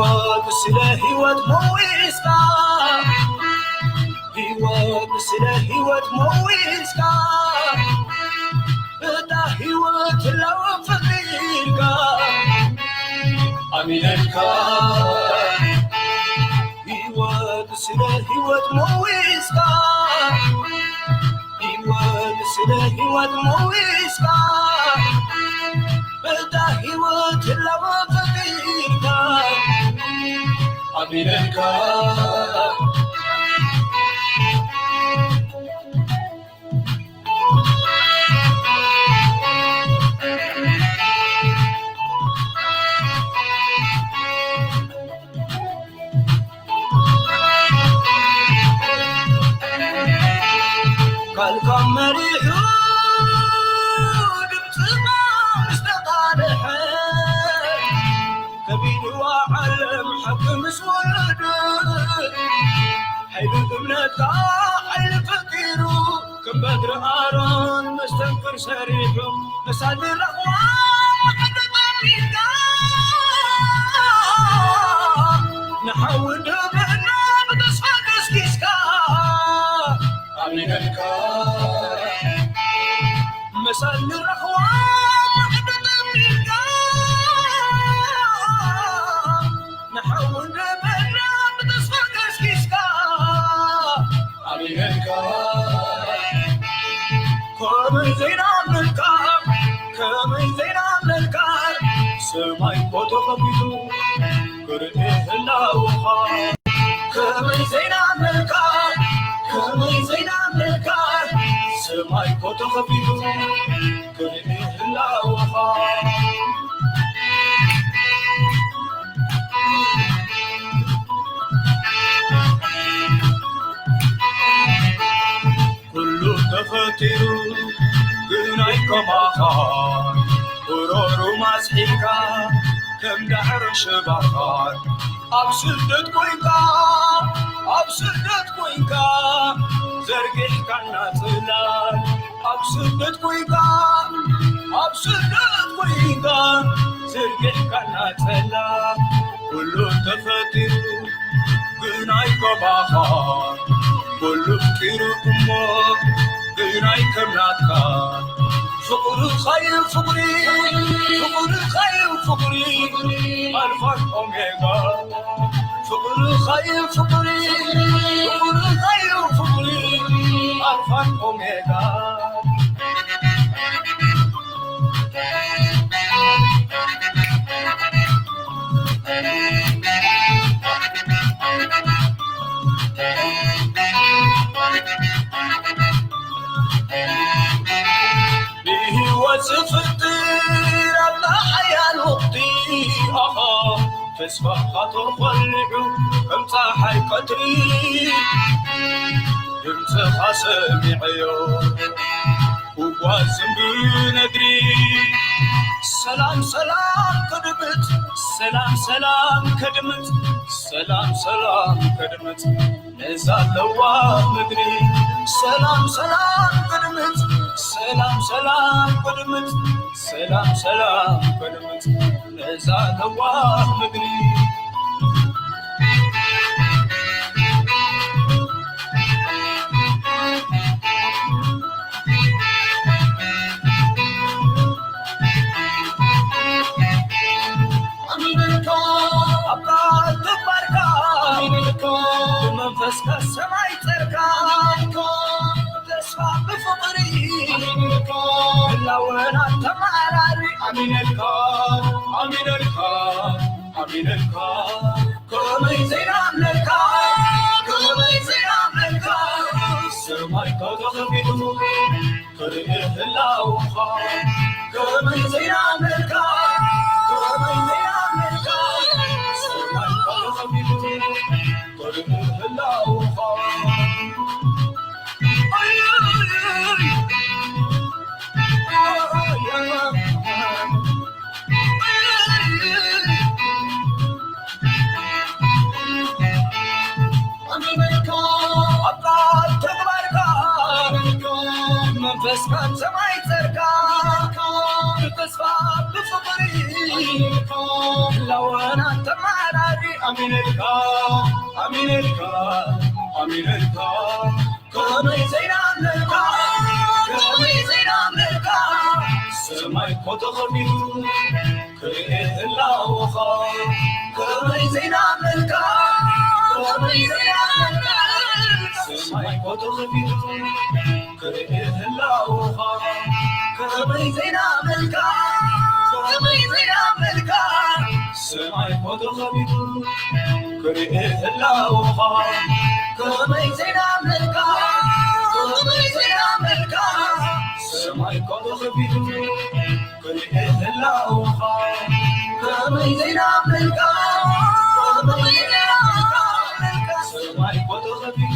ህይወት ስለ ህይወት መዊስካ፣ ህይወት ስለ ህይወት መዊስካ፣ እታ ህይወት ህላወ ፈጢርካ፣ ኣሚነልካ። ህይወት ስለ ህይወት መዊስካ፣ ህይወት ስለ ህይወት መዊስካ፣ በታ ህይወት ህላወ ፈጢርካ፣ ኣሚነልካ። ካልካ መሪሑ ድምፅና ምስ ተቃልሐ፣ ከቢድዋ ዓለም ሓቂ ምስ ወለደ፣ ሓይሊ እምነትካ ሓይሊ ፈጢሩ፣ ከም በትሪ ኣሮን መስተንክር ሰሪሑ፣ መሳሊ ረኽዋ መሓደጣ ቢልካ፣ ንሓዊ ደብና ብተስፋ ቀስቂስካ፣ ኣሚነልካ። መሳሊ ረኽዋ መሓደጣ ቢልካ፣ ንሓዊ ደብና ብተስፋ ቀስቂስካ፣ ኣሚነልካ። ከመይ ዘይናምነልካ፣ ከመይ ዘይናምነልካ፣ ሰማይ እኮ ተኸፊቱ ክርኢ ህላወኻ። ከመይ ዘይናምነልካ፣ ከመይ ዘይናምነልካ፣ ሰማይ እኮ ተኸፊቱ ክርኢ ህላወኻ። ኩሉ ተፈጢሩ ግን ኣይከማኻን፣ ጉሮሮ ማስሒልካ ከም ዳዕሮ ሽባኻን። ኣብ ስደት ኮይንካ፣ ኣብ ስደት ኮይንካ ዘርጊሕካና ጽላል፣ ኣብ ስደት ኮይንካ፣ ኣብ ስደት ኮይንካ ዘርጊሕካና ጽላል፣ ኩሉ ተፈጢሩ ግን ኣይከማኻ፣ ኩሉ ፍጢሩ እሞ ግን ኣይከም ናትካ። ፍቕርኻ'ዩ ፍቕሪ፣ ፍቕርኻ'ዩ ፍቕሪ፣ ኣልፋን ኦሜጋ። ፍቕርኻ'ዩ ፍቕሪ፣ ፍቕርኻ'ዩ ፍቕሪ፣ ኣልፋን ኦሜጋ። ብህይወት ዝፍጥር ኣላ ሓያል ወቕቲ፣ ኣኻ ተስፋኻ ተኾሊዑ ከም ጸሓይ ቀትሪ፣ ድምጽኻ ሰሚዐዮ። ጉጓዝን ብነድሪ ሰላም ሰላም ከድምጽ፣ ሰላም ሰላም ከድምጽ፣ ሰላም ሰላም ከድምጽ ነዛ ለዋህ ምድሪ። ሰላም ሰላም ከድምጽ፣ ሰላም ሰላም ከድምጽ፣ ሰላም ሰላም ከድምጽ ነዛ ለዋህ ምድሪ። ኣሚነልካ ኣብ ቃል ተግባርካ፣ ኣሚነልካ ብመንፈስካ ሰማይ ጸርካ፣ ኣሚነልካ ብተስፋ ብፍቕሪ፣ ኣሚነልካ ህላወና ተመራሪ፣ ኣሚነልካ፣ ኣሚነልካ፣ ኣሚነልካ። ከመይ ዘይናምነልካ፣ ከመይ ዘይናምነልካ፣ ሰማይ እኮ ተኸፊቱ ክርኢ ህላወኻ። ከመይ ዘይናምነልካ፣ ከመይ ዘይናምነልካ፣ ሰማይ እኮ ተኸፊቱ ክርኢ ህላወኻ። ኣሚነልካ ኣብ ቃል ተግባርካ፣ ኣሚነልካ መንፈስካ ሰማይ ጸርካ፣ ብተስፋ ብፍቕሪ፣ ኣሚነልካ ህላወና ተመሓዳድሪ። ኣሚነልካ ኣሚነልካ ኣሚነልካ ከመይ ዘይናምነልካ ከመይ ዘይናምነልካ ሰማይ እኮ ተኸፊቱ ክርኢ ህላወኻ ከመይ ዘይናምነልካ ከመይ ዘይናምነልካ ሰማይ እኮ ተኸፊቱ ክርኢ ህላወኻ ከመይ ዘይናምነልካ ከመይ ዘይናምነልካ ሰማይ እኮ ተኸፊቱ ክርኢ ህላወኻ ከመይ ዘይናምነልካ ከመይ ዘይናምነልካ ሰማይ እኮ ተኸፊቱ ክርኢ ህላወኻ ከመይ ዘይናምነልካ ከመይ ዘይናምነልካ ሰማይ እኮ ተኸፊቱ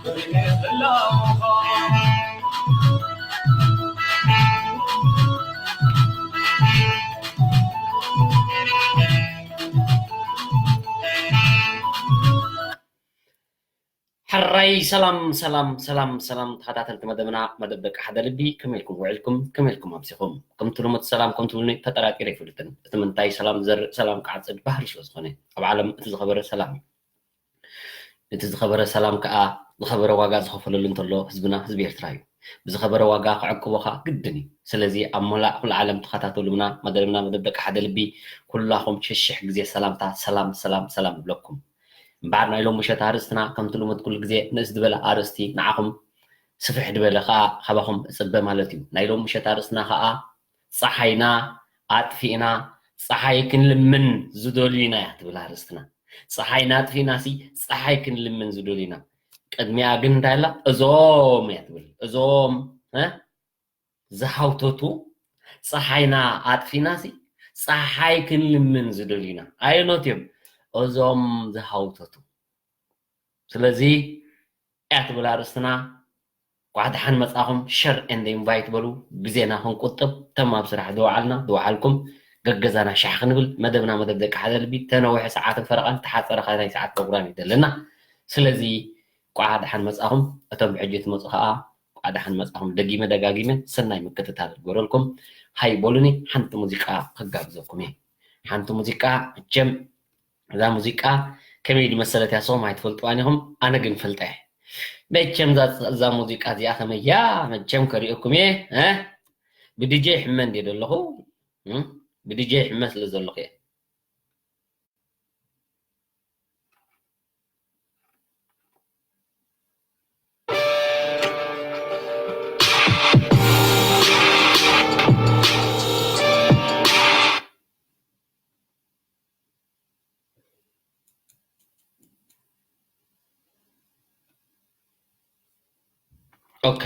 ክርኢ ህላወኻ ሕራይ ሰላም ሰላም ሰላም ሰላም ተኸታተልቲ መደብና መደብ ደቂ ሓደ ልቢ ከመይ ኢልኩም ውዕልኩም ከመይ ኢልኩም ኣምሲኹም? ከምቲ ልሙድ ሰላም ከም ትብሉኒ ተጠራጢረ ኣይፈልጥን። እቲ ምንታይ ሰላም ዝዘርእ ሰላም ክዓጽድ ባህሪ ስለ ዝኾነ ኣብ ዓለም እቲ ዝኸበረ ሰላም እዩ። እቲ ዝኸበረ ሰላም ከኣ ዝኸበረ ዋጋ ዝኸፈለሉ እንተሎ ህዝብና ህዝቢ ኤርትራ እዩ። ብዝኸበረ ዋጋ ክዕቅቦ ከኣ ግድን እዩ። ስለዚ ኣብ መላእ ኩሉ ዓለም ትኸታተሉና መደብና መደብ ደቂ ሓደ ልቢ ኩላኹም ሽሕ ሽሕ ግዜ ሰላምታ ሰላም ሰላም ሰላም እብለኩም። እምበኣር ናይ ሎም ምሸት ኣርእስትና ከምቲ ልሙድ ኩሉ ግዜ ንእስ ዝበለ ኣርእስቲ ንዓኹም ስፍሕ ዝበለ ከኣ ካባኹም እጽበ ማለት እዩ። ናይ ሎም ምሸት ኣርእስትና ከኣ ጸሓይና ኣጥፊእና ጸሓይ ክንልምን ዝደልዩ ኢና እያ ትብል ኣርእስትና። ጸሓይና ኣጥፊእና ሲ ጸሓይ ክንልምን ዝደልዩ ኢና። ቅድሚያ ግን እንታይ ኣላ? እዞም እያ ትብል። እዞም እ? ዝሃውተቱ ጸሓይና ኣጥፊእና ሲ ጸሓይ ክንልምን ዝደልዩ ኢና። ኣየኖት እዮም? እዞም ዝሃውተቱ። ስለዚ እያ ትብል ኣርእስትና። ኳዕ ደሓን መጻኹም። ሸር ኤንድ ኢንቫይት በሉ። ግዜና ክንቁጥብ ተም ኣብ ስራሕ ዝወዓልና ዝወዓልኩም ገገዛና ሻሕ ክንብል መደብና መደብ ደቂ ሓደ ልቢ ተነውሐ ሰዓትን ፈረቓን ተሓጸረ ካልኣይ ሰዓት ፕሮግራም እዩ ዘለና። ስለዚ ኳዕ ደሓን መጻኹም። እቶም ብሕጂ ትመጹ ከኣ ኳዕ ደሓን መጻኹም። ደጊመ ደጋጊመ ሰናይ ምክትታል ይግበረልኩም። ሃይ በሉኒ ሓንቲ ሙዚቃ ክጋብዘኩም እየ። ሓንቲ ሙዚቃ መቸም እዛ ሙዚቃ ከመይ ዝመሰለት እያ፣ ንስኹም ኣይትፈልጥዋን ኢኹም፣ ኣነ ግን ፈልጠ እየ። መቸም እዛ፣ እዛ ሙዚቃ እዚኣ ከመይ እያ፣ መቸም ከሪኦኩም እየ። እ? ብዲጄ ይሕመ እንድየ ዘለኹ፣ እ? ብዲጄ ይሕመ ስለ ዘለኹ እየ። ኦኬ።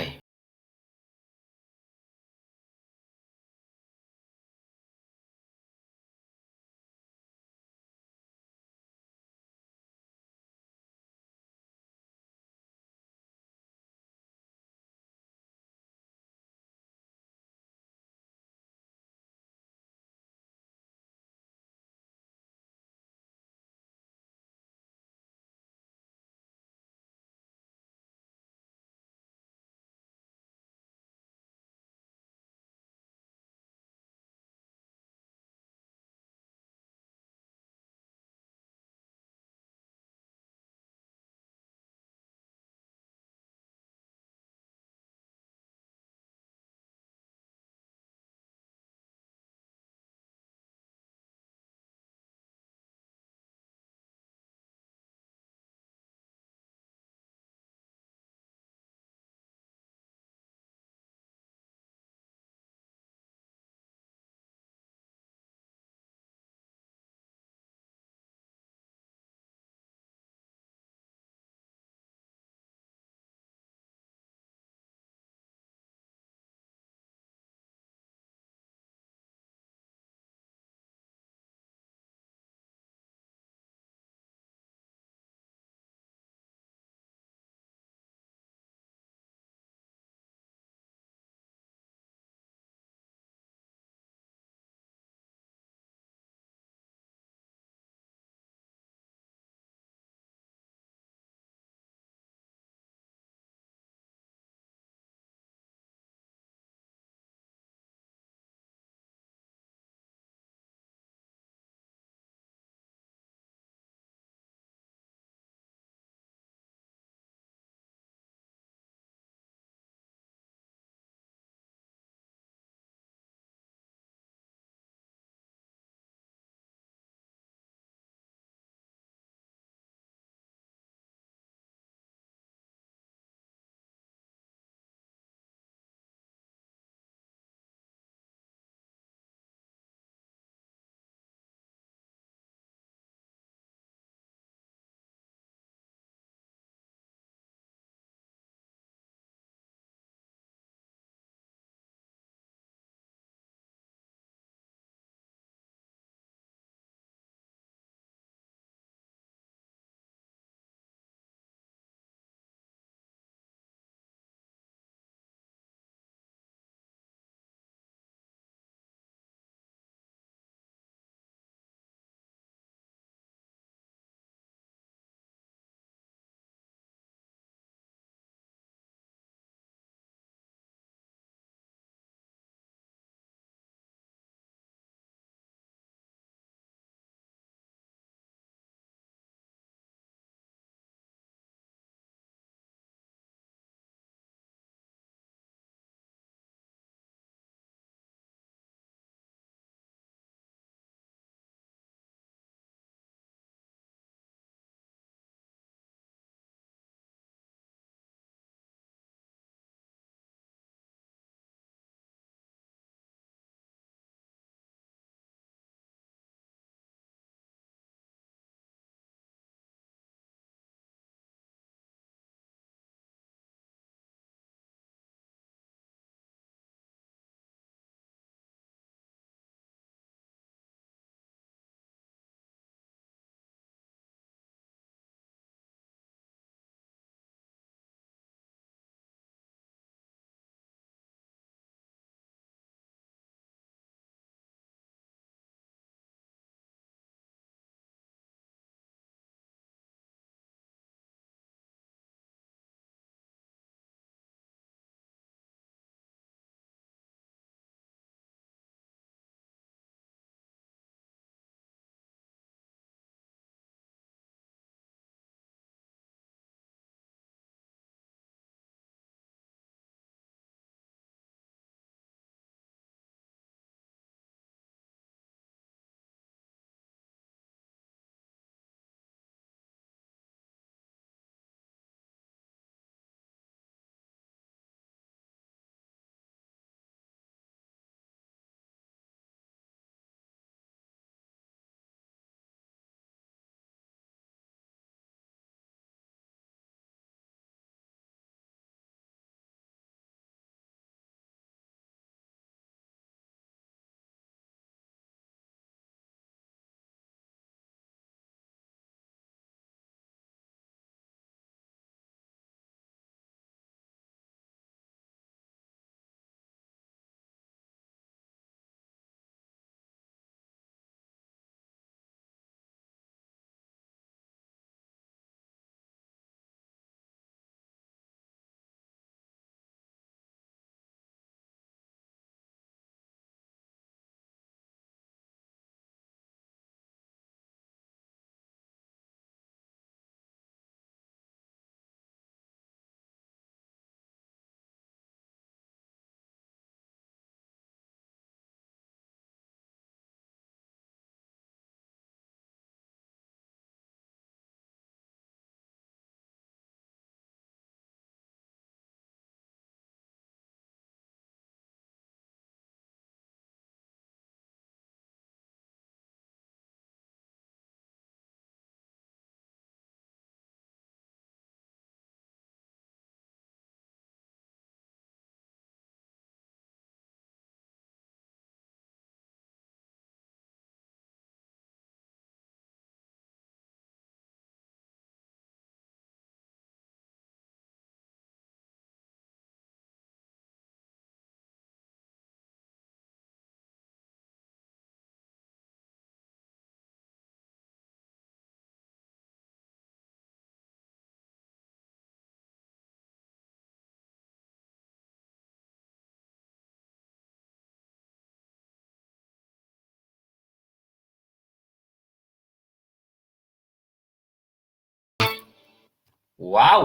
ዋው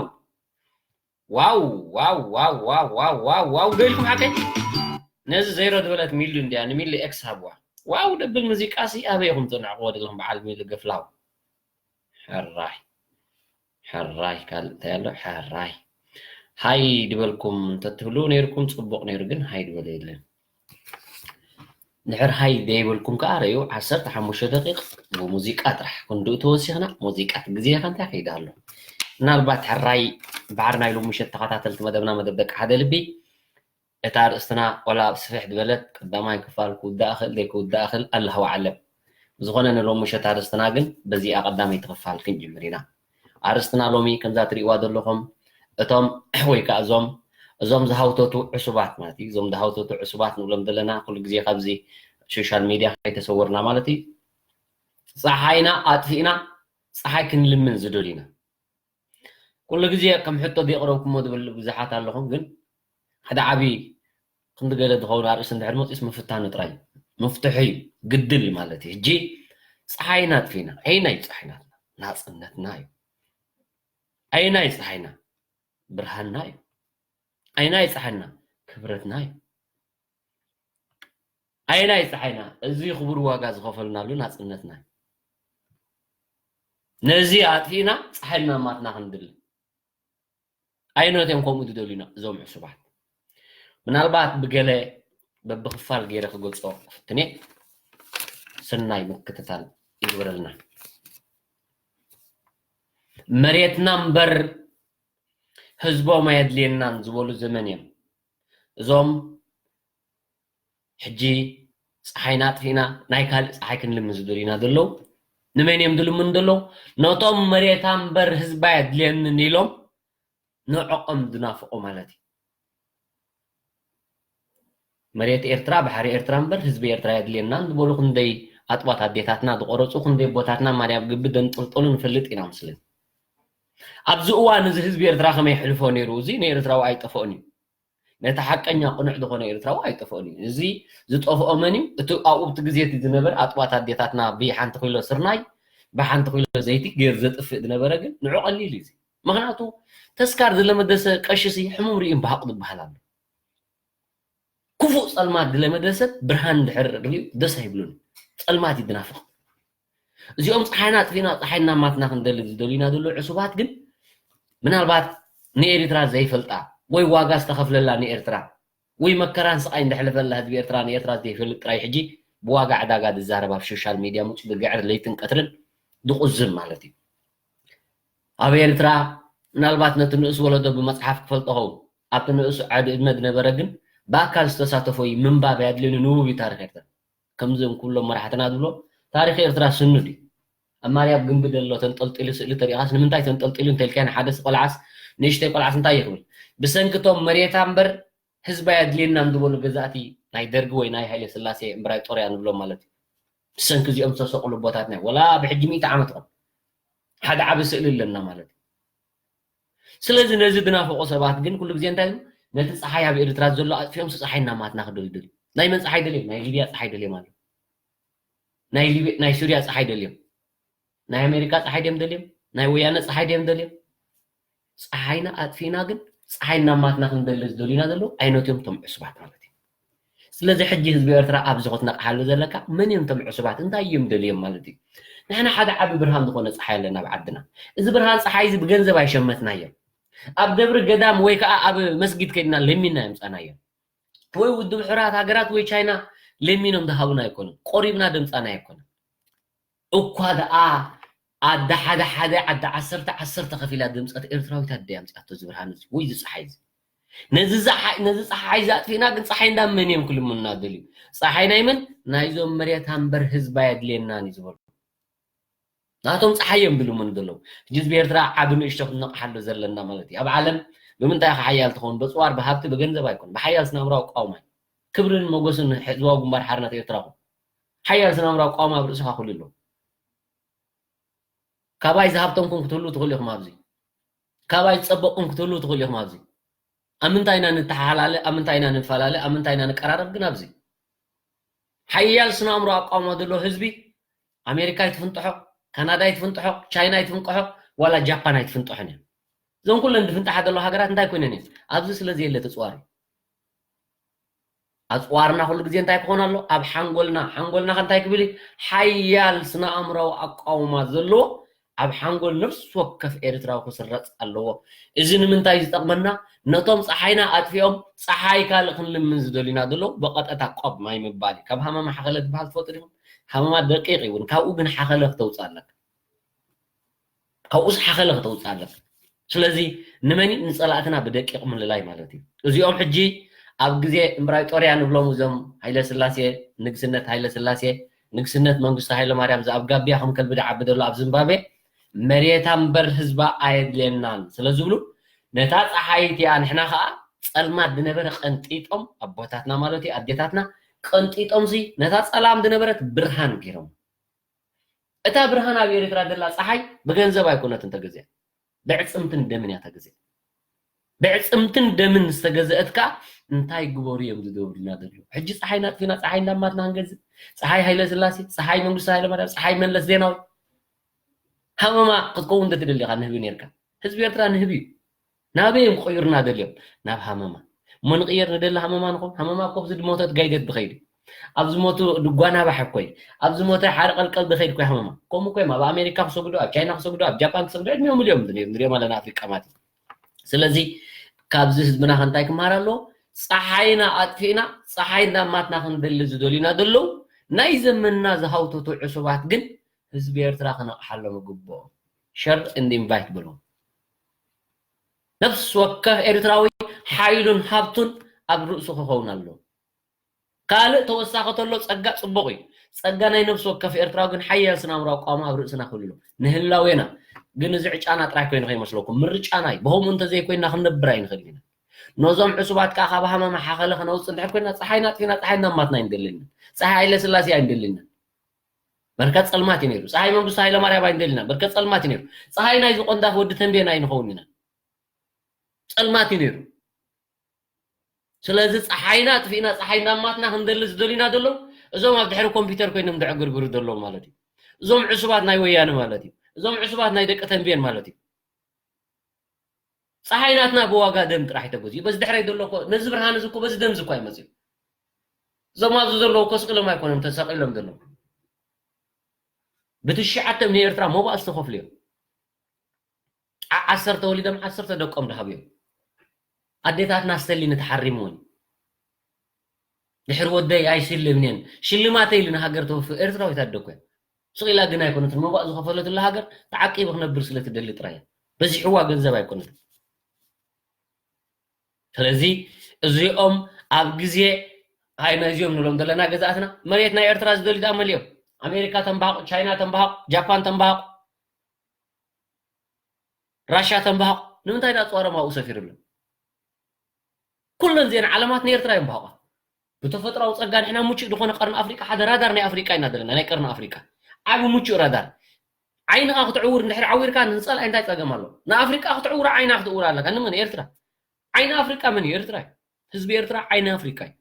ዋው ዋው ዋው ዋው ዋው ዋው ዋው ዶ ኢልኩም ሓቀይ? ነዚ ዜሮ ዝበለት ሚሉ እንድያ፣ ንሚሉ ኤክስ ሃብዋ። ዋው ደብል ሙዚቃ ሲ ኣበይ ኢኹም ትንዕቅዎ ዘለኹም በዓል ሚሉ ገፍላው? ሕራይ ሕራይ ካልእ እንታይ ኣሎ? ሕራይ ሃይ ድበልኩም እንተትህልዉ ነይርኩም ጽቡቕ ነይሩ፣ ግን ሃይ ድበለ የለን። ድሕር ሃይ ደይበልኩም ከኣ ረዩ ዓሰርተ ሓሙሽተ ደቂቕ ብሙዚቃ ጥራሕ ክንድኡ ተወሲኽና። ሙዚቃ ግዜ ከ እንታይ ከይዳ ኣሎ? ምናልባት ሕራይ ባሕሪ ናይ ሎሚ ምሸት ተኸታተልቲ መደብና መደብ ደቂ ሓደ ልቢ እታ ኣርእስትና ቆላ ስፍሕ ዝበለት ቀዳማይ ክፋል ክውዳእ ክእል ዘይክውዳእ ክእል ኣላሁ ኣዕለም። ብዝኾነ ንሎሚ ምሸት ኣርእስትና ግን በዚኣ ቀዳመይቲ ክፋል ክንጅምር ኢና። ኣርእስትና ሎሚ ከምዛ ትርእይዋ ዘለኹም እቶም ወይ ከዓ እዞም እዞም ዝሃውተቱ ዕሱባት ማለት እዩ። እዞም ዝሃውተቱ ዕሱባት ንብሎም ዘለና ኩሉ ግዜ ካብዚ ሶሻል ሚድያ ከይተሰወርና ማለት እዩ። ፀሓይና ኣጥፊእና ፀሓይ ክንልምን ዝደልዩና ኩሉ ግዜ ከም ሕቶ ዘየቕረብኩሞ ዝብል ብዙሓት ኣለኹም፣ ግን ሓደ ዓብዪ ክንዲ ገለ ዝኸውን ኣርእስቲ እንድሕር መፂኡስ ምፍታኑ ጥራይ እዩ። መፍትሒ እዩ፣ ግድን እዩ ማለት እዩ። ሕጂ ፀሓይና ኣጥፊእና፣ ኣይናይ ፀሓይናትና ናፅነትና እዩ። ኣይናይ ፀሓይና ብርሃንና እዩ። ኣይናይ ፀሓይና ክብረትና እዩ። ኣይናይ ፀሓይና እዚ ክቡር ዋጋ ዝኸፈልናሉ ናፅነትና እዩ። ነዚ ኣጥፊእና ፀሓይና ማትና ክንድሊ ኣይነት እዮም ከምኡ ዝደልዩና እዞም ዕሱባት። ምናልባት ብገለ በብክፋል ገይረ ክገልፆ ክፍትን እየ። ሰናይ ምክትታል ይግበረልና። መሬትና እምበር ህዝቦም ኣየድልየናን ዝበሉ ዘመን እዮም እዞም ሕጂ ፀሓይና ኣጥፊእና ናይ ካልእ ፀሓይ ክንልምን ዝደልዩና ዘለዉ። ንመን እዮም ዝልምኑ ዘለዉ? ነቶም መሬታ እምበር ህዝባ የድልየንን ኢሎም ንዕኦም ዝናፍቑ ማለት እዩ። መሬት ኤርትራ ባሕሪ ኤርትራ እምበር ህዝቢ ኤርትራ የድልየናን ዝበሉ ክንደይ ኣጥባት ኣዴታትና ዝቆረፁ ክንደይ ኣቦታትና ማርያም ግቢ ዘንጠልጠሉ ንፈልጥ ኢና መስለኒ። ኣብዚ እዋን እዚ ህዝቢ ኤርትራ ከመይ የሕልፎ ነይሩ? እዚ ንኤርትራዊ ኣይጠፍኦን እዩ። ነቲ ሓቀኛ ቅኑዕ ዝኾነ ኤርትራዊ ኣይጠፍኦን እዩ። እዚ ዝጠፍኦ መን እዩ? እቲ ኣብኡ ብቲ ግዜ እቲ ዝነበረ ኣጥባት ኣዴታትና ብሓንቲ ኪሎ ስርናይ ብሓንቲ ኪሎ ዘይቲ ገይሩ ዘጥፍእ ዝነበረ ግን ንዑ ቀሊል እዩ። እዚ ምኽንያቱ ተስካር ዝለመደ ሰብ ቀሺ ሲ ሕሙም ርእዩ እምበሃቕ ዝበሃል ኣሎ። ክፉእ ጸልማት ዝለመደ ሰብ ብርሃን እንድሕር ርእዩ ደስ ኣይብሉን። ጸልማት እዩ ዝናፍቕ። እዚኦም ጸሓይና ኣጥፊእና ጸሓይና ማትና ክንደሊ ዝደልዩና ዘለዉ ዕሱባት ግን ምናልባት ንኤሪትራ ዘይፈልጣ ወይ ዋጋ ዝተኸፍለላ ንኤርትራ ወይ መከራን ስቓይ እንደሕለፈላ ህዝቢ ኤርትራ ንኤርትራ ዘይፈልጥ ጥራይ ሕጂ ብዋጋ ዕዳጋ ዝዛረብ ኣብ ሶሻል ሚድያ ምጹ ዝግዕር ለይትን ቀትርን ዝቑዝም ማለት እዩ። ኣብ ኤርትራ ምናልባት ነቲ ንእስ ወለዶ ብመጽሓፍ ክፈልጦ ኸውን ኣብቲ ንእስ ዓዲ ዕድመ ዝነበረ ግን ብኣካል ዝተሳተፎ እዩ ምንባብ ኣየድልዮን እዩ ንቡብ እዩ ታሪኽ ኤርትራ። ከምዞም ኩሎም መራሕትና ዝብሎ ታሪኽ ኤርትራ ስኑድ እዩ። ኣብ ማርያም ግንቢ ዘሎ ተንጠልጢሉ ስእሊ ተሪኻስ ንምንታይ ተንጠልጢሉ እንተልካዮ ንሓደስ ቆልዓስ ንእሽተይ ቆልዓስ እንታይ ይኽብል? ብሰንክቶም መሬታ እምበር ህዝቢ ኣየድልየናን ዝበሉ ገዛእቲ ናይ ደርጊ ወይ ናይ ሃይለ ስላሴ እምበራይ ጦርያ ንብሎም ማለት እዩ። ብሰንኪ እዚኦም ዝተሰቕሉ ኣቦታትና ወላ ብሕጂ ሚእቲ ዓመት ኾን ሓደ ዓቢ ስእሊ ኣለና ማለት እዩ። ስለዚ ነዚ ዝናፈቑ ሰባት ግን ኩሉ ግዜ እንታይ ይብሉ? ነቲ ፀሓይ ኣብ ኤርትራ ዘሎ ኣጥፊኦም ፀሓይ እናማትና ክደልዩ ደልዩ። ናይ መን ፀሓይ ደልዮም? ናይ ሊብያ ፀሓይ ደልዮም ኣሎ። ናይ ሊብያ ናይ ሱርያ ፀሓይ ደልዮም። ናይ ኣሜሪካ ፀሓይ ድዮም ደልዮም? ናይ ወያነ ፀሓይ ድዮም ደልዮም? ፀሓይና ኣጥፊእና ግን ፀሓይ እናማትና ክንደሊ ዝደልዩና ዘለዉ ኣይነትዮም እቶም ዕሱባት ማለት እዩ። ስለዚ ሕጂ ህዝቢ ኤርትራ ኣብዚ ክትነቕሓሉ ዘለካ መን እዮም እቶም ዕሱባት እንታይ እዮም ደልዮም ማለት እዩ። ንሕና ሓደ ዓቢ ብርሃን ዝኾነ ፀሓይ ኣለና ኣብ ዓድና። እዚ ብርሃን ፀሓይ እዚ ብገንዘብ ኣይሸመትናዮም። ኣብ ደብሪ ገዳም ወይ ከዓ ኣብ መስጊድ ከይድና ለሚንና የምፃናዮም። ወይ ውድብ ሕራት ሃገራት ወይ ቻይና ለሚኖም ዝሃቡና ኣይኮኑን። ቆሪብና ደምፃና ኣይኮነን። እኳ ደኣ ኣደ ሓደ ሓደ ኣደ ዓሰርተ ዓሰርተ ከፊላ ድምፀት ኤርትራዊት ኣደ ኣምፂኣቶ እዚ ብርሃን እዚ ወይ እዚ ፀሓይ እዚ ነዚ ፀሓይ እዚ ኣጥፊእና ግን ፀሓይ እንዳ መን እዮም ክልምኑና ደልዩ? ፀሓይ ናይ መን? ናይዞም መሬታ እምበር ህዝባ የድልየናን እዩ ዝበሉ ናቶም ፀሓይ እዮም ዝልምኑ ዘለዉ። ሕጂ ህዝቢ ኤርትራ ዓቢ ንእሽቶ ክንነቕሓሉ ዘለና ማለት እዩ። ኣብ ዓለም ብምንታይ ኢኻ ሓያል ትኸውን? በፅዋር ብሃብቲ ብገንዘብ ኣይኮን ብሓያል ስናምራዊ ቃውማ ክብርን መጎስን ህዝባዊ ግንባር ሓርነት ኤርትራ ኹን ሓያል ስናምራዊ ቃውማ ኣብ ርእስኻ ኩሉ ኣሎ። ካባይ ዝሃብተምኩም ክትህሉ ትኽእሉ ኢኹም ኣብዚ ካባይ ዝፀበቕኩም ክትህሉ ትኽእሉ ኢኹም ኣብዚ ኣብ ምንታይ ኢና ንተሓላለ ኣብ ምንታይ ኢና ንፈላለ ኣብ ምንታይ ኢና ንቀራረብ ግን ኣብዚ ሓያል ስናምሮ ኣቃውማ ዘለዎ ህዝቢ ኣሜሪካ ይትፍንጥሖ ካናዳ ይትፍንጥሖ ቻይና ይትፍንጥሖ ዋላ ጃፓን ኣይትፍንጥሖን እያ እዞም ኩለን ድፍንጣሓ ዘለዋ ሃገራት እንታይ ኮይነን እየን? ኣብዚ ስለ ዘየለ ተፅዋር እዩ። ኣፅዋርና ኩሉ ግዜ እንታይ ክኾን ኣሎ? ኣብ ሓንጎልና። ሓንጎልና ከ እንታይ ክብል እዩ? ሓያል ስነ ኣእምራዊ ኣቃውማ ዘለዎ ኣብ ሓንጎል ነፍሲ ወከፍ ኤርትራዊ ክስረፅ ኣለዎ። እዚ ንምንታይ ዝጠቕመና? ነቶም ፀሓይና ኣጥፊኦም ፀሓይ ካልእ ክንልምን ዝደልዩና ዘለዉ ብቐጠታ ቆብ ማይ ምባል እዩ። ካብ ሃመማ ሓኸለ ዝበሃል ትፈልጡ ዲኹም? ሃመማ ደቂቕ እዩ እውን፣ ካብኡ ግን ሓኸለ ክተውፅእ ኣለካ። ካብኡስ ሓኸለ ክተውፅእ ኣለካ። ስለዚ ንመን እዩ? ንፀላእትና ብደቂቕ ምልላይ ማለት እዩ። እዚኦም ሕጂ ኣብ ግዜ እምበራይጦርያ ንብሎም እዞም ሃይለ ስላሴ፣ ንግስነት ሃይለ ስላሴ፣ ንግስነት መንግስቱ ሃይለ ማርያም፣ እዚ ኣብ ጋቢያ ከም ከልቢ ድዓቢ ዘሎ ኣብ ዝምባብዌ፣ መሬታ እምበር ህዝባ ኣየድልየናን ስለ ዝብሉ፣ ነታ ፀሓይ እቲኣ ንሕና ከዓ ፀልማት ዝነበረ ቀንጢጦም፣ ኣቦታትና ማለት እዩ፣ ኣዴታትና ቀንጢጦምሲ ነታ ፀላም ዝነበረት ብርሃን ገይሮም። እታ ብርሃን ኣብ ኤርትራ ዘላ ፀሓይ ብገንዘብ ኣይኮነትን ተገዚኣ፣ ብዕፅምትን ደምን እያ ተገዚኣ። ብዕፅምትን ደምን ዝተገዘአት ከዓ እንታይ ግበሩ እዮም ዝገብሩና ዘለዉ? ሕጂ ፀሓይ ናጥፊና፣ ፀሓይ እንዳማትና ክንገዝእ፣ ፀሓይ ሃይለ ስላሴ፣ ፀሓይ መንግስቱ ሃይለ ማርያም፣ ፀሓይ መለስ ዜናዊ። ሃመማ ክትከውን እንተትደሊ ኢኻ ንህቢ ነርካ። ህዝቢ ኤርትራ ንህቢ እዩ። ናበይ እዮም ክቕይሩና ደልዮም? ናብ ሃመማ። እሞ ንቕየር ንደሊ ሃመማ ንኾን? ሃመማ እኮ ኣብዚ ድሞተት ጋይደት ድኸይድ እዩ። ኣብ ዝሞቱ ድጓናባሕ እኮ እዩ። ኣብ ዝሞተ ሓደ ቀልቀል ድኸይድ እኮ እዩ ሃመማ። ከምኡ እኮ እዮም ኣብ ኣሜሪካ ክሰግዱ፣ ኣብ ቻይና ክሰግዱ፣ ኣብ ጃፓን ክሰግዱ ዕድሚኦም ኢሎም ንሪኦም ኣለና ኣፍሪቃ ማለት እዩ። ስለዚ ካብዚ ህዝብና ከ እንታይ ክመሃር ኣለዎ? ፀሓይና ኣጥፊእና ፀሓይ እንዳማትና ክንደሊ ዝደልዩና ዘለዉ ናይ ዘመንና ዝሃውተቱ ዕሱባት ግን ህዝቢ ኤርትራ ክነቕሓሎም ይግብኦ። ሸር እንድ ኢንቫይት በልዎም። ነፍሲ ወከፍ ኤርትራዊ ሓይሉን ሃብቱን ኣብ ርእሱ ክኸውን ኣለዎ። ካልእ ተወሳኺ ተሎ ጸጋ ጽቡቕ እዩ። ጸጋ ናይ ነፍሲ ወከፍ ኤርትራዊ ግን ሓያል ስነ ኣእምራዊ ኣቃውማ ኣብ ርእስና ክህሉ ኣለዎ። ንህላዌና ግን እዚ ዕጫና ጥራይ ኮይኑ ከይመስለኩም፣ ምርጫና እዩ። ብኸምኡ እንተዘይኮይንና ክንነብር ኣይንኽእልን ኢና። ነዞም ዕሱባት ከኣ ካብ ሃመማ ሓኸለ ክነውጽእ እንድሕር ኮይንና፣ ጸሓይና ኣጥፊእና ጸሓይ እንዳማትና ኣይንደልንን። ጸሓይ ሃይለ ስላሴ ኣይንደልንን። በርከት ጸልማት እዩ ነይሩ። ጸሓይ መንግስቱ ሃይለማርያም ኣይንደልናን። በርከት ጸልማት እዩ ነይሩ። ጸሓይ ናይዚ ቆንዳፍ ወዲ ተንቤን ኣይንኸውን ኢና። ጸልማት እዩ ነይሩ። ስለዚ ጸሓይና ኣጥፊእና ጸሓይ እንዳማትና ክንደሊ ዝደልዩና ዘለዉ እዞም ኣብ ድሕሪ ኮምፒውተር ኮይኖም ዘዕግርግሩ ዘለዉ ማለት እዩ። እዞም ዕሱባት ናይ ወያነ ማለት እዩ። እዞም ዕሱባት ናይ ደቂ ተንቤን ማለት እዩ። ጸሓይ ናትና ብዋጋ ደም ጥራሕ እዩ ተገዚኡ። በዚ ድሕረይ ዘሎ እኮ፣ ነዚ ብርሃን እዚ እኮ በዚ ደም እዚ እኮ ኣይመጽኡ። እዞም ኣብዚ ዘለዉ እኮ ስቕ ኢሎም ኣይኮኑን ተሰቒሎም ዘለዉ። ብትሽዓተ ሚልዮን ኤርትራ መባእ ዝተኸፍሉ እዮም። ዓ-፣ ዓሰርተ ወሊዶም ዓሰርተ ደቆም ድሃቡ እዮም። ኣዴታትና ስተሊኒ ተሓሪምወን። ድሕሪ ወደይ ኣይስልምንን። ሽልማተይ ኢሉ ንሃገር ተወፍእ ኤርትራዊት ኣደ እኮ እያ። ስቕ ኢላ ግን ኣይኮነትን። መባእ ዝኸፈለትላ ሃገር ተዓቂቡ ክነብር ስለ ትደሊ ጥራይ እያ። በዚሕዋ ገንዘብ ኣይኮነትን። ስለዚ እዚኦም ኣብ ግዜ፣ ኣይ፣ ናይዚኦም ንብሎም ዘለና ገዛእትና፣ መሬት ናይ ኤርትራ ዝደልዩ ደኣ መሊኦም። ኣሜሪካ ተንባሃቑ፣ ቻይና ተንባሃቑ፣ ጃፓን ተንባሃቑ፣ ራሻ ተንባሃቑ። ንምንታይ ደኣ ጸዋሮም ኣብኡ ሰፊሩ ኣሎ? ኩለን እዚአን ዓለማት ንኤርትራ እዮም ባህቋ። ብተፈጥራዊ ጸጋ ንሕና ምቹእ ዝኾነ ቀርኒ ኣፍሪቃ፣ ሓደ ራዳር ናይ ኣፍሪቃ ኢና ዘለና፣ ናይ ቀርኒ ኣፍሪቃ። ዓቢ ምቹእ ራዳር። ዓይንኻ ክትዕውር እንድሕር ዓዊርካ ንጸላኢ እንታይ ጸገም ኣሎ? ንኣፍሪቃ ክትዕውራ ዓይና ክትዕውራ ኣለካ። ንመን? ኤርትራ። ዓይኒ ኣፍሪቃ መን እዩ? ኤርትራ እዩ። ህዝቢ ኤርትራ ዓይኒ ኣፍሪቃ እዩ።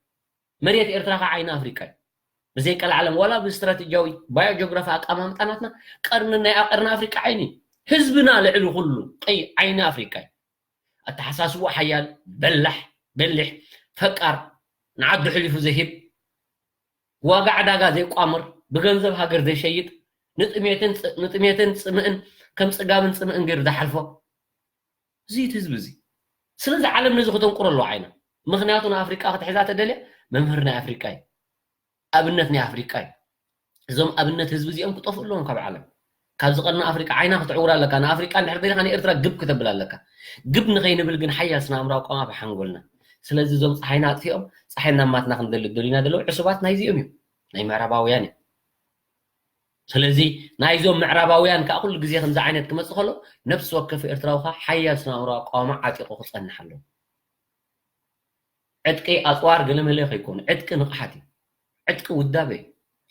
መሬት ኤርትራ ከኣ ዓይኒ ኣፍሪቃ እዩ። ብዘይ ቀልዓለም፣ ዋላ ብስትራቴጂያዊ ባዮጂኦግራፊ ኣቀማምጣ ናትና ቀርኒ ናይ ቀርኒ ኣፍሪቃ ዓይኒ እዩ። ህዝብና ልዕሊ ኩሉ ቀይ ዓይኒ ኣፍሪቃ እዩ። ኣተሓሳስብኡ ሓያል፣ በላሕ፣ በሊሕ፣ ፈቃር፣ ንዓዱ ሕሊፉ ዘይህብ፣ ዋጋ ዕዳጋ ዘይቋምር፣ ብገንዘብ ሃገር ዘይሸይጥ፣ ንጥሜትን ጽ-፣ ንጥሜትን ጽምእን ከም ጽጋብን ጽምእን ገይሩ ዝሓልፎ፣ እዚ እቲ ህዝቢ እዚ። ስለዚ ዓለም ነዚ ክተንቁሮ ኣለዋ ዓይና። ምኽንያቱ ንኣፍሪቃ ክትሕዛ ተደልያ፣ መምህር ናይ ኣፍሪቃ እዩ። ኣብነት ናይ ኣፍሪቃ እዩ። እዞም ኣብነት ህዝቢ እዚኦም ክጠፍኡ ኣለዎም ካብ ዓለም። ካብዚ ቀርኒ ኣፍሪቃ ዓይና ክትዕውር ኣለካ። ንኣፍሪቃ እንድሕር ደሊኻ ንኤርትራ ግብ ክተብል ኣለካ። ግብ ንኸይንብል ግን ሓያል ስነ ኣእምራዊ ኣቋም ኣብ ሓንጎልና። ስለዚ እዞም ጸሓይና ኣጥፊኦም፣ ጸሓይ እናማትና ክንደሊ ደሊና ዘለዉ ዕሱባት ናይዚኦም እዮም። ናይ ምዕራባውያን እዮም። ስለዚ ናይዞም ምዕራባውያን ከኣ ኩሉ ግዜ ከምዚ ዓይነት ክመጽእ ከሎ፣ ነፍሲ ወከፍ ኤርትራዊ ከኣ ሓያል ስነ ኣእምራዊ ኣቃውማ ዓጢቑ ክጸንሕ ኣለዎ። ዕጥቂ ኣጽዋር ገለመለ ከይኮኑ፣ ዕጥቂ ንቕሓት እዩ። ዕጥቂ ውዳበ እዩ።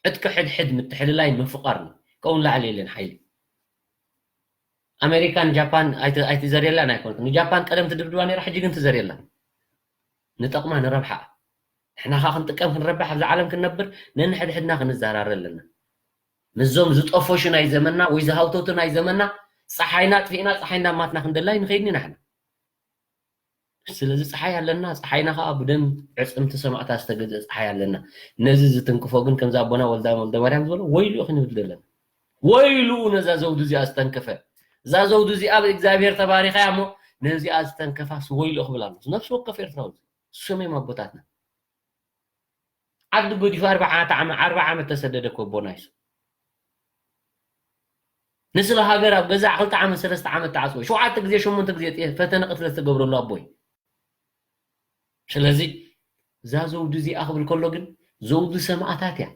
ዕጥቂ ሕድሕድ ምትሕልላይ ምፍቓር እዩ። ካብኡ ንላዕሊ የለን ሓይሊ። ኣሜሪካ ንጃፓን ኣይት-፣ ኣይትዘርየላን ኣይኮነትን። ንጃፓን ቀደም ትድብድባ ነይራ፣ ሕጂ ግን ትዘርየላ። ንጠቕማ ንረብሓ። ንሕና ኸኣ ክንጥቀም ክንረብሕ ኣብዛ ዓለም ክንነብር ነንሕድሕድና ክንዘራረ ኣለና። ምስዞም ዝጠፈሹ ናይ ዘመንና ወይ ዝሃውተቱ ናይ ዘመንና ጸሓይና ኣጥፊእና ጸሓይ እናማትና ክንደላ ኣይንኸይድን ኢና ንሕና። ስለዚ ፀሓይ ኣለና፣ ፀሓይና ከዓ ብደም ዕፅምቲ ሰማዕታት ዝተገዝአ ፀሓይ ኣለና። ነዚ ዝትንክፎ ግን ከምዚ ኣቦና ወልዳ ወልደ ማርያም ዝበሎ ወይሉ እዩ ክንብል ዘለና። ወይሉ ነዛ ዘውዲ እዚኣ ዝተንከፈ፣ እዛ ዘውዲ እዚኣ ብእግዚኣብሔር ተባሪኻ እያ እሞ ነዚኣ ዝተንከፋስ ወይሉ ክብል ኣሎ ነፍሲ ወከፍ ኤርትራዊ። ስሜም ኣቦታትና ዓዲ ገዲፉ ኣርባዓ ዓመት ኣርባዓ ዓመት ተሰደደ እኮ ኣቦና ይሱ። ንስለ ሃገር ኣብ ገዛ ክልተ ዓመት ሰለስተ ዓመት ተዓፅወ፣ ሸውዓተ ግዜ ሸሞንተ ግዜ ፈተነ ቅትለት ዝተገብረሉ ኣቦይ። ስለዚ እዛ ዘውዲ እዚኣ ክብል ከሎ ግን ዘውዲ ሰማእታት እያ፣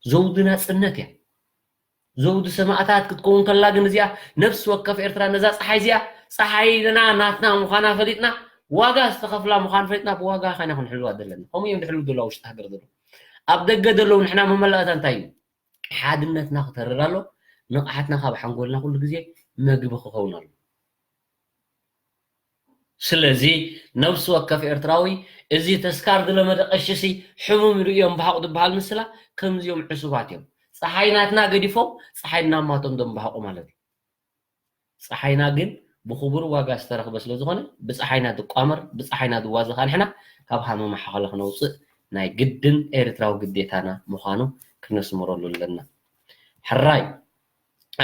ዘውዲ ናፅነት እያ። ዘውዲ ሰማእታት ክትከውን ከላ ግን እዚኣ ነፍሲ ወከፍ ኤርትራ ነዛ ፀሓይ እዚኣ ፀሓይና ናትና ምዃና ፈሊጥና ዋጋ ዝተኸፍላ ምዃን ፈሊጥና ብዋጋ ካይና ክንሕልዋ ዘለና። ከምኡ እዮም ዝሕልው ዘለዋ ውሽጢ ሃገር ዘለዉ። ኣብ ደገ ዘለዉ ንሕና መመላእታ እንታይ እዩ? ሓድነትና ክተርር ኣሎ። ንቕሓትና ካብ ሓንጎልና ኩሉ ግዜ መግቢ ክኸውን ኣሎ። ስለዚ ነብሲ ወከፍ ኤርትራዊ እዚ ተስካር ዝለመደ ቀሽሲ ሕሙም ርእዮም ብሃቕ ዝበሃል ምስላ ከምዚኦም ዕሱባት እዮም። ፀሓይ ናትና ገዲፎም ፀሓይ እናማቶም ደንበሃቑ ማለት እዩ። ፀሓይና ግን ብክቡር ዋጋ ዝተረኽበ ስለ ዝኾነ ብፀሓይና ዝቋመር ብፀሓይና ዝዋዘ ኻንሕና ካብ ሃመማ ሓኸለ ክነውፅእ ናይ ግድን ኤርትራዊ ግዴታና ምዃኑ ክነስምረሉ ኣለና። ሕራይ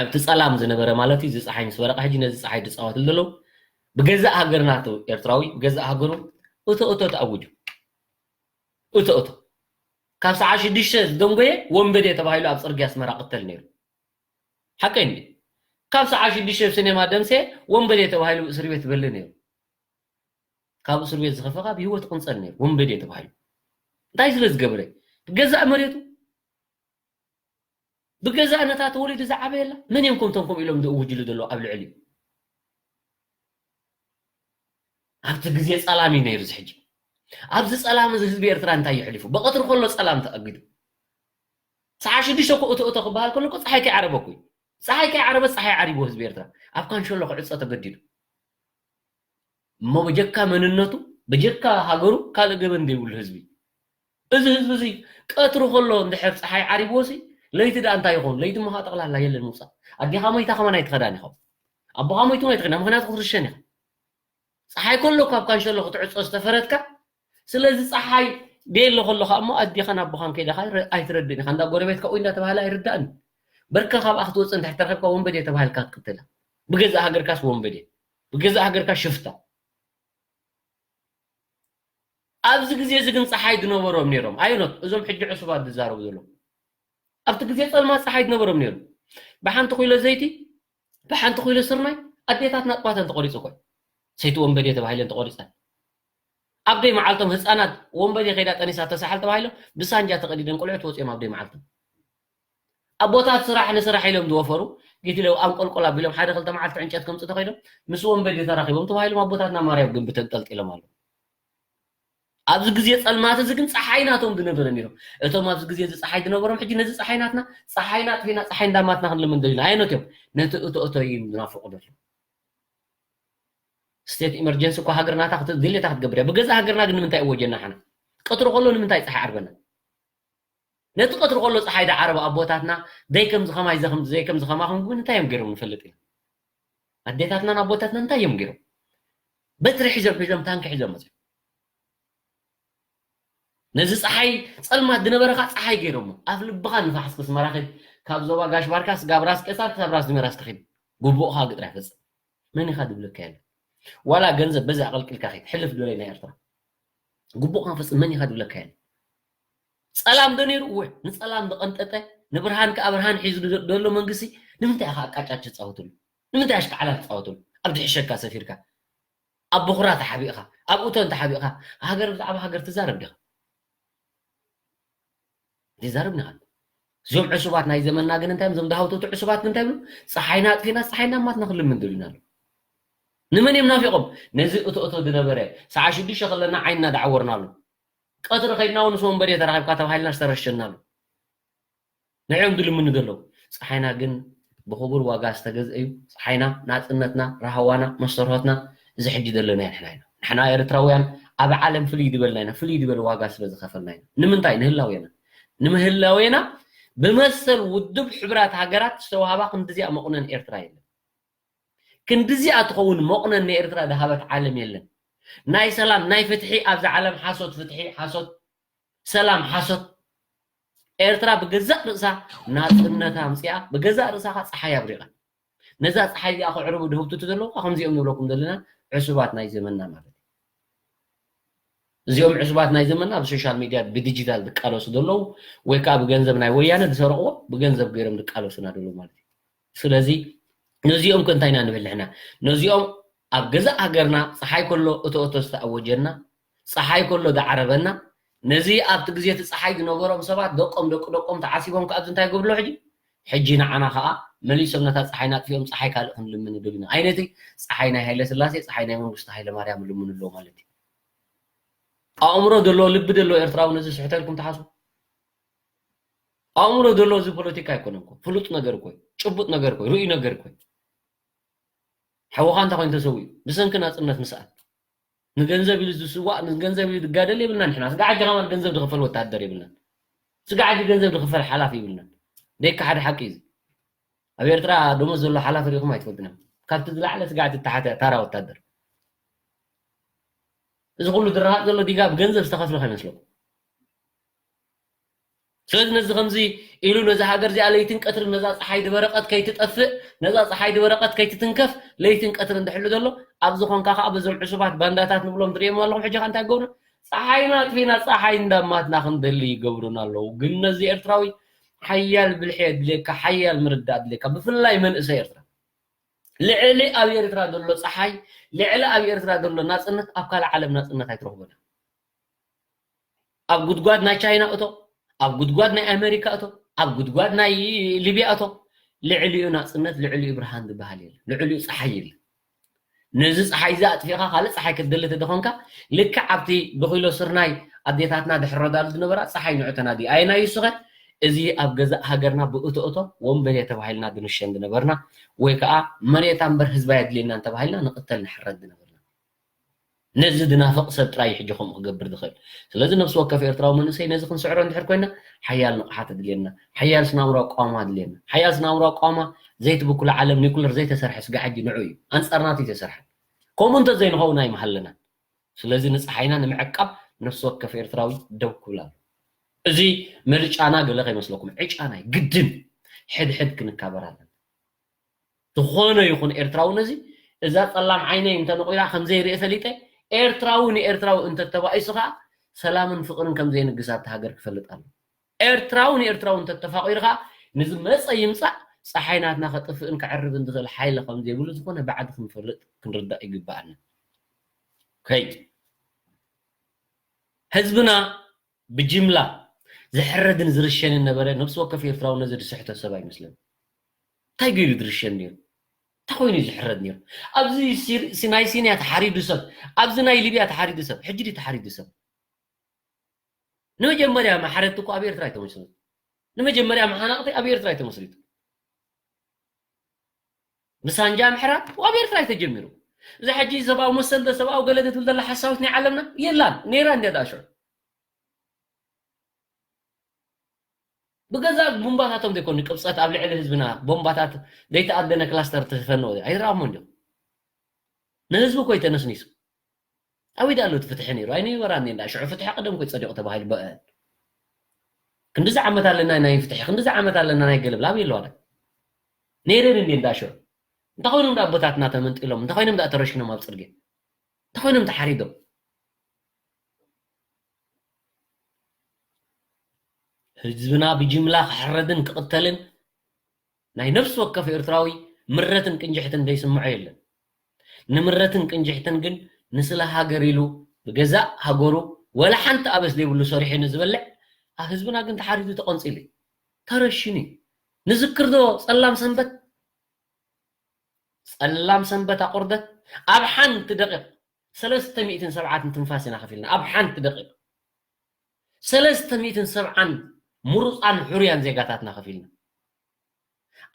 ኣብቲ ጸላም ዝነበረ ማለት እዩ። እዚ ጸሓይ ምስ በረቐ ሕጂ ነዚ ጸሓይ ዝጻወትሉ ዘለዉ ብገዛእ ሃገርና፣ ቱ ኤርትራዊ ብገዛእ ሃገሩ እቶ እቶ ተኣዊጁ። እቶ እቶ ካብ ሰዓት ሽዱሽተ ዝደንጎየ ወንበዴ ተባሂሉ ኣብ ጽርግያ ኣስመራ ቅተል ነይሩ። ሓቀይ እንዲ ካብ ሰዓት ሽዱሽተ ኣብ ሲኔማ ደምሴ ወንበዴ ተባሂሉ እስር ቤት በለ ነይሩ። ካብ እስር ቤት ዝኸፈ ካብ ህይወት ቅንጸል ነይሩ ወንበዴ ተባሂሉ። እንታይ ስለ ዝገበረ? ብገዛእ መሬቱ ብገዛእ ነታ ተወሊዱ ዝዓበየላ መን እዮም ከምቶም ከምኡ ኢሎም ዝእውጅሉ ዘለዉ ኣብ ልዕሊኡ? ኣብቲ ግዜ ጸላም እዩ ነይሩ። እዚ ሕጂ ኣብዚ ጸላም እዚ ህዝቢ ኤርትራ እንታይ የሕሊፉ? ብቐትሪ ከሎ ጸላም ተኣጊዱ። ሰዓት ሽዱሽተ እኮ እቶ እቶ ክበሃል ከሎ እኮ ጸሓይ ከይዓረበ እኮ እዩ። ጸሓይ ከይዓረበ ጸሓይ ዓሪቡ ህዝቢ ኤርትራ ኣብ ካንሸሎ ክዕጾ ተገዲዱ። እሞ ብጀካ መንነቱ ብጀካ ሃገሩ ካልእ ገበን ዘይብሉ ህዝቢ። እዚ ህዝቢ እዚ ቀትሪ ከሎ እንድሕር ጸሓይ ዓሪብዎ ሲ ለይቲ ደኣ እንታይ ይኸውን? ለይቲ እሞ ከዓ ጠቕላላ የለን ምውጻእ። ኣዴኻ ሞይታ ከማን ኣይትኸዳን ኢኻ። ኣቦኻ ሞይቱ ኣይትኸዳን፣ ምኽንያቱ ክትርሸን ኢኻ። ጸሓይ ከሎ ካብ ካንሸሎ ክትዕጾ ዝተፈረድካ። ስለዚ ጸሓይ ደየለ ከሎ ከዓ እሞ ኣዴኻን ኣቦኻን ከይዳ ከዓ ረ-፣ ኣይትረድእን ኢኻ። እንዳ ጎረቤትካ ኡይ እንዳተባህለ ኣይርዳእን። በርካ ካብኣ ክትወጽእ እንድሕር ተረኺብካ ወንበዴ ተባሂልካ ክትቅተል። ብገዛእ ሃገርካስ ወንበዴ፣ ብገዛእ ሃገርካ ሽፍታ። ኣብዚ ግዜ እዚ ግን ጸሓይ ዝነበሮም ነይሮም። ኣየኖት? እዞም ሕጂ ዕሱባት ዝዛረቡ ዘለዉ። ኣብቲ ግዜ ጸልማት ጸሓይ ዝነበሮም ነይሩ። ብሓንቲ ኩይሎ ዘይቲ፣ ብሓንቲ ኩይሎ ስርናይ ኣዴታትና ኣጥባተን ተቖሪጹ እኮ። ሰይቲ ወንበዴ ተባሂለን ተቖሪጸን። ኣብ ደይ መዓልቶም ህጻናት ወንበዴ ከይዳ ጠኒሳ ተሳሓል ተባሂሎም ብሳንጃ ተቐዲደን ቆልዑ ተወጺኦም ኣብ ደይ መዓልቶም። ኣቦታት ስራሕ ንስራሕ ኢሎም ዝወፈሩ ጌትለው ኣንቆልቆል ኣቢሎም ሓደ ክልተ መዓልቲ ዕንጨት ከምጽእ ተኸይዶም ምስ ወንበዴ ተራኺቦም ተባሂሎም ኣቦታትና ማርያም ግንቢ ተንጠልጢሎም ኣለዉ። ኣብዚ ግዜ ጸልማት እዚ ግን ጸሓይ ናቶም ዝነበረ ነይሮም። እቶም ኣብዚ ግዜ እዚ ጸሓይ ዝነበሮም ሕጂ ነዚ ጸሓይ ናትና፣ ጸሓይና ኣጥፊእና ጸሓይ እንዳማትና ክንልምን ደሊና። ኣየኖት እዮም? ነቲ እቶ እቶ እዮም ዝናፍቑ ዘለዉ። ስቴት ኢመርጀንሲ እኮ ሃገርናታ ክት-፣ ድሌታ ክትገብር እያ። ብገዛእ ሃገርና ግን ንምንታይ እወጀና ሓና? ቀትሪ ከሎ ንምንታይ ጸሓይ ዓርበና? ነቲ ቀትሪ ከሎ ጸሓይ ዝዓረበ ኣቦታትና ደይ ከም ዝኸማይ ዘኸም-፣ ዘይ ከም ዝኸማኹም ግን እንታይ እዮም ገይሮም ንፈልጥ ኢና። ኣዴታትናን ኣቦታትናን እንታይ እዮም ገይሮም? በትሪ ሒዞም ሒዞም ታንኪ ሒዞም መጽዮም። ነዚ ጸሓይ ጸልማት ዝነበረ ኸኣ ጸሓይ ገይሮሞ። ኣፍ ልብኻ ንፋሕስ ክስመራ ኺድ፣ ካብ ዞባ ጋሽ ባርካ ስጋብ ራስ ቄሳር ክሳብ ራስ ዲመራስ ትኺድ። ግቡእኻ ግጥራይ ፈጽም። መን ኢኻ ዝብለካ የለን። ዋላ ገንዘብ በዚ ኣቐልቂልካ ኺድ፣ ሕልፍ ዝበለ ናይ ኤርትራ። ግቡእኻ ፈጽም፣ መን ኢኻ ዝብለካ የለን። ጸላም ዶ ነይሩ? እወ፣ ንጸላም ዝቐንጠጠ፣ ንብርሃን ከኣ ብርሃን ሒዙ ዘሎ መንግስቲ፣ ንምንታይ ኢኻ ኣቃጫጭ ትጻወትሉ? ንምንታይ ኣሽካዕላል ትጻወትሉ? ኣብ ድሕሸካ ሰፊርካ፣ ኣብ በኹራ ተሓቢእኻ፣ ኣብ እቶን ተሓቢእኻ፣ ሃገር ብዛዕባ ሃገር ትዛረብ ዲኻ? ዘይዛረብ ዲኻ? እዞም ዕሱባት ናይ ዘመንና ግን እንታይ እዮም? እዞም ዝሃውተቱ ዕሱባት ግን እንታይ ይብሉ? ጸሓይና ኣጥፊእና፣ ጸሓይና ማትና ክልምን ደሊና ኣሎ። ንመን እዮም ናፊቖም? ነዚ እቶ እቶ ዝነበረ፣ ሰዓት ሽዱሽተ ከለና ዓይንና ዳዓወርናሉ። ቀትሪ ከይድና እውን ምስ ወንበዴ ተራኺብካ ተባሂልና ዝተረሸናሉ። ንዕኦም ድልምኑ ዘለዉ። ጸሓይና ግን ብኽቡር ዋጋ ዝተገዝአ እዩ። ጸሓይና፣ ናጽነትና፣ ራህዋና፣ መስተርሆትና፣ እዚ ሕጂ ዘለና ንሕና ኢና። ንሕና ኤርትራውያን ኣብ ዓለም ፍልይ ዝበልና ኢና፣ ፍልይ ዝበለ ዋጋ ስለ ዝኸፈልና ኢና። ንምንታይ? ንህላዌና። ንምህላዌና ብመሰል ውድብ ሕቡራት ሃገራት ዝተዋህባ ክንድዚኣ መቑነን ኤርትራ የለን። ክንድዚኣ ትኸውን መቑነን ንኤርትራ ዝሃበት ዓለም የለን። ናይ ሰላም ናይ ፍትሒ ኣብዛ ዓለም ሓሶት ፍትሒ ሓሶት ሰላም ሓሶት። ኤርትራ ብገዛእ ርእሳ ናጽነት ኣምጽኣ፣ ብገዛእ ርእሳ ኸኣ ጸሓይ ኣብሪቓ። ነዛ ጸሓይ እዚኣ ክዕርቡ ድህብትቱ ዘለዉ ከምዚኦም ንብለኩም ዘለና ዕሱባት ናይ ዘመንና ማለት እዩ። እዚኦም ዕሱባት ናይ ዘመንና ኣብ ሶሻል ሚድያ ብዲጂታል ዝቃለሱ ዘለዉ ወይ ከዓ ብገንዘብ ናይ ወያነ ዝሰረቕዎ ብገንዘብ ገይሮም ዝቃለሱና ዘለዉ ማለት እዩ። ስለዚ ነዚኦም ከ እንታይ ኢና ንብል ንሕና? ነዚኦም ኣብ ገዛእ ሃገርና ጸሓይ ከሎ እቶ እቶ ዝተኣወጀና፣ ጸሓይ ከሎ ዝዓረበና፣ ነዚ ኣብቲ ግዜ እቲ ጸሓይ ዝነበሮም ሰባት ደቆም ደቂ ደቆም ተዓሲቦም ከኣ ኣብዚ እንታይ ይገብሩ ኣለዉ ሕጂ? ሕጂ ንዓና ከኣ መሊሶም ነታ ጸሓይ ናጥፊኦም ጸሓይ ካልእ ክንልምን ይደልዩና። ኣይነቲ ጸሓይ ናይ ሃይለ ስላሴ፣ ጸሓይ ናይ መንግስቱ ሃይለ ማርያም ይልምኑ ኣለዉ ማለት እዩ። ኣእምሮ ዘለዎ ልቢ ዘለዎ ኤርትራዊ ነዚ ስሕተልኩም ትሓስቡ? ኣእምሮ ዘለዎ እዚ ፖለቲካ ኣይኮነን እኮ። ፍሉጥ ነገር እኮ እዩ። ጭቡጥ ነገር እኮ እዩ። ርእዩ ነገር እኮ እዩ። ሓውኻ እንታይ ኮይኑ ተሰዊኡ? ብሰንኪ ናጽነት ምስኣን። ንገንዘብ ኢሉ ዝስዋእ፣ ንገንዘብ ኢሉ ዝጋደል የብልናን ንሕና። ስጋዕ ሕጂ ከማን ገንዘብ ዝኽፈል ወታደር የብልናን። ስጋዕ ሕጂ ገንዘብ ዝኽፈል ሓላፊ የብልናን። ደይካ ሓደ ሓቂ እዩ እዚ። ኣብ ኤርትራ ደሞዝ ዘሎ ሓላፊ ርኢኹም ኣይትፈልጡን እዮም። ካብቲ ዝለዓለ ስጋዕ እቲ ተሓተ ታራ ወታደር። እዚ ኩሉ ዝረሃቕ ዘሎ ዲጋ ብገንዘብ ዝተኸፍለ ከይመስለኩም። ስለዚ ነዚ ከምዚ ኢሉ ነዛ ሃገር እዚኣ ለይትን ቀትርን ነዛ ጸሓይ ድበረቐት ከይትጠፍእ፣ ነዛ ጸሓይ ድበረቐት ከይትትንከፍ ለይትን ቀትርን ድሕሉ ዘሎ፣ ኣብዚ ኾንካ ከኣ በዞም ዕሱባት ባንዳታት ንብሎም ትርእዮም ኣለኹም። ሕጂ ከ እንታይ ይገብሩ? ጸሓይና ኣጥፊና ጸሓይ እንዳማትና ክንደሊ ይገብሩና ኣለዉ። ግን ነዚ ኤርትራዊ ሓያል ብልሒ የድልየካ፣ ሓያል ምርዳእ ኣድልየካ፣ ብፍላይ መንእሰይ ኤርትራ። ልዕሊ ኣብ ኤርትራ ዘሎ ጸሓይ፣ ልዕሊ ኣብ ኤርትራ ዘሎ ናጽነት ኣብ ካልእ ዓለም ናጽነት ኣይትረኽቦን። ኣብ ጉድጓድ ናይ ቻይና እቶ፣ ኣብ ጉድጓድ ናይ ኣሜሪካ እቶ፣ ኣብ ጉድጓድ ናይ ሊብያ እቶ፣ ልዕሊኡ ናጽነት፣ ልዕሊኡ ብርሃን ዝበሃል የለን፣ ልዕሊኡ ጸሓይ የለን። ነዚ ጸሓይ እዚ ኣጥፊእኻ ካልእ ጸሓይ ክትደሊ ተደኾንካ፣ ልክዕ ኣብቲ ብኪሎ ስርናይ ኣዴታትና ድሕረዳሉ ዝነበራ ጸሓይ ንዑ ተናዲ። ኣየናይ እሱ ኸ? እዚ ኣብ ገዛእ ሃገርና ብእቶ እቶ ወንበዴ ተባሂልና ድንሸን ዝነበርና፣ ወይ ከኣ መሬታ እምበር ህዝባ የድልየናን ተባሂልና ንቕተል ንሕረድ ዝነበርና። ነዚ ዝናፍቕ ሰብ ጥራይ እዩ ሕጂ ከምኡ ክገብር ዝኽእል። ስለዚ ነፍሲ ወከፍ ኤርትራዊ መንእሰይ ነዚ ክንስዕሮ እንድሕር ኮይና፣ ሓያል ንቕሓት ኣድልየና፣ ሓያል ስነ-ኣእምሮኣዊ ኣቃውማ ኣድልየና። ሓያል ስነ-ኣእምሮኣዊ ኣቃውማ ዘይትብኩሎ ዓለም ኒኩለር ዘይተሰርሐ ስጋዕ ሕጂ ንዑ እዩ። ኣንጻር ናቱ እዩ ተሰርሐ። ከምኡ እንተዘይንኸውን ኣይምሃለናን። ስለዚ ንጸሓይና ንምዕቃብ ነፍሲ ወከፍ ኤርትራዊ ደው ክብል ኣለዎ። እዚ ምርጫና ገለ ከይመስለኩም፣ ዕጫና እዩ። ግድን ሕድሕድ ክንካበር ኣለና። ዝኾነ ይኹን ኤርትራዊ ነዚ፣ እዛ ጸላም ዓይነይ እንተነቑራ ከም ዘይርኢ ፈሊጠ፣ ኤርትራዊ ንኤርትራዊ እንተተባኢሱ ኸኣ ሰላምን ፍቕርን ከም ዘየንግስ ኣብታ ሃገር ክፈልጥ ኣለዎ። ኤርትራዊ ንኤርትራዊ እንተተፋቒሩ ኸኣ ንዝመጸ ይምጻእ፣ ጸሓይ ናትና ከጥፍእን ከዕርብን ዝኽእል ሓይሊ ከም ዘይብሉ ዝኾነ ባዕዲ ክንፈልጥ ክንርዳእ ይግብኣና። ከይ ህዝብና ብጅምላ ዝሕረድን ዝርሸንን ነበረ። ነብሲ ወከፍ ኤርትራዊ ነዚ ዝስሕቶ ሰብ ኣይመስለንን። እንታይ ገይሩ ዝርሸን ነይሩ? እንታይ ኮይኑ እዩ ዝሕረድ ነይሩ? ኣብዚ ሲር-፣ ሲ-፣ ናይ ሲንያ ተሓሪዱ ሰብ፣ ኣብዚ ናይ ሊብያ ተሓሪዱ ሰብ፣ ሕጂ ድዩ ተሓሪዱ ሰብ? ንመጀመርያ ማሕረት እኮ ኣብ ኤርትራ እዩ ተመስሪቱ። ንመጀመርያ መሓናቕቲ ኣብ ኤርትራ እዩ ተመስሪቱ። ብሳንጃ ምሕራድ ኣብ ኤርትራ እዩ ተጀሚሩ። እዚ ሕጂ ሰብኣዊ መሰል ዶ ሰብኣዊ ገለ ዶ ትብል ዘላ ሓሳዊት ናይ ዓለምና የላን። ነይራ እንድያ ደኣ ሽዑ። ብገዛእ ቦምባታቶም ዘይኮኑ ቅብጸት ኣብ ልዕሊ ህዝብና ቦምባታት ዘይተኣደነ ክላስተር ተፈነወ ኣይረኣኹሞ እንዲዮም። ንህዝቢ እኮ እዩ ተነስኒሱ። ኣበይ ደኣ ኣሎ እቲ ፍትሒ ነይሩ? ኣይነበራን እንዳ ሽዑ ፍትሒ ቀደም እኮ እዩ ጸዲቑ ተባሂሉ በ-፣ ክንዲዚ ዓመት ኣለና ናይ ፍትሒ፣ ክንዲዚ ዓመት ኣለና ናይ ገለብላ ኣበይ ኣለዋ ደኣ? ነይረን እንዴ እንዳ ሽዑ? እንታይ ኮይኖም ደኣ ኣቦታትና ተመንጢሎም? እንታይ ኮይኖም ደኣ ተረሽኖም ኣብ ጽርግያ? እንታይ ኮይኖም ተሓሪዶም? ህዝብና ብጅምላ ክሕረድን ክቕተልን ናይ ነፍሲ ወከፍ ኤርትራዊ ምረትን ቅንጅሕትን ዘይስምዖ የለን። ንምረትን ቅንጅሕትን ግን ንስለ ሃገር ኢሉ ብገዛእ ሃገሩ ወላ ሓንቲ ኣበስ ዘይብሉ ሰሪሑ ንዝበልዕ ኣብ ህዝብና ግን ተሓሪዱ ተቐንጺሉ እዩ። ተረሽኑ እዩ። ንዝክር ዶ ጸላም ሰንበት? ጸላም ሰንበት ኣቑርደት ኣብ ሓንቲ ደቂቕ ሰለስተ ሚእትን ሰብዓን ትንፋስ ኢና ከፊልና። ኣብ ሓንቲ ደቂቕ ሰለስተ ሚእትን ሰብዓን ምሩጻን ሕሩያን ዜጋታትና ከፊልና።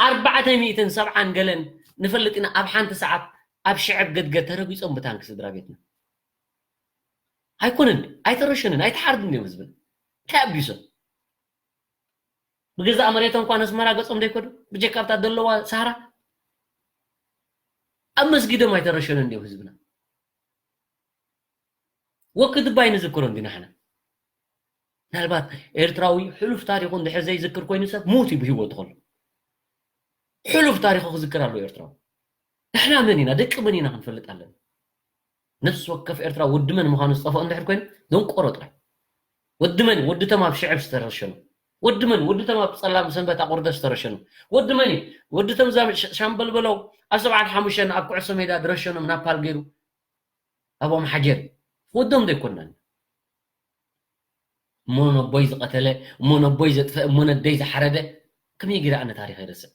ኣርባዕተ ሚእትን ሰብዓን ገለን ንፈልጥ ኢና ኣብ ሓንቲ ሰዓት ኣብ ሽዕብ ገድገድ ተረጊጾም ብታንኪ ስድራ ቤትና። ኣይኮነን፣ ኣይተረሸንን፣ ኣይተሓርድን እዮም ህዝብና። እንታይ ኣቢሶም? ብገዛእ መሬቶም እኳ ነስመራ ገጾም ደይከዱ፣ ብጀካ ኣብታ ዘለዋ ሳህራ ኣብ መስጊዶም ኣይተረሸኑን ድዮም ህዝብና? ወክድባይ ንዝክሮ እንዲ ንሕና። ምናልባት ኤርትራዊ ሕሉፍ ታሪኹ እንድሕር ዘይዝክር ኮይኑ ሰብ ሙት እዩ ብህይወቱ ከሎ። ሕሉፍ ታሪኹ ክዝክር ኣለዎ ኤርትራዊ። ንሕና መን ኢና? ደቂ መን ኢና ክንፈልጥ ኣለና። ነፍሲ ወከፍ ኤርትራዊ ወዲ መን ምዃኑ ዝጠፍኦ እንድሕር ኮይኑ ደንቆሮ ጥራይ። ወዲ መን? ወዲ ተም ኣብ ሽዕብ ዝተረሸኑ። ወዲ መን? ወዲ ተም ኣብ ጸላም ሰንበት ኣቑርደት ዝተረሸኑ። ወዲ መን እዩ? ወዲ ተም ዛም-፣ ሻምበል በለው ኣብ ሰብዓን ሓሙሽተን ኣብ ኩዕሶ ሜዳ ዝረሸኖም ናብ ፓል ገይሩ ኣብኦም ሓጀር ወዶም ዘይኮናን። እሞ ነቦይ ዝቐተለ፣ እሞ ነቦይ ዘጥፈ፣ እሞ ነደይ ዝሓረደ ከመይ ገይረ ኣነ ታሪኸ ይረስዕ?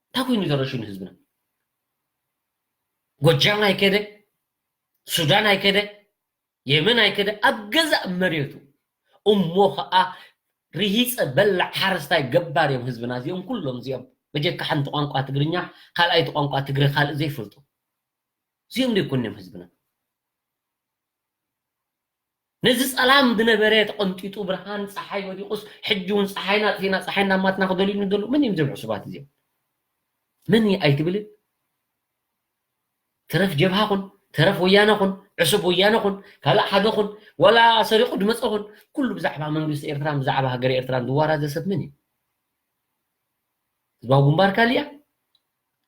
እንታይ ኮይኑ ተረሽኑ ህዝብና? ጎጃም ኣይከደ፣ ሱዳን ኣይከደ፣ የመን ኣይከደ፣ ኣብ ገዛእ መሬቱ እሞ ኸዓ ርሂፀ በላዕ ሓረስታይ ገባር እዮም ህዝብና። እዚኦም ኩሎም እዚኦም በጀካ ሓንቲ ቋንቋ ትግርኛ ካልኣይቲ ቋንቋ ትግረ ካልእ ዘይፈልጡ እዚኦም ዘይኮን እዮም ህዝብና። ነዚ ጸላም ዝነበረ ተቐንጢጡ ብርሃን ጸሓይ ወዲቑስ ሕጂ እውን ጸሓይና ኣጥፊእና ጸሓይ እናማትና ክደልዩኒ ዘለዉ መን እዮም እዚኦም ዕሱባት እዚኦም? መን እዩ ኣይትብልን? ተረፍ ጀብሃ ኹን፣ ተረፍ ወያነ ኹን፣ ዕሱብ ወያነ ኹን፣ ካልእ ሓደ ኹን፣ ዋላ ሰሪቑ ዝመጸ ኹን፣ ኩሉ ብዛዕባ መንግስቲ ኤርትራን ብዛዕባ ሃገረ ኤርትራን ዝዋራዘ ሰብ መን እዩ? ህዝባዊ ግንባር ካሊእ እያ፣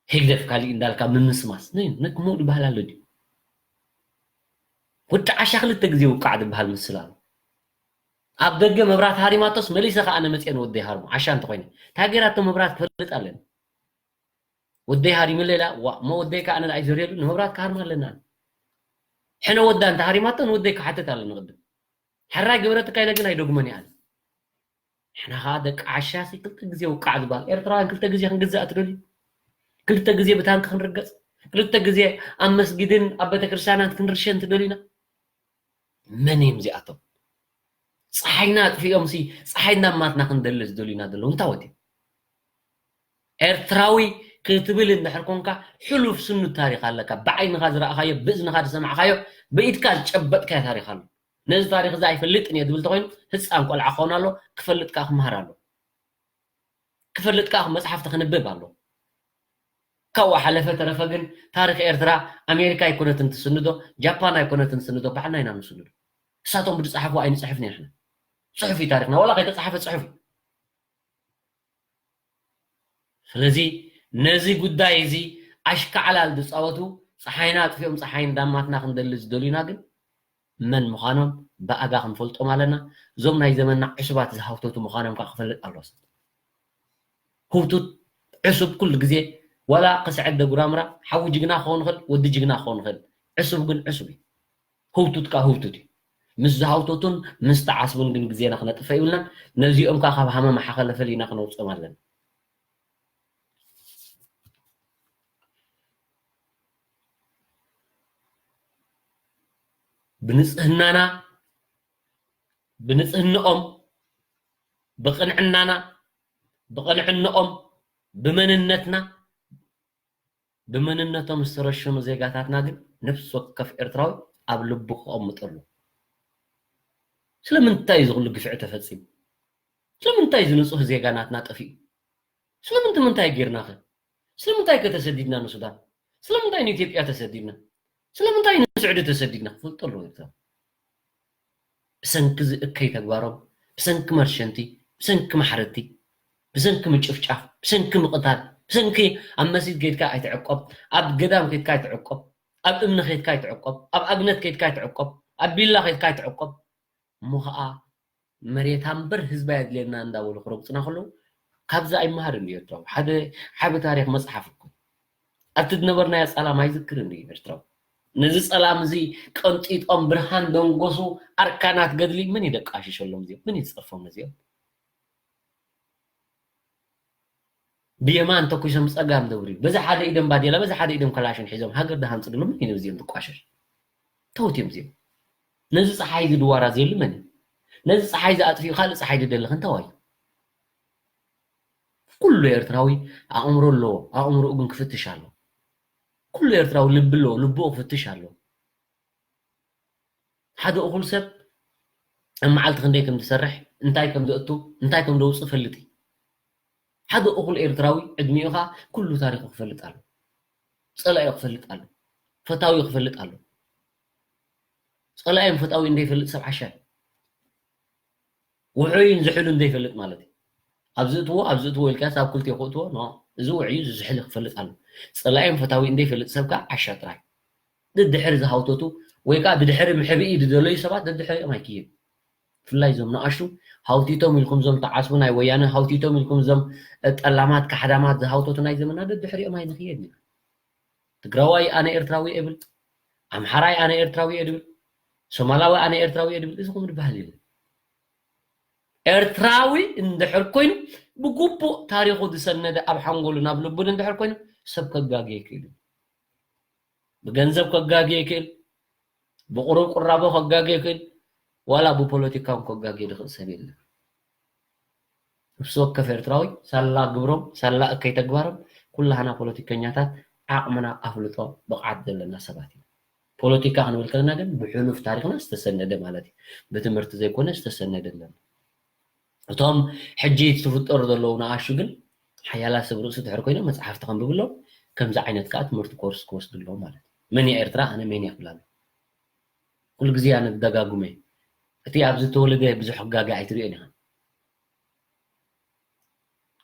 ህግደፍ ካሊእ እንዳልካ ምምስማስ ነ-፣ ነ-፣ ከምኡ ዝበሃል ኣሎ ድዩ? ወዲ ዓሻ ክልተ ግዜ ውቃዕ ዝበሃል ምስል ኣሎ። ኣብ ደገ መብራት ሃሪማቶስ መሊሰ ከኣ ኣነ መፅየ ንወደይ ሃርሞ ዓሻ እንተኾይነ እንታይ ገይራቶ መብራት ክፈልጥ ኣለኒ። ወደይ ሃሪሙ ሌላ ዋ እሞ ወደይ ከኣ ኣነ ኣይዘርየሉ ንመብራት ክሃርማ ኣለና። ሕነ ወዳ እንተ ሃሪማቶ ንወደይ ክሓትት ኣለኒ ቅድም። ሕራይ ገበረትካ ኢለ ግን ኣይደግሞን እየ ኣነ። ንሕና ኸዓ ደቂ ዓሻሲ ክልተ ግዜ ውቃዕ ዝበሃል ኤርትራውያን ክልተ ግዜ ክንግዛእ ትደልዩ? ክልተ ግዜ ብታንኪ ክንርገጽ? ክልተ ግዜ ኣብ መስጊድን ኣብ ቤተክርስትያናት ክንርሸን ትደልዩና? መን እዮም እዚኣቶም? ፀሓይና ኣጥፊኦምሲ ፀሓይ እናማትና ክንደሊ ዝደልዩና ዘለዉ እንታይ ወት እዮም? ኤርትራዊ ክትብል እንድሕር ኮንካ ሕሉፍ ስኑድ ታሪኽ ኣለካ። ብዓይንኻ ዝረኣኻዮ፣ ብእዝንኻ ዝሰማዕካዮ፣ ብኢድካ ዝጨበጥካዮ ታሪኽ ኣሎ። ነዚ ታሪኽ እዚ ኣይፈልጥን እየ ዝብል እንተኾይኑ ህፃን ቆልዓ ክኸውን ኣሎ፣ ክፈልጥ ከዓ ክመሃር ኣሎ። ክፈልጥ ከዓ መፅሓፍቲ ክንብብ ኣሎ። ካብኡ ሓለፈ ተረፈ ግን ታሪኽ ኤርትራ ኣሜሪካ ኣይኮነትን ትስንዶ፣ ጃፓን ኣይኮነትን ትስንዶ፣ ባዕልና ኢና ንስንዶ። እሳቶም ብዝፀሓፍዎ ኣይንፅሕፍን ኢና ንሕና። ፅሑፍ እዩ ታሪኽና፣ ዋላ ከይተፃሓፈ ፅሑፍ እዩ። ስለዚ ነዚ ጉዳይ እዚ ኣሽካዕላል ዝፃወቱ ፀሓይና ኣጥፊኦም ፀሓይ እንዳማትና ክንደሊ ዝደልዩና ግን መን ምዃኖም ብኣጋ ክንፈልጦም ኣለና። እዞም ናይ ዘመንና ዕሱባት ዝሃውተቱ ምዃኖም ከዓ ክፈልጥ ኣለዎ ሰብ። ህውቱት ዕሱብ ኩሉ ግዜ ዋላ ክስዕድ ደጉራምራ ሓዊ ጅግና ክኸውን ይኽእል፣ ወዲ ጅግና ክኸውን ይኽእል። ዕሱብ ግን ዕሱብ እዩ። ህውቱት ከዓ ህውቱት እዩ። ምስ ዝሃውተቱን ምስ ተዓስቡን ግን ግዜና ክነጥፈ ይብልናን። ነዚኦም ከዓ ካብ ሃመማ ሓኸለ ፈሊና ክነውፅኦም ኣለና። ብንፅህናና፣ ብንፅህንኦም፣ ብቕንዕናና፣ ብቕንዕንኦም፣ ብመንነትና፣ ብመንነቶም ዝተረሸኑ ዜጋታትና ግን ነፍሲ ወከፍ ኤርትራዊ ኣብ ልቡ ክቐምጠሉ። ስለምንታይ እዚ ኩሉ ግፍዒ ተፈጺሙ? ስለምንታይ እዚ ንጹህ ዜጋ ናትና ጠፊኡ? ስለምንት-፣ ምንታይ ጌርናኸ? ስለምንታይ ከ ተሰዲድና ንሱዳን? ስለምንታይ ንኢትዮጵያ ተሰዲድና? ስለምንታይ ንስዑዲ ተሰዲድና? ክፈልጦ ኣለዎ ኤርትራ። ብሰንኪ እዚ እከይ ተግባሮም፣ ብሰንኪ መርሸንቲ፣ ብሰንኪ ማሕረድቲ፣ ብሰንኪ ምጭፍጫፍ፣ ብሰንኪ ምቕታል፣ ብሰንኪ ኣብ መስጊድ ከይድካ ኣይትዕቆብ፣ ኣብ ገዳም ከይድካ ኣይትዕቆብ፣ ኣብ እምኒ ከይድካ ኣይትዕቆብ፣ ኣብ ኣግነት ከይድካ ኣይትዕቆብ፣ ኣብ ቢላ ከይድካ ኣይትዕቆብ። እሞ ኸዓ መሬታ እምበር ህዝባ የድልየና እንዳበሉ ክረግጹና ከለዉ ካብዚ ኣይመሃርን እዩ ኤርትራዊ። ሓደ ዓቢ ታሪኽ መጽሓፍ እኮ እዩ። ኣብቲ ዝነበርናዮ ጸላም ኣይዝክርን እዩ ኤርትራዊ። ነዚ ጸላም እዚ ቀንጢጦም ብርሃን ደንጎሱ ኣርካናት ገድሊ መን እዩ ደቃሽሸሎም እዚኦም? መን እዩ ዝጸርፎም ነዚኦም? ብየማን ተኩሶም ብጸጋም ደብሪ በዚ ሓደ ኢዶም ባዴላ በዚ ሓደ ኢዶም ከላሽን ሒዞም ሃገር ዝሃንጹ ዘለዉ መን እዩ ነዚኦም ዝቋሸሽ? ተውት እዮም እዚኦም። ነዚ ጸሓይ እዚ ድዋራ ዘየሉ መን እዩ? ነዚ ጸሓይ እዚ ኣጥፊኡ ካልእ ጸሓይ ዝደሊ ከ እንታዋይ እዩ? ኩሉ ኤርትራዊ ኣእምሮ ኣለዎ። ኣእምሮኡ ግን ክፍትሽ ኣለዎ። ኩሉ ኤርትራዊ ልቢ ኣለዎ። ልብኡ ክፍትሽ ኣለዎ። ሓደ እኹል ሰብ ኣብ መዓልቲ ክንደይ ከም ዝሰርሕ፣ እንታይ ከም ዘእቱ፣ እንታይ ከም ዘውጽእ ፈልጥ እዩ። ሓደ እኹል ኤርትራዊ ዕድሚኡ ኸዓ ኩሉ ታሪኹ ክፈልጥ ኣለዎ። ጸላኢኡ ክፈልጥ ኣለዎ። ፈታዊኡ ክፈልጥ ኣለዎ። ጸላኢን ፈታዊ እንደይፈልጥ ሰብ ዓሻ። ውዑይን ዝሕሉን ዘይፈልጥ ማለት እዩ። ኣብዚ እትዎ፣ ኣብዚ እትዎ ኢልካ ሳብ ክልቲኡ ክእትዎ፣ ኖ፣ እዚ ውዑይ፣ እዚ ዝሕል ክፈልጥ ኣሎ። ጸላኢን ፈታዊ እንደይፈልጥ ሰብ ከዓ ዓሻ ጥራይ። ድድሕሪ ዝሃውተቱ ወይ ከዓ ድድሕሪ ምሕብኢ ዝደለዩ ሰባት ድድሕሪኦም ኣይክይድ። ብፍላይ እዞም ንኣሽቱ ሃውቲቶም ኢልኩም እዞም ተዓስቡ ናይ ወያነ ሃውቲቶም ኢልኩም እዞም ጠላማት ካሕዳማት ዝሃውተቱ ናይ ዘመና ድድሕሪኦም ኣይንኽየድ ኢና። ትግራዋይ ኣነ ኤርትራዊ እብል፣ ኣምሓራይ ኣነ ኤርትራዊ እየ ድብል፣ ሶማላዊ ኣነ ኤርትራዊ እየ ድብል፣ እዚ ከምኡ ዝበሃል የለን። ኤርትራዊ እንድሕር ኮይኑ ብግቡእ ታሪኹ ዝሰነደ ኣብ ሓንጎሉ ናብ ልቡን እንድሕር ኮይኑ ሰብ ከጋግየ ይክእል እዩ። ብገንዘብ ከጋግየ ይክእል፣ ብቁሩብ ቁራቦ ከጋግየ ይክእል፣ ዋላ ብፖለቲካ እውን ከጋግየ ዝኽእል ሰብ የለን። ነፍሲ ወከፍ ኤርትራዊ ሳላ ግብሮም ሳላ እከይ ተግባሮም ኩላህና ፖለቲከኛታት ዓቕምና ኣፍልጦ ብቕዓት ዘለና ሰባት ኢና። ፖለቲካ ክንብል ከለና ግን ብሕሉፍ ታሪኽና ዝተሰነደ ማለት እዩ። ብትምህርቲ ዘይኮነ ዝተሰነደ ኣለና። እቶም ሕጂ ዝፍጠሩ ዘለዉ ንኣሹ ግን ሓያላት ሰብ ርእሲ ድሕር ኮይኖም መፅሓፍቲ ከንብብሎም ከምዚ ዓይነት ከዓ ትምህርቲ ኮርስ ክወስዱ ኣለዉ ማለት እዩ። መን እያ ኤርትራ ኣነ መን እየ ክብላ ኣለዉ። ኩሉ ግዜ ኣነ ዝደጋግሞ እየ። እቲ ኣብዚ ዝተወለደ ብዙሕ ክጋገ ኣይትሪኦን ኢኻ።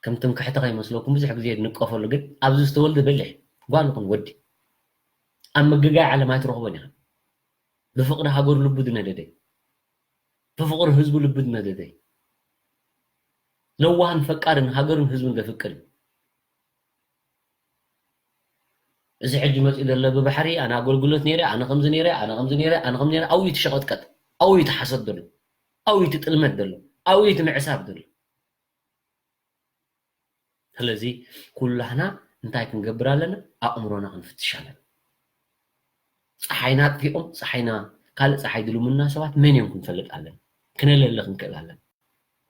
ከም ትምክሕቲ ከይመስለኩም ብዙሕ ግዜ ንቀፈሉ፣ ግን ኣብዚ ዝተወልደ በሊሕ ጓል ይኹን ወዲ ኣብ ምግጋይ ዓለም ኣይትረኽቦን ኢኻ። ብፍቕሪ ሃገሩ ልቡ ዝነደደ፣ ብፍቕሪ ህዝቡ ልቡ ዝነደደ፣ ለዋህን ፈቃርን ሃገሩን ህዝቡን ዘፍቅር እዩ። እዚ ሕጂ መፂኡ ዘሎ ብባሕሪ ኣነ ኣገልግሎት ነይረ፣ ኣነ ከምዚ ነይረ፣ ኣነ ከምዚ ነይረ፣ ኣነ ከምዚ ነይረ፣ ኣብኡ እዩ እቲ ሸቐጥቀጥ፣ ኣብኡ እዩ እቲ ሓሶት ዘሎ፣ ኣብኡ እዩ እቲ ጥልመት ዘሎ፣ ኣብኡ እዩ እቲ ምዕሳብ ዘሎ። ስለዚ ኩላህና እንታይ ክንገብር ኣለና? ኣእምሮና ክንፍትሽ ኣለና። ፀሓይና ኣጥፊኦም ፀሓይና ካልእ ፀሓይ ድልሙና ሰባት መን እዮም ክንፈልጥ ኣለና። ክነለሊ ክንክእል ኣለና።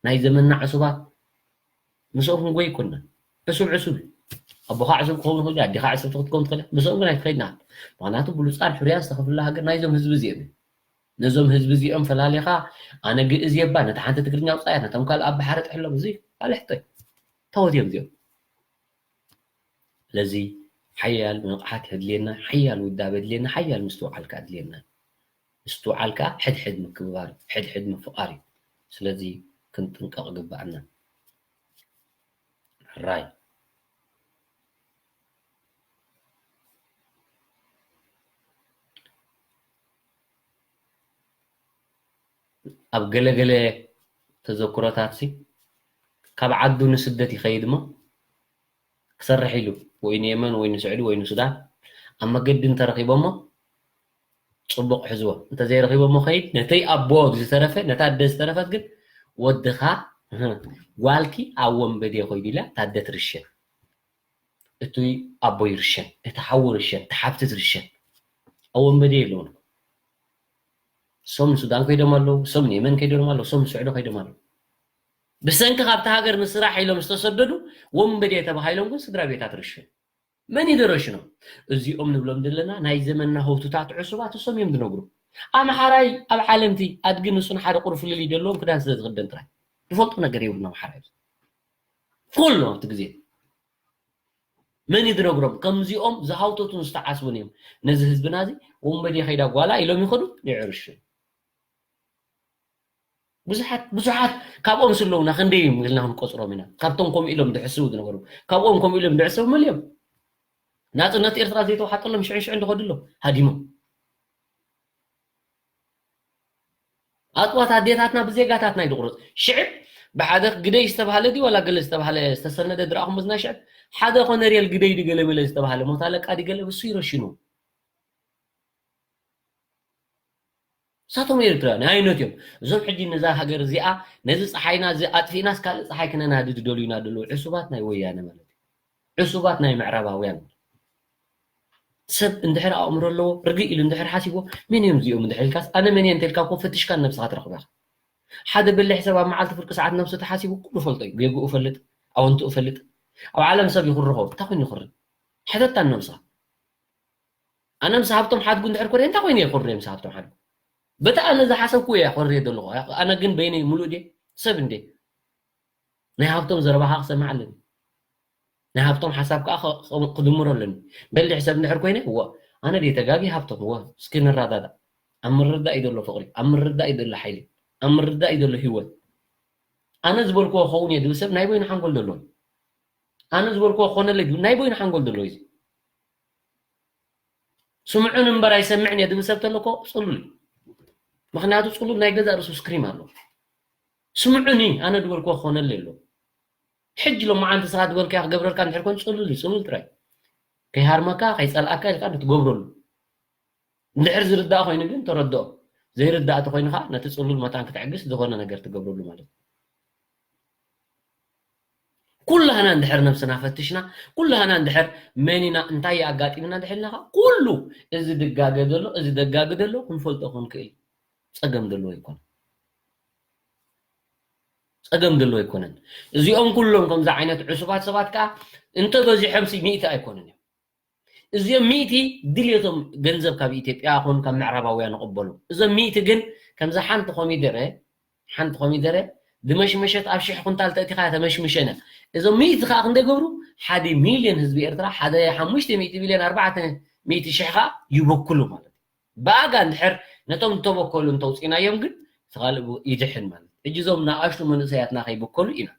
ናይ ዘመንና ዕሱባት ምስኦም ክንጎይ ይኮንና። ዕሱብ ዕሱብ እዩ። ኣቦኻ ዕሱብ ክኸውን ይኽእል እዩ፣ ኣዴኻ ዕስብቲ ክትከውን ትኽእል እያ። ምስኦም ግን ኣይትኸይድና። ምኽንያቱ ብሉፃን ሕሩያን ዝተኸፍላ ሃገር ናይዞም ህዝቢ እዚኦም እዩ። ነዞም ህዝቢ እዚኦም ፈላሊኻ ኣነ ግእዝ የባ ነታ ሓንቲ ትግርኛ ኣውፃያ ነቶም ካልእ ኣብ ባሕሪ ጥሕሎም እዚ ካልእ ሕቶ እዩ። ታወት እዮም እዚኦም። ስለዚ ሓያል ንቕሓት የድልየና፣ ሓያል ውዳበ የድልየና፣ ሓያል ምስትውዓል ከኣ የድልየና። ምስትውዓል ከኣ ሕድሕድ ምክብባር እዩ፣ ሕድሕድ ምፍቓር እዩ። ስለዚ ክንጥንቀቕ ይግብኣና። ሕራይ። ኣብ ገለገለ ተዘክሮታትሲ ካብ ዓዱ ንስደት ይኸይድ እሞ ክሰርሕ ኢሉ ወይ ንየመን ወይ ንስዑዲ ወይ ንሱዳን ኣብ መገዲ እንተረኺቦሞ ጽቡቕ ሕዝዎ፣ እንተዘይረኺቦሞ ኸይድ ነተይ ኣቦ ዝተረፈ ነታ ኣደ ዝተረፈት ግን ወድኻ ጓልኪ ኣብ ወንበዴ ኾይዱ ኢላ እታ ኣደ ትርሸን። እቱይ ኣቦ ይርሸን፣ እቲ ሓዉ ርሸን፣ እቲ ሓብቲ ትርሸን። ኣብ ወንበዴ የለውን። ሶም ንሱዳን ከይዶም ኣለዉ፣ ሶም ንየመን ከይዶም ኣለዉ፣ ሶም ንስዑዲ ከይዶም ኣለዉ። ብሰንኪ ካብቲ ሃገር ንስራሕ ኢሎም ዝተሰደዱ ወንበዴ ተባሂሎም ግን ስድራ ቤታት ርሸን። መን እዩ ዝረሽኖም? እዚኦም ንብሎም ዘለና ናይ ዘመንና ሀውቱታት ዕሱባት እሶም እዮም ዝነግሩ። ኣምሓራይ ኣብ ዓለምቲ ኣድጊ ንሱን ሓደ ቁሩብ ፍልልይ ዘለዎም ክዳን ስለ ዝኽደን ጥራይ ዝፈልጦ ነገር የብሉን ኣምሓራይ። ኩሎም ኣብቲ ግዜ መን እዩ ዝነግሮም? ከምዚኦም ዝሃውተቱን ዝተዓስቡን እዮም ነዚ ህዝብና እዚ ወንበዴ ከይዳ ጓላ ኢሎም ይኸዱ ይዕርሹ። ብዙሓት ብዙሓት ካብኦም ስለውና ክንደይ እዮም ኢልና ክንቆፅሮም ኢና። ካብቶም ከምኡ ኢሎም ዝሕስቡ ዝነበሩ ካብኦም ከምኡ ኢሎም ዝሕስቡ መን እዮም? ናፅነት ኤርትራ ዘይተዋሓጠሎም ሽዕን ሽዕን ዝኸዱ ኣለዉ ሃዲሞም። ኣፅዋት ኣዴታትና ብዜጋታትና እዩ ዝቑረፅ። ሽዕብ ብሓደ ግደይ ዝተባሃለ ድዩ ዋላ ገለ ዝተባሃለ ዝተሰነደ ዝረኣኹም እዚ ናይ ሽዕብ ሓደ ኮነሬል ግደይ ድዩ ገለ መለ ዝተባሃለ ሞት ኣለቃ ድዩ ገለ ብሱ ይረሽኑ። ንሳቶም ኤርትራውያን ኣይነት እዮም። እዞም ሕጂ ነዛ ሃገር እዚኣ ነዚ ፀሓይና እዚ ኣጥፊእናስ ካልእ ፀሓይ ክነናዲ ዝደልዩና ዘለዉ ዕሱባት ናይ ወያነ ማለት እዩ። ዕሱባት ናይ ምዕራባውያን። ሰብ እንድሕር ኣእምሮ ኣለዎ ርግእ ኢሉ እንድሕር ሓሲብዎ መን እዮም እዚኦም እንድሕር ኢልካስ ኣነ መን እየ እንተልካ እኮ ፈትሽካ ነብስኻ ትረኽባ ኢኻ። ሓደ በሊሕ ሰብ ኣብ መዓልቲ ፍርቂ ሰዓት ነብሱ ተሓሲቡ ኩሉ ፈልጦ እዩ። ጌግኡ ፈልጥ፣ ኣወንትኡ ፈልጥ። ኣብ ዓለም ሰብ ይኹርኾ እንታይ ኮይኑ ይኹርን? ሕተታ ነብስኻ። ኣነ ምስ ሃብቶም ሓድጉ እንድሕር ኮርየ እንታይ ኮይኑ እየ ኮርየ ምስ ሃብቶም ሓድጉ? በቲ ኣነ ዝሓሰብኩ እየ ኮርየ ዘለኹ። ኣነ ግን በይነይ ሙሉእ ድየ? ሰብ እንዴ? ናይ ሃብቶም ዘረባኻ ክሰምዕ ኣለኒ። ናይ ሃብቶም ሓሳብ ከዓ ክድምሮ ኣለኒ። በሊሕ ሰብ እንድሕር ኮይነ እወ ኣነ ድየ ተጋጊ ሃብቶም እወ እስኪ ንረዳዳእ። ኣብ ምርዳእ እዩ ዘሎ ፍቕሪ፣ ኣብ ምርዳእ እዩ ዘሎ ሓይሊ፣ ኣብ ምርዳእ እዩ ዘሎ ህይወት። ኣነ ዝበልክዎ ክኸውን እየ ዝብል ሰብ ናይ በይኑ ሓንጎል ዘለዎ እዩ። ኣነ ዝበልክዎ ክኾነለይ ዝብል ናይ በይኑ ሓንጎል ዘለዎ እዩ። ስምዑን እምበር ኣይሰምዕን እየ ዝብል ሰብ ተሎ እኮ ጽሉል እዩ። ምኽንያቱ ጽሉል ናይ ገዛእ ርእሱ ስክሪም ኣለዎ። ስምዑኒ፣ ኣነ ዝበልክዎ ክኾነለይ ኣሎ። ሕጂ ሎማዓንቲ ንስኻ ዝበልካዮ ክገብረልካ እንድሕር ኮይኑ ጽሉል እዩ፣ ጽሉል ጥራይ። ከይሃርመካ፣ ከይጸልኣካ ኢልካ ትገብረሉ። እንድሕር ዝርዳእ ኮይኑ ግን ተረድኦ። ዘይርዳእ ተኾይኑ ኸዓ ነቲ ጽሉል መታን ክትዕግስ ዝኾነ ነገር ትገብረሉ ማለት እዩ። ኩላህና እንድሕር ነብስና ፈትሽና፣ ኩላህና እንድሕር መን ኢና፣ እንታይ እዩ ኣጋጢምና እንድሕር ኢልና ኸዓ ኩሉ እዚ ድጋገ ዘሎ፣ እዚ ደጋጊ ዘሎ ክንፈልጦ ክንክእል ጸገም ዘለዎ ኣይኮነን። ጸገም ዘለዎ ኣይኮነን። እዚኦም ኩሎም ከምዚ ዓይነት ዕሱባት ሰባት ከኣ እንተበዚሖም ሲ ሚእቲ ኣይኮኑን እዮም። እዚኦም ሚእቲ ድልየቶም ገንዘብ ካብ ኢትዮጵያ ኹን ካብ ምዕራባውያን ይቕበሉ። እዞም ሚእቲ ግን ከምዛ ሓንቲ ኮሚደረ፣ ሓንቲ ኮሚደረ ድመሽመሸት ኣብ ሽሕ ኩንታል ተእቲኻ ተመሽምሸን እያ። እዞም ሚእቲ ከኣ ክንደይ ገብሩ? ሓደ ሚልዮን ህዝቢ ኤርትራ፣ ሓደ ሓሙሽተ ሚእቲ ሚልዮን ኣርባዕተ ሚእቲ ሽሕ ከኣ ይበክሉ ማለት እዩ። ብኣጋ እንድሕር ነቶም ዝተበከሉ እንተውፂናዮም ግን እቲ ካልእ ብ-፣ ይድሕን ማለት እዩ። ሕጂ እዞም ንኣሽቱ መንእሰያትና ከይበከሉ ኢና።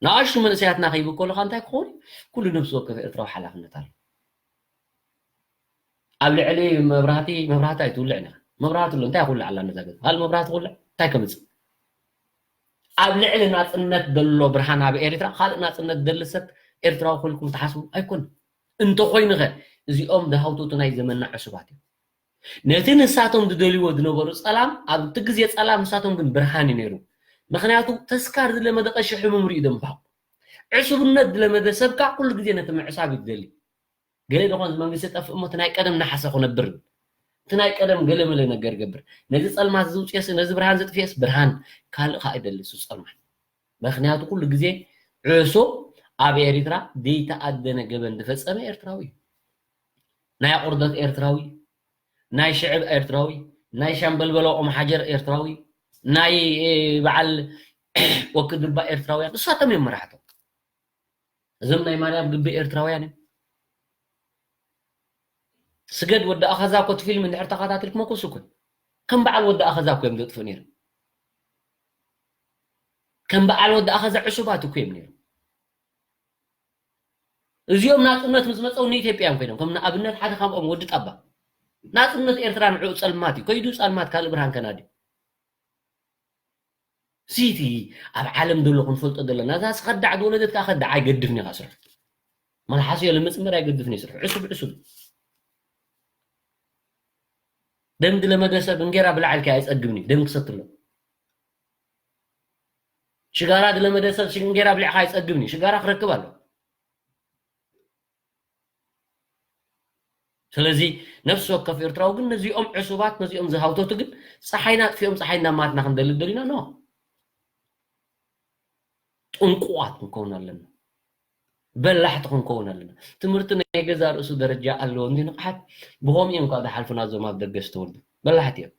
ንኣሽቱ መንእሰያትና ከይበከሉ ከ እንታይ ክኸውን? ኩሉ ነብሲ ወከፍ ኤርትራዊ ሓላፍነት ኣሎ። ኣብ ልዕሊ መብራህቲ፣ መብራህቲ ኣይትውልዕን ኢኻ። መብራህቲ ኣሎ፣ እንታይ ክውልዕ ኣላ ነዛ ገዛ? ካልእ መብራህቲ ክውልዕ? እንታይ ከምጽእ? ኣብ ልዕሊ ናጽነት ዘሎ ብርሃን ኣብ ኤርትራ፣ ካልእ ናጽነት ደሊ ሰብ ኤርትራዊ ኮንኩም ትሓስቡ ኣይኮን። እንተኾይኑ ኸ፣ እዚኦም ዝሃውተቱ ናይ ዘመንና ዕሱባት እዮም። ነቲ ንሳቶም ዝደልይዎ ዝነበሩ ጸላም፣ ኣብቲ ግዜ ጸላም ንሳቶም ግን ብርሃን እዩ ነይሩ። ምኽንያቱ ተስካር ዝለመደ ቀሺ ሕሙም ርእዩ ደንፋቑ። ዕሱብነት ዝለመደ ሰብ ከኣ ኩሉ ግዜ ነቲ ምዕሳብ እዩ ዝደሊ። ገለ ደኾን እዚ መንግስቲ ጠፍእ እሞ እቲ ናይ ቀደም ናሓሰ ክነብር። እቲ ናይ ቀደም ገለ መለ ነገር ይገብር። ነዚ ጸልማት ዝውጽኤስ፣ ነዚ ብርሃን ዝጥፍኤስ ብርሃን፣ ካልእ ከኣ ይደሊ እሱ ጸልማት። ምኽንያቱ ኩሉ ግዜ ዕሱብ ኣብ ኤሪትራ ዘይተኣደነ ገበን ዝፈጸመ ኤርትራዊ እዩ። ናይ ኣቑርደት ኤርትራዊ፣ ናይ ሽዕብ ኤርትራዊ፣ ናይ ሻምበል በሎ ኦም ሓጀር ኤርትራዊ፣ ናይ፣ እ፣ በዓል ወክድባ ኤርትራውያን፣ ንሳቶም እዮም መራሕቶም። እዞም ናይ ማርያም ግቢ ኤርትራውያን እዮም። ስገድ ወዲ ኣኸዛ እኮ እቲ ፊልም እንድሕር ተኸታቲልኩሞ እኮ እሱ እኮ እዩ። ከም በዓል ወዲ ኣኸዛ እኮ እዮም ዘጥፍኡ ነይሮም። ከም በዓል ወዲ ኣኸዛ ዕሱባት እኮ እዮም ነይሮም። እዚኦም ናጽነት ምስ መጸው ንኢትዮጵያ እዮም ኮይኖም። ከም ንኣብነት ሓደ ካብኦም ወዲ ጣባ። ናጽነት ኤርትራ ንዕኡ ጸልማት እዩ። ከይዱ ጸልማት ካልእ ብርሃን ከናዲ። ሲቲ ኣብ ዓለም ዘሎ ክንፈልጦ ዘለና። እዛ ከዳዕ ዝወለደት ከኣ ከዳዕ ኣይገድፍን ኢኻ ስርሑ። መልሓሱ እዮ ልምጽ እምበር ኣይገድፍን እዩ ስርሑ። ዕሱብ ዕሱብ። ደም ዝለመደ ሰብ እንጌራ ብላዕ ኢልካ ኣይጸግብን እዩ። ደም ክሰትሎ። ሽጋራ ዝለመደ ሰብ ሽ-፣ እንጌራ ብሊዕኻ ኣይጸግብን እዩ። ሽጋራ ክረክብ ኣሎ። ስለዚ ነፍሲ ወከፍ ኤርትራዊ ግን ነዚኦም ዕሱባት፣ ነዚኦም ዝሃውተቱ ግን ጸሓይና ኣጥፊኦም ጸሓይ እናማትና ክንደሊ ደሊና? ኖ። ጥንቁቓት ክንከውን ኣለና። በላሕቲ ክንከውን ኣለና። ትምህርቲ ናይ ገዛ ርእሱ ደረጃ ኣለዎ። እንዲ ንቕሓት ብኸምኡ እዮም ካብ ዝሓልፉና እዞም ኣብ ደገ ዝተወልዱ። በላሕቲ እዮም።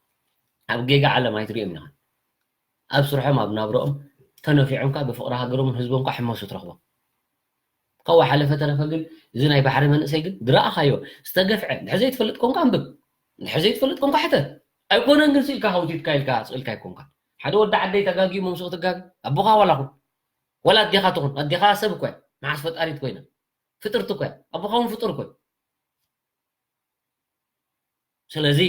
ኣብ ጌጋ ዓለም ኣይትሪኦም ኢኻ። ኣብ ስርሖም፣ ኣብ ናብረኦም ተነፊዖም ከኣ ብፍቕሪ ሃገሮምን ህዝቦም ከኣ ሕመሱ ትረኽቦም። ካብኡ ሓለፈ ተረፈ ግን እዚ ናይ ባሕሪ መንእሰይ ግን ዝረኣኻዮ ዝተገፍዐ፣ እንድሕር ዘይትፈልጥ ኮንካ ኣንብብ፣ እንድሕር ዘይትፈልጥ ኮንካ ሕተት። ኣይኮነን ግን ስኢልካ ሃውቲትካ ኢልካ ስኢልካ ኣይኮንካ። ሓደ ወዲ ዓደይ ተጋግዩ መምስኡ ትጋግ፣ ኣቦኻ ዋላ ኩን፣ ዋላ ኣዴኻ ትኹን፣ ኣዴኻ ሰብ እኮ እያ፣ መዓስ ፈጣሪት ኮይና፣ ፍጥርቲ እኮ እያ፣ ኣቦኻ እውን ፍጡር እኮ እዩ። ስለዚ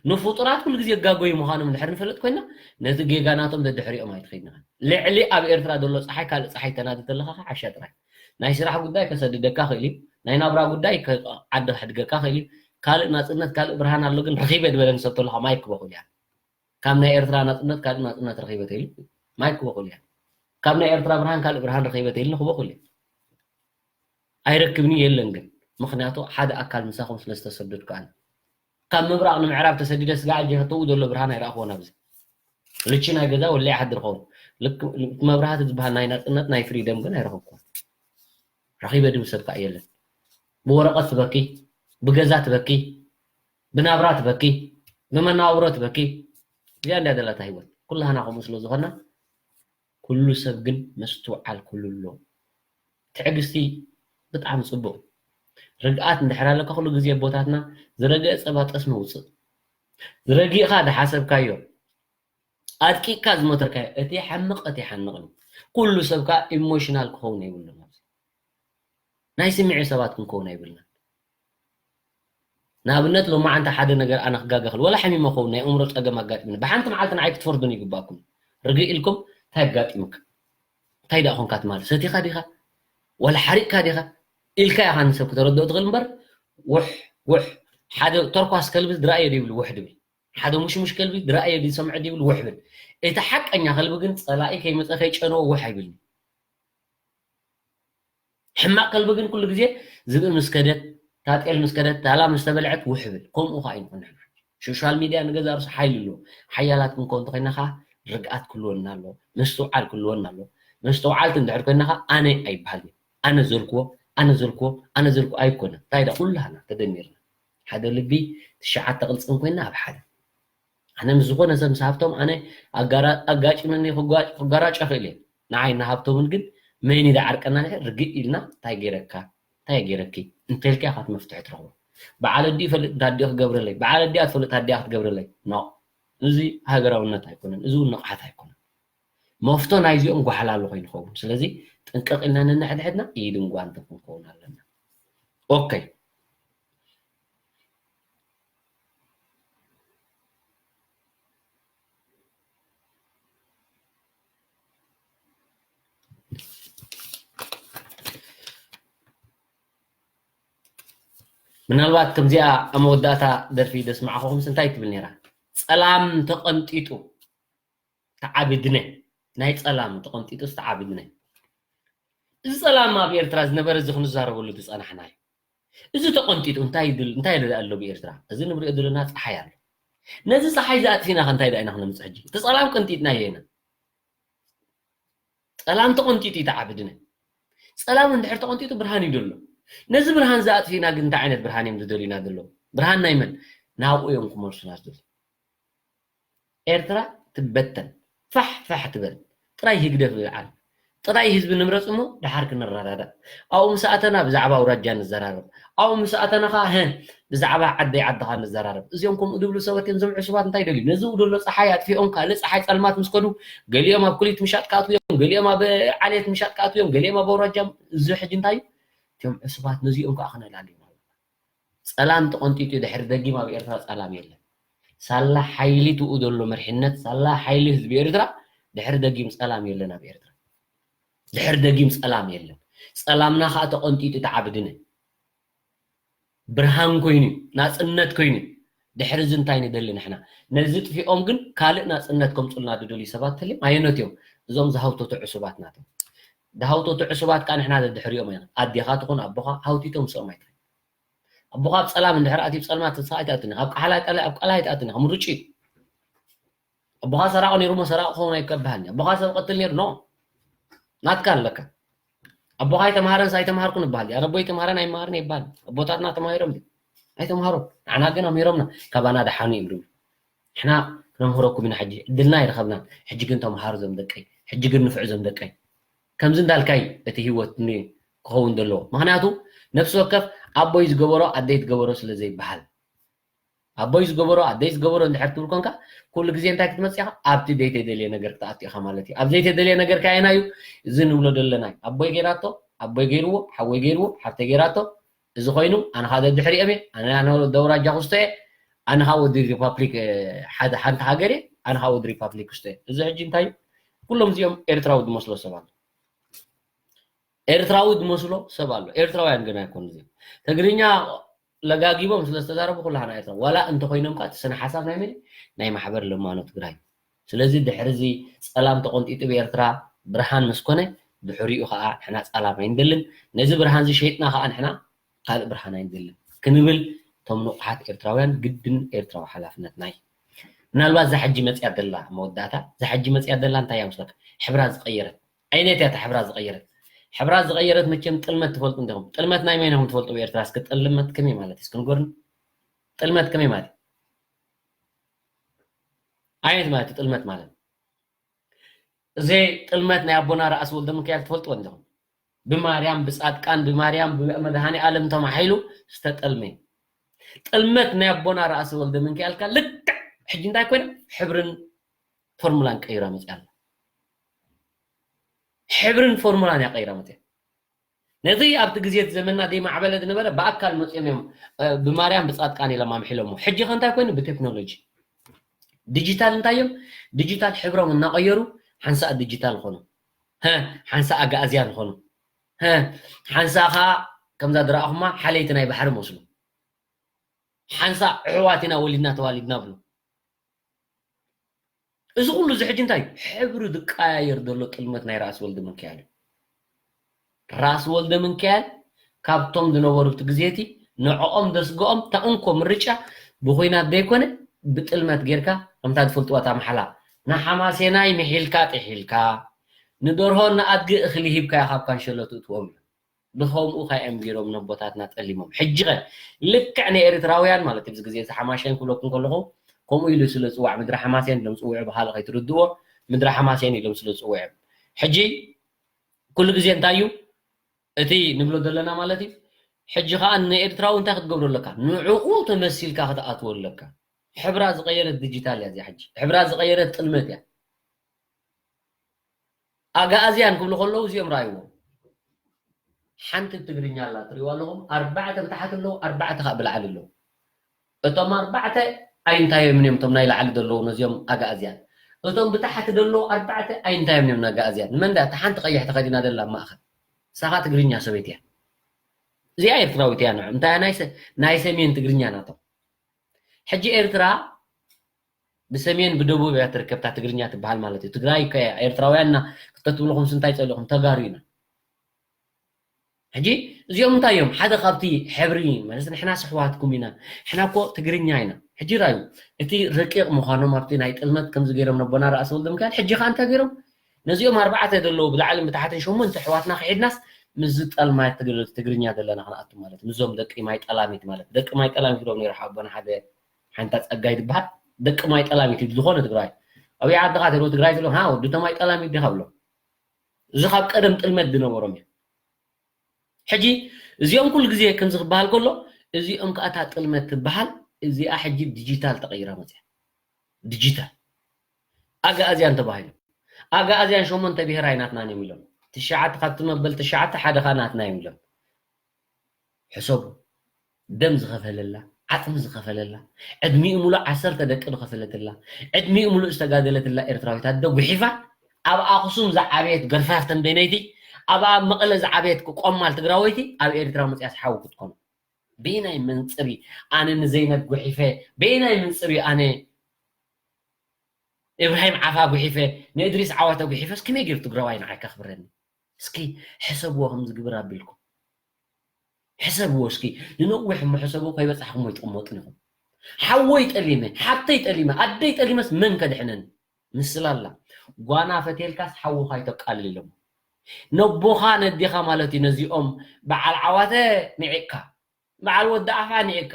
ንፍጡራት ኩሉ ግዜ ጋጎዩ ምዃኖም እንድሕር ንፈልጥ ኮይና፣ ነቲ ጌጋ ናቶም ደድሕሪኦም ኣይትኸይድን ኢኻ። ልዕሊ ኣብ ኤርትራ ዘሎ ጸሓይ ካልእ ጸሓይ ተናዲ ተለኻ ኸዓ ዓሻ ጥራይ። ናይ ስራሕ ጉዳይ ከሰድደካ ክእል እዩ፣ ናይ ናብራ ጉዳይ ከ-፣ ዓዲ ከሕድገካ ክእል እዩ። ካልእ ናጽነት፣ ካልእ ብርሃን ኣሎ ግን ረኺበ ዝበለኒ ሰብ ተሎ ኸዓ ማይክ ክበኹል እያ። ካብ ናይ ኤርትራ ናጽነት ካልእ ናጽነት ረኺበ ተይሉ ማይክ ክበኹል እያ። ካብ ናይ ኤርትራ ብርሃን ካልእ ብርሃን ረኺበ ተይሉ ክበኹል እያ። ኣይረክብን እዩ የለን ግን፣ ምኽንያቱ ሓደ ኣካል ምሳኹም ስለ ዝተሰደድኩ ኣነ። ካብ ምብራቕ ንምዕራብ ተሰዲደ ስጋዕ እጀ ከተው ዘሎ ብርሃን ኣይረኣኽዎን ኣብዚ። ልቺ ናይ ገዛ ወሊዐ ይሓድር ኸውን። ልክ መብራህቲ ዝበሃል ናይ ናጽነት ናይ ፍሪደም ግን ኣይረኸብኩዎን። ረኺበ ድብል ሰብ ከኣ የለን። ብወረቐት ትበኪ፣ ብገዛ ትበኪ፣ ብናብራ ትበኪ፣ ብመናውሮ ትበኪ። እዚኣ እንድያ ዘላታ ህይወት። ኩላህና ከምኡ ስለ ዝኾንና ኩሉ ሰብ ግን ምስትውዓል ክህሉ ኣለዎ። ትዕግስቲ ብጣዕሚ ጽቡቕ። ርግኣት እንድሕር ኣለካ ኩሉ ግዜ ኣቦታትና ዝረግአ ጸባ ጠስሚ ውጽእ። ረጊእኻ ዝሓሰብካዮ ኣድቂቕካ ዝሞተርካዮ እቲ ሓምቕ እቲ ሓንቕ እዩ። ኩሉ ሰብ ከዓ ኢሞሽናል ክኸውን የብሉን። ኣብዚ ናይ ስምዒት ሰባት ክንከውን ኣይብልናን። ንኣብነት ሎማዓንቲ ሓደ ነገር ኣነ ክጋገ ክእል ወላ ሓሚመ ክኸውን ናይ ኣእምሮ ፀገም ኣጋጢምኒ ብሓንቲ መዓልቲ ንዓይ ክትፈርዱን ይግባእኩም። ርግእ ኢልኩም እንታይ ኣጋጢሙካ እንታይ ደኣ ኮንካ ትማል ሰቲኻ ዲኻ ወላ ሓሪቕካ ዲኻ ኢልካ ኢኻ ንሰብ ክተረድኦ ትኽእል እምበር ውሕ ውሕ ሓደ ተርኳስ ከልቢ ዝረኣየ ይብሉ ውሕ ድብል ሓደ ሙሽሙሽ ከልቢ ዝረኣየ ዝሰምዐ ይብል ውሕ ብል እቲ ሓቀኛ ከልቢ ግን ፀላኢ ከይመፀ ከይጨነዎ ውሕ ኣይብልን። ሕማቕ ከልቢ ግን ኩሉ ግዜ ዝብኢ ምስ ከደት ታጤል ምስ ከደት ታላ ምስ ተበልዐት ውሕ ብል ከምኡ ከዓ ይንኾን ንሕና ሶሻል ሚድያ ንገዛ ርሱ ሓይሊ ኣለዎ ሓያላት ክንከውን ተኮይና ከዓ ርግኣት ክህልወና ኣለዎ ምስትውዓል ክህልወና ኣለዎ መስተውዓልቲ እንድሕር ኮይና ከዓ ኣነ ኣይበሃልን ኣነ ዘልክዎ ኣነ ዘልክዎ ኣነ ዘልክዎ ኣይኮነን እንታይ ዳ ኩላህና ተደሚርና ሓደ ልቢ ትሽዓተ ቅልፅም ኮይና ኣብ ሓደ ኣነ ምስ ዝኾነ ሰብ ምስ ሃብቶም ኣነ ኣጋጭመኒ ክጋራጨ ክእል እየ ንዓይ እናሃብቶምን ግን መይኒ ዝዓርቀና ንሕ ርግእ ኢልና እንታይ ገይረካ እንታይ ገይረኪ እንተልካ ኢኻ መፍትሒ ትረኽቦ በዓል ኣዲኡ ይፈልጥ ኣዲኡ ክገብረለይ በዓል ኣዲኣ ትፈልጥ ኣዲኣ ክትገብረለይ ኖ እዚ ሃገራውነት ኣይኮነን እዚ እውን ንቕሓት ኣይኮነን መፍቶ ናይዚኦም ጓሓላሉ ኮይኑ ይኸውን ስለዚ ጥንቅቕ ኢልና ነንሕድሕድና ኢድን ጓንትን ክንከውን ኣለና ኦከይ ምናልባት ከምዚኣ ኣብ መወዳእታ ደርፊ ደስማዕኹኹምስ እንታይ ትብል ነይራ ፀላም ተቐንጢጡ ተዓብድነ ናይ ፀላም ተቐንጢጡ ዝተዓብድነ እዚ ፀላም ኣብ ኤርትራ ዝነበረ እዚ ክንዛረበሉ ዝፀናሕና እዩ እዚ ተቐንጢጡ እንታይ እንታይ ኣሎ ብኤርትራ እዚ ንብሪኦ ዘለና ፀሓይ ኣሎ ነዚ ፀሓይ ዝኣጥፊና ከ እንታይ ዳ ኢና ክነምፅእ ሕጂ እቲ ፀላም ቀንጢጥናዮ ኢና ፀላም ተቐንጢጡ እዩ ተዓብድነ ፀላም እንድሕር ተቐንጢጡ ብርሃን እዩ ደሎ ነዚ ብርሃን ዝኣጥፊና ግን እንታይ ዓይነት ብርሃን እዮም ዝደልዩና ዘለዉ ብርሃን ናይ መን ናብኡ እዮም ክመልሱና ዝደልዩ ኤርትራ ትበተን ፋሕ ፋሕ ትበል ጥራይ ህግደፍ ይልዓል ጥራይ ህዝቢ ንምረፅ እሞ ደሓር ክንረዳዳእ ኣብኡ ምስ ኣተና ብዛዕባ ኣውራጃ ንዘራረብ ኣብኡ ምስ ኣተና ከዓ ሀ ብዛዕባ ዓደይ ዓድኻ ንዘራረብ እዚኦም ከምኡ ዝብሉ ሰባት እዮም እዞም ዕሱባት እንታይ ደልዩ ነዚ ደሎ ፀሓይ ኣጥፊኦም ካልእ ፀሓይ ፀልማት ምስ ከዱ ገሊኦም ኣብ ኩሊት ምሻጥ ክኣትዉ እዮም ገሊኦም ኣብ ዓሌት ምሻጥ ክኣትዉ እዮም ገሊኦም ኣብ ኣውራጃ እዚ ሕጂ እንታይ እቲኦም ዕሱባት ነዚኦም ከዓ ክነላልዮም ኣለና ፀላም ተቐንጢጡ ድሕሪ ደጊም ኣብ ኤርትራ ፀላም የለን። ሳላ ሓይሊ ትኡ ዘሎ መርሒነት ሳላ ሓይሊ ህዝቢ ኤርትራ ድሕሪ ደጊም ፀላም የለን ኣብ ኤርትራ። ድሕሪ ደጊም ፀላም የለን። ፀላምና ከዓ ተቐንጢጡ ተዓብድነ ብርሃን ኮይኑ ናፅነት ኮይኑ ድሕሪ እዚ እንታይ ንደሊ ንሕና? ነዚ ጥፊኦም ግን ካልእ ናፅነት ከምፁልና ዝደልዩ ሰባት ተልዮም ኣየኖት እዮም? እዞም ዝሃውተቱ ዕሱባት ናቶም። ዝሃውተቱ ዕሱባት ከዓ ንሕና ደድሕሪኦም ኢና። ኣዴኻ ትኹን ኣቦኻ ሃውቲቶም ምስኦም ኣይትኸይድ። ኣቦኻ ኣብ ጸላም እንድሕር ኣትዩ፣ ኣብ ጸልማት ንስኻ ኣይትኣቱን ኢኻ። ኣብ ቃሕላ፣ ኣብ ቃልሃ ኣይትኣቱን ኢኻ። ምሩጭ እዩ። ኣቦኻ ሰራቂ ነይሩ እሞ ሰራቂ ክኸውን ኣይከብሃልኒ። ኣቦኻ ሰብ ቀትል ነይሩ፣ ኖ። ናትካ ኣለካ። ኣቦኻ ኣይተምሃረንስ ኣይተምሃርኩን ይበሃል። ኣረ ኣቦይ ኣይተምሃረን ኣይመሃርን ኣይበሃል። ኣቦታትና ተማሂሮም ድዮም? ኣይተምሃሩን። ንዓና ግን ኣምሂሮምና። ካባና ደሓኑ እዮም ዝብሉ። ንሕና ክነምህረኩም ኢና ሕጂ። ዕድልና ኣይረኸብናን። ሕጂ ግን ተምሃሩ እዞም ደቀይ። ሕጂ ግን ንፍዑ እዞም ደቀይ። ከምዚ እንዳልካይ እቲ ህይወት ን-፣ ክኸውን ዘለዎ። ምኽንያቱ ነፍሲ ወከፍ ኣቦይ ዝገበሮ ኣደይ ትገበሮ ስለ ዘይበሃል። ኣቦይ ዝገበሮ ኣደይ ዝገበሮ እንድሕር ትብል ኮንካ፣ ኩሉ ግዜ እንታይ ክትመጽእ ኢኻ? ኣብቲ ዘይተደልየ ነገር ክትኣቱ ኢኻ ማለት እዩ። ኣብ ዘይተደልየ ነገር ከ ኣየናይ እዩ? እዚ ንብሎ ዘለና እዩ። ኣቦይ ገይራቶ፣ ኣቦይ ገይርዎ፣ ሓወይ ገይርዎ፣ ሓብተይ ገይራቶ፣ እዚ ኮይኑ ኣነ ኸኣ ደድሕሪኦም እየ፣ ኣነ፣ ኣነ ወዲ ኣውራጃ ክስቶ እየ፣ ኣነ ኸኣ ወዲ ሪፓብሊክ፣ እ፣ ሓደ፣ ሓንቲ ሃገር እየ፣ ኣነ ኸኣ ወዲ ሪፓብሊክ ክስቶ እየ። እዚ ሕጂ እንታይ እዩ? ኩሎም እዚኦም ኤርትራዊ ዝመስሎ ሰብ ኣሎ። ኤርትራዊ ዝመስሎ ሰብ ኣሎ። ኤርትራውያን ግን ኣይኮኑን እዚኦም። ትግርኛ ለጋጊቦም ስለ ዝተዛረቡ ኩላህና ኤርትራ። ዋላ እንተኾይኖም ከኣ እቲ ስነ ሓሳብ ናይ መን እዩ? ናይ ማሕበር ለማኖ ትግራይ። ስለዚ ድሕሪ እዚ ጸላም ተቐንጢጡ ብኤርትራ ብርሃን ምስ ኮነ፣ ድሕሪኡ ከኣ ንሕና ጸላም ኣይንደልን። ነዚ ብርሃን እዚ ሸይጥና ከኣ ንሕና ካልእ ብርሃን ኣይንደልን ክንብል እቶም ንቑሓት ኤርትራውያን ግድን ኤርትራዊ ሓላፍነትና እዩ። ምናልባት እዛ ሕጂ መጽያ ዘላ መወዳእታ፣ እዛ ሕጂ መጽያ ዘላ እንታይ እያ መስለካ? ሕብራ ዝቐየረት። ዓይነት እያ እታ ሕብራ ዝቐየረት። ሕብራ ዝቐየረት መቸም ጥልመት ትፈልጡ እንዲኹም። ጥልመት ናይ መን ኢኹም ትፈልጡ ብኤርትራ? እስኪ ጥልመት ከመይ ማለት እዩ? እስኪ ንገሩኒ። ጥልመት ከመይ ማለት እዩ? ዓይነት ማለት እዩ ጥልመት ማለት። እዚ ጥልመት ናይ ኣቦና ርኣስ ወልደ ሚካኤል ትፈልጥዎ እንዲኹም። ብማርያም፣ ብጻድቃን፣ ብማርያም፣ ብመድሃኔ ኣለም ተማሒሉ ዝተጠልመ እዩ። ጥልመት ናይ ኣቦና ራእሲ ወልደ ምንካኤልካ ልክዕ ሕጂ እንታይ ኮይና ሕብርን ፎርሙላን ቀይራ መፅያ ኣላ። ሕብርን ፎርሙላን እያ ቀይራ መፅያ። ነዚ ኣብቲ ግዜ እቲ ዘመንና ዘይማዕበለ ዝነበረ ብኣካል መፅኦም እዮም ብማርያም ብፃድቃን ኢሎም ኣምሒሎሞ። ሕጂ ከ እንታይ ኮይኑ? ብቴክኖሎጂ ዲጂታል እንታይ እዮም? ዲጂታል ሕብሮም እናቐየሩ ሓንሳእ ዲጂታል ኾኑ፣ ሓንሳእ ኣጋእዝያን ኾኑ፣ ሓንሳእ ከዓ ከምዛ ዝረኣኹማ ሓለይቲ ናይ ባሕሪ መስሉ፣ ሓንሳእ ኣሕዋት ኢና ወሊድና ተዋሊድና ብሉ። እዚ ኩሉ እዚ ሕጂ እንታይ ሕብሪ ዝቀያየር ዘሎ ጥልመት ናይ ራእሲ ወልደ ምንካኤል እዩ። ራእሲ ወልደ ምንካኤል ካብቶም ዝነበሩ እቲ ግዜ እቲ ንዕኦም ዘስግኦም እታ እንኮ ምርጫ ብኹናት ዘይኮነ ብጥልመት ጌርካ ከምታ ዝፈልጥዋ እታ መሓላ ንሓማሴናይ ምሒልካ ጥሒልካ ንደርሆ ንኣድጊ እኽሊ ሂብካዮ ካብ ካንሸሎ ትእትዎም እዩ። ብኸምኡ ከ እዮም ገይሮም ነቦታትና ጠሊሞም። ሕጂ ኸ ልክዕ ንኤርትራውያን ማለት ኣብዚ ግዜ እዚ ሓማሴን ክብለኩም ከለኹ ከምኡ ኢሉ ስለ ዝፅዋዕ ምድሪ ሓማሴን ኢሎም ዝፅውዑ ብኻልእ ከይትርድእዎ ምድሪ ሓማሴን ኢሎም ስለ ዝፅውዑ እዮም። ሕጂ ኩሉ ግዜ እንታይ እዩ እቲ ንብሎ ዘለና ማለት እዩ። ሕጂ ከዓ ንኤርትራዊ እንታይ ክትገብሮ ኣለካ? ንዕኡ ተመሲልካ ክትኣትዎ ኣለካ። ሕብራ ዝቀየረት ዲጂታል እያ እዚኣ። ሕጂ ሕብራ ዝቀየረት ጥልመት እያ። ኣጋኣዝያን ክብሉ ከለዉ እዚኦም ረኣይዎም። ሓንቲ ትግርኛ ኣላ ትሪእዋ ኣለኹም፣ ኣርባዕተ ብታሕቲ ኣለዉ፣ ኣርባዕተ ከዓ ብላዕሊ ኣለዉ። እቶም ኣርባዕተ ኣይንታዮም እዮም እቶም ናይ ላዕሊ ዘለዉ ነዚኦም ኣጋኣዝያን። እቶም ብታሕቲ ዘለዉ ኣርባዕተ ኣይንታዮም እዮም ኣጋኣዝያን። ንመን ድያ እታ ሓንቲ ቀይሕ ተኸዲና ዘላ ኣብ ማእኸል? እሳ ከዓ ትግርኛ ሰበይቲ እያ። እዚኣ ኤርትራዊት እያ። ንዑ እንታይ እያ ናይ ሰ-፣ ናይ ሰሜን ትግርኛ ናቶም። ሕጂ ኤርትራ ብሰሜን ብደቡብ እያ ትርከብ እታ ትግርኛ ትበሃል ማለት እዩ። ትግራይ ከ ኤርትራውያን ኢና ክተትብሉ ኹምስ እንታይ ጸሊኹም? ተጋሩ ኢና። ሕጂ እዚኦም እንታይ እዮም? ሓደ ካብቲ ሕብሪ ማለት ንሕና ስሕዋትኩም ኢና፣ ንሕና እኮ ትግርኛ ኢና። ሕጂ ራዩ እቲ ረቂቕ ምዃኖም ኣብቲ ናይ ጥልመት ከምዚ ገይሮም ነቦና ራእሲ ወልደ ሚካኤል ሕጂ ከኣ እንታይ ገይሮም? ነዚኦም ኣርባዕተ ዘለዉ ብላዕልን ብታሕትን ሸሞንተ ኣሕዋትና ክሒድናስ ምስዚ ጠልማት ትግር-፣ ትግርኛ ዘለና ክንኣቱ ማለት ምስዞም ደቂ ማይ ጠላሚት ማለት ደቂ ማይ ጠላሚት ኢሎም ነይሩ ሓቦና ሓደ ሓንታ ጸጋይ ዝበሃል ደቂ ማይ ጠላሚት ይብል ዝኾነ ትግራይ ኣብይ ዓድኻ ተሎ ትግራይ ትብሎ ሃ ወዲ ተማይ ጠላሚት ዲኻ ብሎ እዚ ካብ ቀደም ጥልመት ዝነበሮም እዩ። ሕጂ እዚኦም ኩሉ ግዜ ከምዚ ክበሃል ከሎ እዚኦም ከዓ እታ ጥልመት ትበሃል እዚኣ ሕጂ ዲጂታል ተቐይራ መፅያ። ዲጂታል ኣጋኣዝያን ተባሂሉ ኣጋኣዝያን ሸሞንተ ብሄር ኣይናትናን እዮም ኢሎም ትሽዓተ ካብቲ መበል ትሽዓተ ሓደ ከዓ ናትና እዮም ኢሎም ሕሰቡ ደም ዝኸፈለላ ዓፅሚ ዝኸፈለላ ዕድሚኡ ሙሉእ ዓሰርተ ደቂ ዝኸፈለትላ ዕድሚኡ ሙሉእ ዝተጋደለትላ ኤርትራዊት ኣደ ጉሒፋ ኣብ ኣክሱም ዝዓበየት ገርፋፍ ተንቤነይቲ ኣብ ኣብ መቐለ ዝዓበየት ቆማል ትግራወይቲ ኣብ ኤርትራ መፅያስ ሓዊ ክትኮኑ በየናይ መንፅሪ ኣነ ንዘይነብ ጉሒፈ በየናይ መንፅሪ ኣነ እብራሂም ዓፋ ጉሒፈ ንእድሪስ ዓዋተ ጉሒፈስ ከመይ ገይሩ ትግራዋይ ንዓይ ከኽብረኒ እስኪ ሕሰብዎ ከምዚ ግብር ኣቢልኩም ሕሰብዎ እስኪ ንነዊሕ እሞ ሕሰብዎ ከይበፃሕኩም ወይ ትቕመጡ ኢኹም ሓወይ ጠሊመ ሓብተይ ጠሊመ ኣደይ ጠሊመስ መን ከድሕነኒ ምስላ ኣላ ጓና ፈትየልካስ ሓውኻ ይተቃልል ኢሎም ነቦኻ ነዴኻ ማለት እዩ ነዚኦም በዓል ዓዋተ ንዒቕካ በዓል ወዲ ኣፋ ንዒቕካ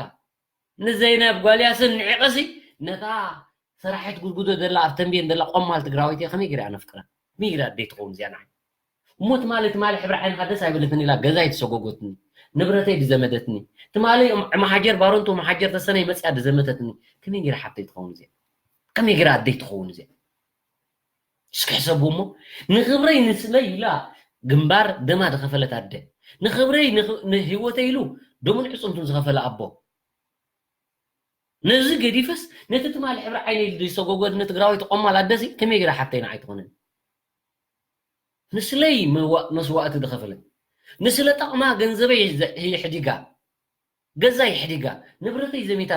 ንዘይነብ ጓልያስን ንዒቐሲ ነታ ሰራሒት ጉድጉዶ ዘላ ኣብ ተንቤን ዘላ ቆማል ትግራወይቲ ከመይ ገይረ ኣነፍቅራ ከመይ ገይረ ኣደይ ትኸውን እዚኣ ንዓይ እሞ ትማሊ ትማሊ ሕብሪ ዓይንኻ ደስ ኣይበለትን ኢላ ገዛይ ትሰጎጎትኒ ንብረተይ ድዘመደትኒ ትማሊ መሓጀር ባረንቱ መሓጀር ተሰነይ መፅያ ድዘመተትኒ ከመይ ገይረ ሓብተይ ትኸውን እዚኣ ከመይ ገይረ ኣደይ ትኸውን እዚኣ እስኪ ሕሰቡ እሞ ንኽብረይ ንስለይ ኢላ ግንባር ደማ ዝኸፈለት ኣደ ንኽብረይ ንህይወተይ ኢሉ ደሙን ዕፅምቱን ዝኸፈለ ኣቦ ነዚ ገዲፈስ ነቲ ትማሊ ሕብሪ ዓይነይ ዝሰጎጎ ንትግራወይቲ ቆማል ኣደሲ ከመይ ገይራ ሓብተይ ንዓይ ትኾነኒ ንስለይ መስዋእቲ ዝኸፈለት ንስለ ጠቕማ ገንዘበይ የሕዲጋ ገዛይ ሕዲጋ ንብረተይ ዘሚታ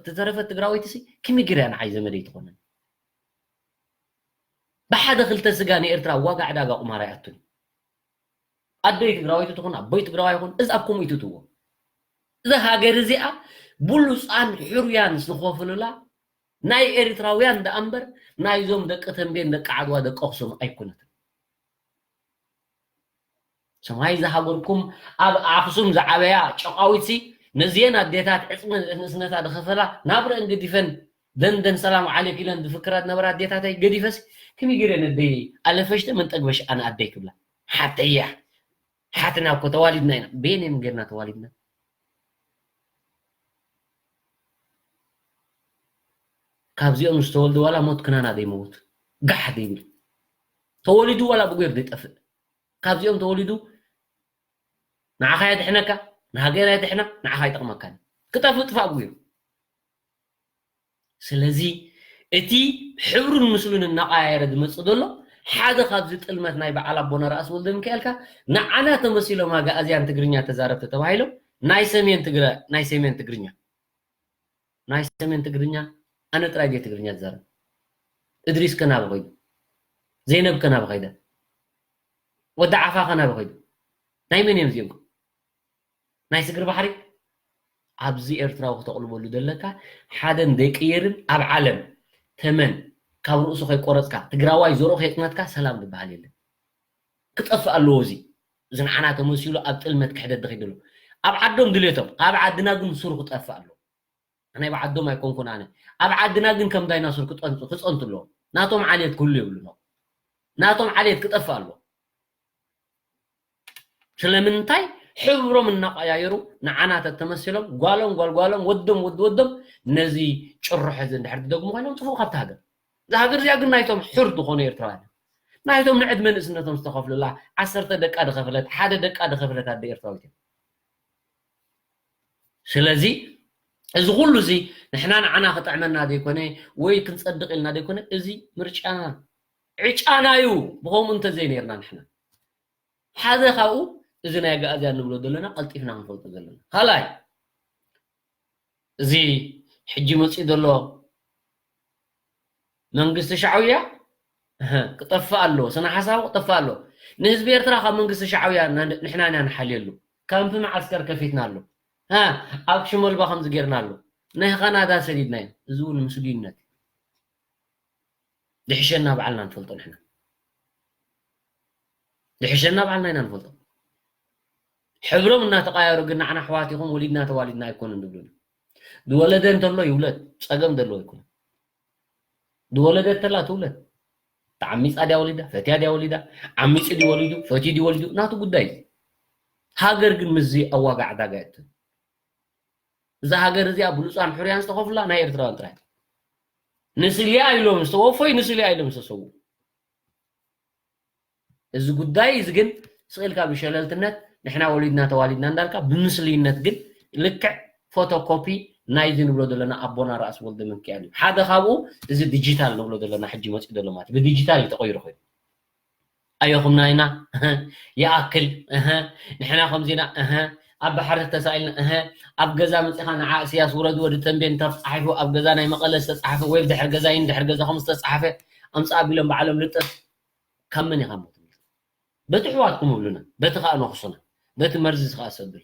ዝተረፈት ትግራወይትሲ ከመይ ገይራ ንዓይ ዘመደይ ትኾነኒ ብሓደ ክልተ ስጋ ንኤርትራ ዋጋ ዕዳጋ ቁማር ኣይኣቱን ኣደይ ትግራወይቲ ትኹን ኣቦይ ትግራዋይ ይኹን እዚ ኣብ ከምኡ ይትትዎ እዛ ሃገር እዚኣ ብሉፃን ሕሩያን ዝኸፍሉላ ናይ ኤርትራውያን ደኣ እምበር ናይዞም ደቂ ተንቤን ደቂ ዓድዋ ደቂ ኣክሱም ኣይኮነትን ሰማይ ዝሃገርኩም ኣብ ኣክሱም ዝዓበያ ጨቃዊትሲ ነዚየን ኣዴታት ዕፅሚ ንእስነታ ዝኸፈላ ናብረአን ገዲፈን ደንደን ሰላም ዓሌክ ኢለን ዝፍክራ ዝነበራ ኣዴታተይ ገዲፈስ ከመይ ገይረ ነደይ ኣለፈሽተ መን ጠግበሽ ኣነ ኣደይ ክብላ ሓተያ ሓትና እኮ ተዋሊድና ኢና በየን እዮም ገርና ተዋሊድና ካብዚኦም ዝተወልዱ ዋላ ሞት ክናና ዘይመውት ጋሕ ዘይብል ተወሊዱ ዋላ ብጉር ዘይጠፍእ ካብዚኦም ተወሊዱ ንዓኻ የድሕነካ ንሃገር የድሕና ንዓኻ ይጠቕመካን ክጠፍእ ጥፋእ ብጉር ስለዚ እቲ ሕብሩን ምስሉን እናቐያየረ ዝመፅእ ዘሎ ሓደ ካብዚ ጥልመት ናይ በዓል ኣቦና ርኣስ ወልደ ሚካኤልካ ንዓና ተመሲሎም ኣጋእዝያን ትግርኛ ተዛረብቲ ተባሂሎም ናይ ሰሜን ትግረ ናይ ሰሜን ትግርኛ ናይ ሰሜን ትግርኛ ኣነ ጥራይ ድየ ትግርኛ ዝዛረብ እድሪስ ከናበ ኸይዱ ዘይነብ ከናበ ኸይደ ወዲ ዓፋ ከናበ ኸይዱ ናይ መን እዮም እዚኦም ናይ ስግሪ ባሕሪ ኣብዚ ኤርትራዊ ክተቕልበሉ ዘለካ ሓደን ዘይቅየርን ኣብ ዓለም ተመን ካብ ርእሱ ከይቆረፅካ ትግራዋይ ዘርኡ ከየጥመትካ ሰላም ዝበሃል የለን ክጠፍእ ኣለዎ እዚ እዚ ንዓና ተመሲሉ ኣብ ጥልመት ክሕደት ዝኸይድ ኣሎ ኣብ ዓዶም ድሌቶም ኣብ ዓድና ግን ሱሩ ክጠፍእ ኣለዎ ናይ ብዓዶም ኣይኮንኩን ኣነ ኣብ ዓድና ግን ከም ዳይናሶር ክፀንቱ ኣለዎ ናቶም ዓሌት ክህሉ የብሉ ናቶም ዓሌት ክጠፍእ ኣለዎ ስለምንታይ ሕብሮም እናቀያየሩ ንዓና ተተመሲሎም ጓሎም ጓልጓሎም ወዶም ወዲ ወዶም ነዚ ጭርሖ እዚ እንድሕር ዝደግሙ ኮይኖም ጥፍኡ ካብቲ ሃገር እዛ ሃገር እዚኣ ግን ናይቶም ሕር ዝኾኑ ኤርትራውያን ናይቶም ንዕድመ ንእስነቶም ዝተኸፍሉላ ዓሰርተ ደቃ ድኸፈለት ሓደ ደቃ ድኸፈለት ኣደ ኤርትራዊት እዮም ስለዚ እዚ ኩሉ እዚ ንሕና ንዓና ክጥዕመና ዘይኮነ ወይ ክንፀድቕ ኢልና ዘይኮነ እዚ ምርጫና ዕጫና እዩ ብኸምኡ እንተዘይ ነርና ንሕና ሓደ ካብኡ እዚ ናይ ኣጋእዝያን ንብሎ ዘለና ቀልጢፍና ክንፈልጦ ዘለና ካልኣይ እዚ ሕጂ መፂኡ ዘሎ መንግስቲ ሻዕውያ ክጠፍእ ኣለዎ ስነ ሓሳቡ ክጠፍእ ኣለዎ ንህዝቢ ኤርትራ ካብ መንግስቲ ሻዕውያ ንሕና ኢና ንሓልየሉ ካምፕ መዓስከር ከፊትና ኣሎ ኣብ ሽመልባ ከምዚ ጌርና ኣሎ ናይ ካናዳ ሰዲድናዮ እዚ እውን ምስሉይነት ድሕሸና ባዕልና ንፈልጦ ንሕና ድሕሸና ባዕልና ኢና ንፈልጦ ሕብሮም እናተቃየሩ ግን ንዓና ኣሕዋት ኢኹም ወሊድና ተዋሊድና ኣይኮኑን ዝብሉና ዝወለደ እንተሎ ይውለድ ፀገም ዘለዎ ኣይኮነ ዝወለደ እንተላ ትውለድ ተዓሚፃ ድያ ወሊዳ ፈትያ ድያ ወሊዳ ዓሚፂ ድዩ ወሊዱ ፈትዩ ድዩ ወሊዱ ናቱ ጉዳይ እዩ ሃገር ግን ምስዚ ኣብ ዋጋ ዕዳጋ የእቱ እዛ ሃገር እዚኣ ብሉፃን ሕሩያን ዝተኸፍላ ናይ ኤርትራውያን ጥራይ ንስልያ ኢሎም ዝተወፈዩ ንስልያ ኢሎም ዝተሰዉ እዚ ጉዳይ እዚ ግን ስቕ ኢልካ ብሸለልትነት ንሕና ወሊድና ተዋሊድና እንዳልካ ብምስልይነት ግን ልክዕ ፎቶኮፒ ናይዚ ንብሎ ዘለና ኣቦና ራእሲ ወልደ ሚካኤል እዩ ሓደ ካብኡ እዚ ዲጂታል ንብሎ ዘለና ሕጂ መፂኡ ዘሎ ማለት ብዲጂታል እዩ ተቐይሩ ኮይኑ ኣየኹምና ኢና ይኣክል ንሕና ከምዚና ኣብ ባሕሪ ተሳኢልና ኣብ ገዛ መፂኻ ንዓ እስያስ ውረድ ወዲ ተንቤን ተፃሒፉ ኣብ ገዛ ናይ መቐለ ዝተፃሓፈ ወይ ድሕር ገዛይን ድሕር ገዛኹም ዝተፃሓፈ ኣምፃ ኣቢሎም ባዕሎም ልጥፍ ካብ መን ኢኻ ሞ ትብል በቲ ኣሕዋትኩም እብሉና በቲ ከዓ ነኽሱና በቲ መርዚ ከዓ ሰብል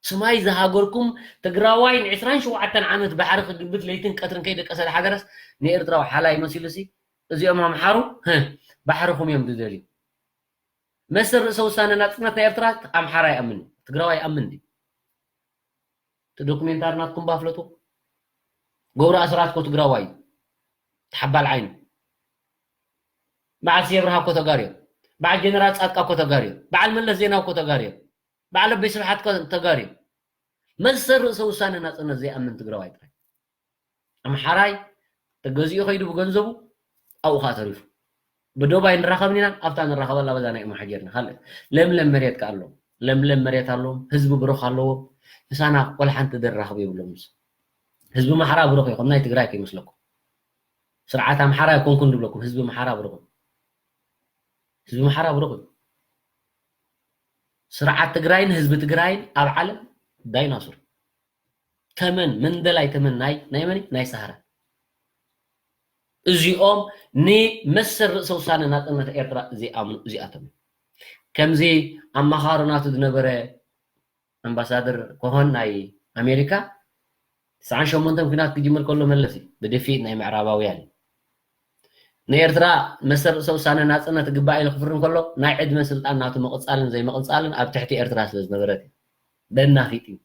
ስማይ ዝሃገርኩም ትግራዋይ ን27 ዓመት ባሕሪ ክግብት ለይትን ቀትርን ከይደቀሰ ዝሓደረስ ንኤርትራዊ ሓላይ መሲሉ ሲ እዚኦም ኣምሓሩ ባሕርኹም እዮም ዝደልዩ መሰል ርእሰ ውሳነ ናፅነት ናይ ኤርትራ ኣምሓራ ይኣምን ትግራዋይ ይኣምን ድዩ እቲ ዶክሜንታሪ ናትኩም ባፍለጡ ገብሩ ኣስራት ኮ ትግራዋይ እዩ ተሓባል ዓይኑ በዓል ስየ ብርሃ ኮ ተጋርዮም በዓል ጀነራል ፃድቃ ኮ ተጋርዮም በዓል መለስ ዜናዊ ኮ ተጋርዮም በዓል ኣበይ ስብሓት ኮ ተጋርዮም መሰል ርእሰ ውሳነ ናፅነት ዘይኣምን ትግራዋይ ጥራይ ኣምሓራይ ተገዚኡ ከይዱ ብገንዘቡ ኣብኡ ከዓ ተሪፉ ብዶብ ኣይንራኸብን ኢና ኣብታ ንራኸበላ በዛ ናይ እሞ ሓጀርና ካልእ ለምለም መሬት ከዓ ኣለዎም ለምለም መሬት ኣለዎም ህዝቢ ብሩኽ ኣለዎም ምሳና ቆልሓንቲ ዘራኽቡ የብሎም ምስ ህዝቢ ኣምሓራ ብሩኽ እዩ ከም ናይ ትግራይ ከይመስለኩም ስርዓት ኣምሓራ ኣይኮንኩን ዝብለኩም ህዝቢ ኣምሓራ ብሩኽ እዩ ህዝቢ ኣምሓራ ብሩኽ እዩ ስርዓት ትግራይን ህዝቢ ትግራይን ኣብ ዓለም ዳይናሱር ተመን መንደላይ ተመን ናይ ናይ መን ናይ ሳህራ እዚኦም ንመሰል ርእሰ ውሳነ ናፅነት ኤርትራ ዘይኣምኑ እዚኣቶም ከምዚ ኣመኻሪ ናቱ ዝነበረ ኣምባሳደር ኮሆን ናይ ኣሜሪካ ትስዓን ሸሞንተን ኩናት ክጅምር ከሎ መለስ እዩ ብድፊት ናይ ምዕራባውያን እዩ ንኤርትራ መሰል ርእሰ ውሳነ ናፅነት ግባእ ኢሉ ክፍርም ከሎ ናይ ዕድመ ስልጣን ናቱ ምቕፃልን ዘይምቕፃልን ኣብ ትሕቲ ኤርትራ ስለ ዝነበረት እዩ ደናፊጥ እዩ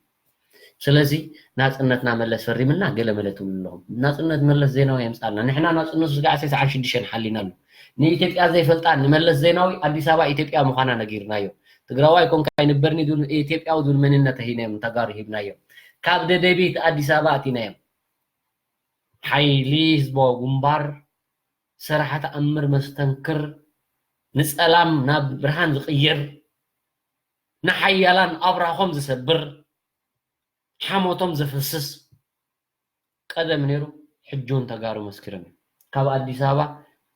ስለዚ ናፅነትና መለስ ፈሪምና ገለመለ ትብሉ ኣለኹም ናፅነት መለስ ዜናዊ የምፃልና ንሕና ናፅነቱ ስጋዕ ሰስዓን ሽዱሽተን ሓሊና ኣሎ ንኢትዮጵያ ዘይፈልጣ ንመለስ ዜናዊ ኣዲስ ኣበባ ኢትዮጵያ ምዃና ነጊርናዮ ትግራዋይ ኮንካ ኣይንበርኒ ዝብል ኢትዮጵያዊ ዝብል መንነት ሂናዮም ተጋሩ ሂብናዮም ካብ ደደቢት ኣዲስ ኣበባ ኣቲናዮም ሓይሊ ህዝባዊ ግንባር፣ ሰራሕቲ ኣምር መስተንክር፣ ንጸላም ናብ ብርሃን ዝቕይር፣ ንሓያላን ኣብራኾም ዝሰብር፣ ሓሞቶም ዘፍስስ ቀደም ነይሩ። ሕጂ እውን ተጋሩ መስኪሮም እዮም። ካብ ኣዲስ ኣበባ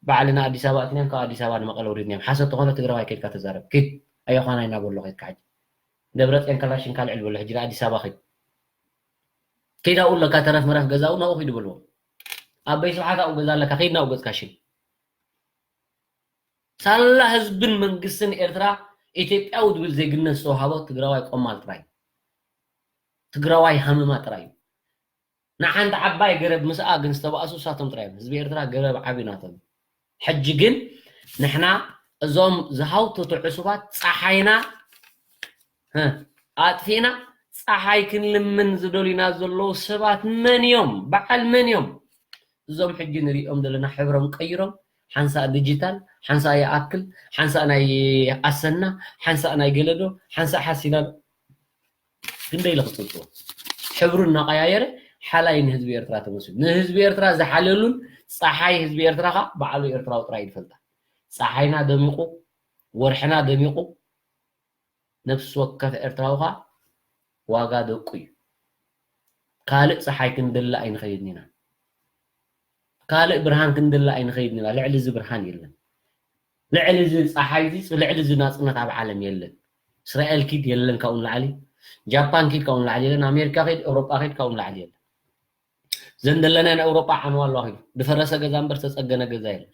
ባዕልና ኣዲስ ኣበባ ኣትናዮም፣ ካብ ኣዲስ ኣበባ ንመቐለ ውሪድናዮም። ሓሰት ተኾነ ትግራዋይ ከይድካ ተዛረብ። ኪድ ኣዮዃናይ እናበሎ ከይድካ ሕጂ ደብረፅዮን ከላሽን ካልዕል በሎ። ሕጂ ንኣዲስ ኣበባ ኪድ። ከይድ ኣብኡ ኣለካ ተረፍ መረፍ ገዛኡ ናብኡ ኪድ በልዎ። ኣበይ ስብሓት ኣብኡ ገዛ ኣለካ ከይድ ናብኡ ገፅካ ሽን። ሳላ ህዝብን መንግስትን ኤርትራ ኢትዮጵያዊ ዝብል ዜግነት ዝተዋሃቦ ትግራዋይ ቆማል ጥራይ እዩ። ትግራዋይ ሃመማ ጥራይ እዩ። ንሓንቲ ዓባይ ገረብ ምስኣ ግን ዝተባእሱ እሳቶም ጥራይ እዮም። ህዝቢ ኤርትራ ገረብ ዓቢ ናቶም። ሕጂ ግን ንሕና እዞም ዝሃውተቱ ዕሱባት ጸሓይና፣ እ፣ ኣጥፊእና ጸሓይ ክንልምን ዝደልዩና ዘለዉ ሰባት መን እዮም? በዓል መን እዮም? እዞም ሕጂ ንሪኦም ዘለና ሕብሮም ቀይሮም፣ ሓንሳእ ዲጂታል፣ ሓንሳእ ይኣክል፣ ሓንሳእ ናይ ኣሰና፣ ሓንሳእ ናይ ገለዶ፣ ሓንሳእ ሓሲና፣ ክንደይ ኢለ ክጽብጽቦ? ሕብሩ እናቐያየረ ሓላይ ንህዝቢ ኤርትራ ተመሲሉ። ንህዝቢ ኤርትራ ዝሓለሉን ጸሓይ ህዝቢ ኤርትራ ኸኣ በዓሉ ኤርትራዊ ጥራይ እዩ ዝፈልጣ። ጸሓይና ደሚቑ፣ ወርሕና ደሚቑ፣ ነፍሲ ወከፍ ኤርትራዊ ኸኣ ዋጋ ደቁ እዩ። ካልእ ጸሓይ ክንደሊ ኣይንኸይድን ኢና። ካልእ ብርሃን ክንደሊ ኣይንኸይድን ኢና። ልዕሊ እዚ ብርሃን የለን። ልዕሊ እዚ ጸሓይ እዚ፣ ልዕሊ እዚ ናጽነት ኣብ ዓለም የለን። እስራኤል ኪድ የለን ካብኡ ንላዕሊ፣ ጃፓን ኪድ ካብኡ ንላዕሊ የለን፣ ኣሜሪካ ኪድ፣ ኤውሮጳ ኪድ ካብኡ ንላዕሊ የለን። ዘን ዘለናን ኤውሮጳ ዓንዋ ኣለዋ ኪዱ። ዝፈረሰ ገዛ እምበር ዝተጸገነ ገዛ የለን።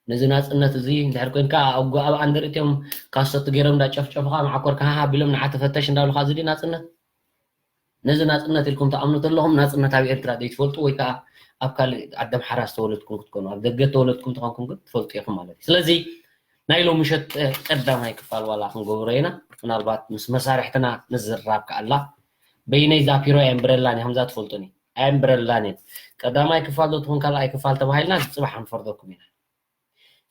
ነዚ ናጽነት እዚ እንድሕር ኮንካ ኣብ ጎ-፣ ኣብ ኣንደር እትዮም ካሰት ገይሮም እንዳጨፍጨፉኻ መዓኮርካ ሃሃ ቢሎም ንዓ ተፈተሽ እንዳብሉኻ እዚ ድዩ ናጽነት? ነዚ ናጽነት ኢልኩም ትኣምኑ ተለኹም ናጽነት ኣብ ኤርትራ ዘይትፈልጡ ወይ ከዓ ኣብ ካልእ ዓዲ ኣምሓራ ዝተወለድኩም ክትኮኑ፣ ኣብ ደገ ተወለድኩም ተኾንኩም ግን ትፈልጡ ኢኹም ማለት እዩ። ስለዚ ናይ ሎሚ ምሸት፣ እ፣ ቀዳማይ ክፋል ዋላ ክንገብሮ ኢና። ምናልባት ምስ መሳርሕትና ንዝራብ ከኣላ በይነይ ዛፒሮ ኣየንብረላን እየ፣ ከምዛ ትፈልጡኒ ኣየንብረላን እየ። ቀዳማይ ክፋል ዶ ትኹን ካልኣይ ክፋል ተባሂልና ጽባሕ ክንፈርደኩም ኢና።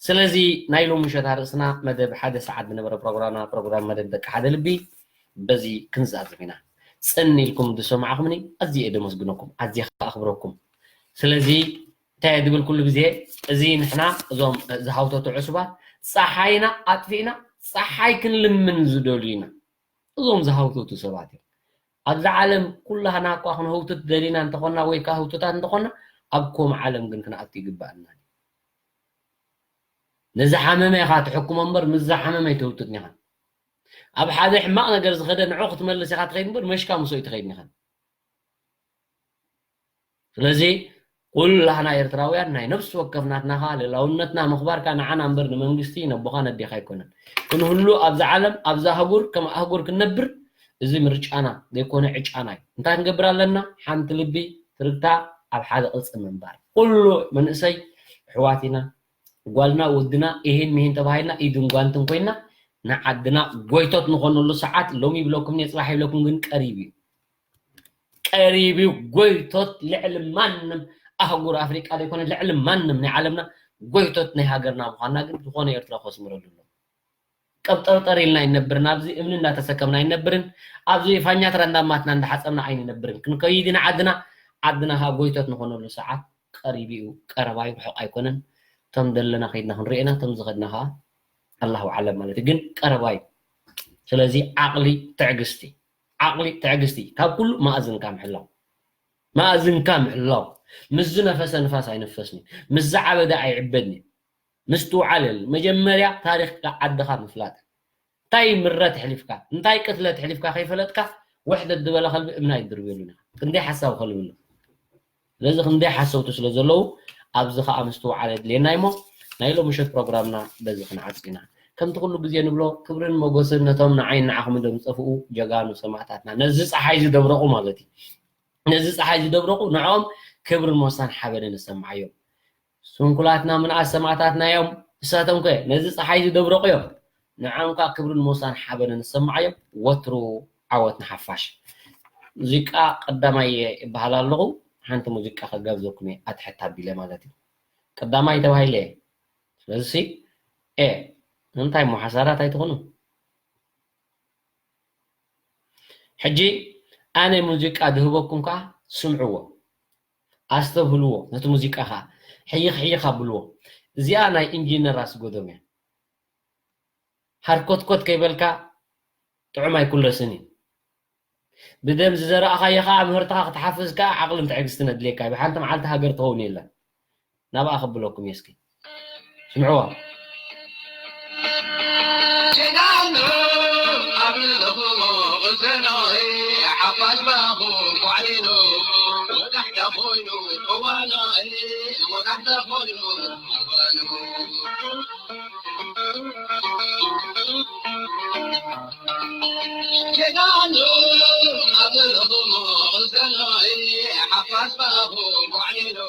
ስለዚ ናይ ሎሚ ምሸት ኣርእስና መደብ ሓደ ሰዓት ዝነበረ ፕሮግራምና፣ ፕሮግራም መደብ ደቂ ሓደ ልቢ በዚ ክንዛዝም ኢና። ጽን ኢልኩም ዝሰማዕኹምኒ ኣዝየ እየ ደመስግነኩም፣ ኣዝየ ከኣ ኣኽብረኩም። ስለዚ እንታይ እየ ዝብል ኩሉ ግዜ፣ እዚ ንሕና እዞም ዝሃውተቱ ዕሱባት ጸሓይና ኣጥፊእና ጸሓይ ክንልምን ዝደልዩ ኢና። እዞም ዝሃውተቱ ሰባት እዮም። ኣብዛ ዓለም ኩላህና እኳ ክንህውትት ደሊና እንተኾንና ወይ ከዓ ህውቱታት እንተኾንና ኣብ ከምኡ ዓለም ግን ክንኣቱ ይግባኣና። ንዝሓመመ ኢኻ ትሕክሞ እምበር ምስ ዝሓመመ ኣይተውትትን ኢኻ። ኣብ ሓደ ሕማቕ ነገር ዝኸደ ንዑ ክትመልስ ኢኻ ትኸይድ እምበር መሽካ ምስኡ ኣይትኸይድን ኢኻ። ስለዚ ኩላህና ኤርትራውያን ናይ ነፍሲ ወከፍ ናትና ኸኣ ልእላውነትና ምኽባርካ ንዓና እምበር ንመንግስቲ ነቦኻ ነዴኻ ኣይኮነን። ክንህሉ ኣብዛ ዓለም ኣብዛ ኣህጉር ከም ኣህጉር ክንነብር እዚ ምርጫና ዘይኮነ ዕጫና እዩ። እንታይ ክንገብር ኣለና? ሓንቲ ልቢ ትርግታ ኣብ ሓደ ቅርጺ ምንባር። ኩሉ መንእሰይ ኣሕዋት ኢና። ጓልና ወድና ኢሂን ሚሂን ተባሂልና ኢድን ጓንትን ኮይና ንዓድና ጎይቶት ንኾነሉ ሰዓት ሎሚ ይብለኩም እየ፣ ጽባሕ ይብለኩም ግን ቀሪቡ እዩ። ቀሪቡ እዩ። ጎይቶት ልዕሊ ማንም ኣህጉር ኣፍሪቃ ዘይኮነ ልዕሊ ማንም ናይ ዓለምና ጎይቶት ናይ ሃገርና ምዃንና ግን ዝኾነ ኤርትራ ከስምረሉ ኣሎ። ቀብጠርጠር ኢልና ኣይንነብርን። ኣብዚ እምኒ እንዳተሰከምና ኣይንነብርን። ኣብዚ ፋኛትራ እንዳማትና እንዳሓጸብና ኣይንነብርን። ክንከይድ ኢና ዓድና፣ ዓድና ከዓ ጎይቶት ንኾነሉ ሰዓት ቀሪቡ እዩ። ቀረባ እዩ፣ ርሑቕ ኣይኮነን። እቶም ዘለና ከይድና ክንርኢ ኢና፣ እቶም ዝኸድና ከዓ ኣላሁ ኣዕለም ማለት እዩ። ግን ቀረባ እዩ። ስለዚ ዓቕሊ ትዕግስቲ፣ ዓቕሊ ትዕግስቲ፣ ካብ ኩሉ መኣዝንካ ምሕላው፣ መኣዝንካ ምሕላው። ምስ ዝነፈሰ ንፋስ ኣይንፈስን እዩ፣ ምስ ዝዓበደ ኣይዕበድን እዩ። ምስትውዓል የለን። መጀመርያ ታሪኽ ዓድኻ ምፍላጥ። እንታይ ምረት ኣሕሊፍካ፣ እንታይ ቅትለት ኣሕሊፍካ ከይፈለጥካ፣ ውሕደት ዝበለ ከልቢ እምኒ ኣይትድርብየሉን ኢኻ። ክንደይ ሓሳዊ ከልቢ ኣሎ። ስለዚ ክንደይ ሓሰውቲ ስለ ዘለዉ፣ ኣብዚ ኸኣ ምስትውዓል የድልየና እዩሞ፣ ናይ ሎሚ ምሸት ፕሮግራምና በዚ ክንዓጽ ኢና። ከምቲ ኩሉ ግዜ ንብሎ፣ ክብርን ሞገስን ነቶም ንዓይን ንዓኹምን ደም ዝጠፍኡ ጀጋኑ ሰማእታትና፣ ነዚ ጸሓይ ዝደብረቑ ማለት እዩ። ነዚ ጸሓይ ዝደብረቑ ንዕኦም ክብርን ሞሳን ሓበንን ይሰምዓዮም። ስንኩላትና ምንኣስ ሰማእታትና እዮም። ንሳቶም ከ ነዚ ጸሓይ ዝደብረቑ እዮም። ንዕኦም ከኣ ክብርን ሞሳን ሓበንን ይሰምዓዮም። ወትሩ ዓወት ንሓፋሽ። ሙዚቃ ቀዳማይ እየ ይበሃል ኣለኹ። ሓንቲ ሙዚቃ ከጋብዘኩም እየ፣ ኣትሕት ኣቢለ ማለት እዩ። ቀዳማይ ተባሂለ እየ። ስለዚ ሲ፣ ኤ፣ እንታይ እሞ ሓሳራት ኣይትኾኑ። ሕጂ ኣነ ሙዚቃ ዝህበኩም ከኣ ስምዕዎ። ኣስተብህልዎ፣ ነቲ ሙዚቃ ኸዓ ሕይኽ ሕይኽ ኣብልዎ። እዚኣ ናይ ኢንጂነር ኣስጎዶም እያ። ሃርኮትኮት ከይበልካ ጥዑም ኣይኩለስን እዩ። ብደም ዝዘራእኻዮ ኸዓ ምህርትኻ ክትሓፍስ ከኣ ዓቕልን ትዕግስትን ኣድልየካ እዩ። ብሓንቲ መዓልቲ ሃገር ትኸውን የላን። ናብኣ ከብለኩም እየ እስኪ። ስምዕዋ። ጀጋኑ ኣብ ልኹሞ ቅሰኖይ ሓፋሽ ባኹ ኳዕሊኑ ወጋሕታ ኮይኑ እዋኖይ ወጋሕታ ኮይኑ እዋኑ ጀጋኑ ኣብ ዘለኹሞ ቅሰኖይ ሓፋሽ ባኹ ኳዕሊኑ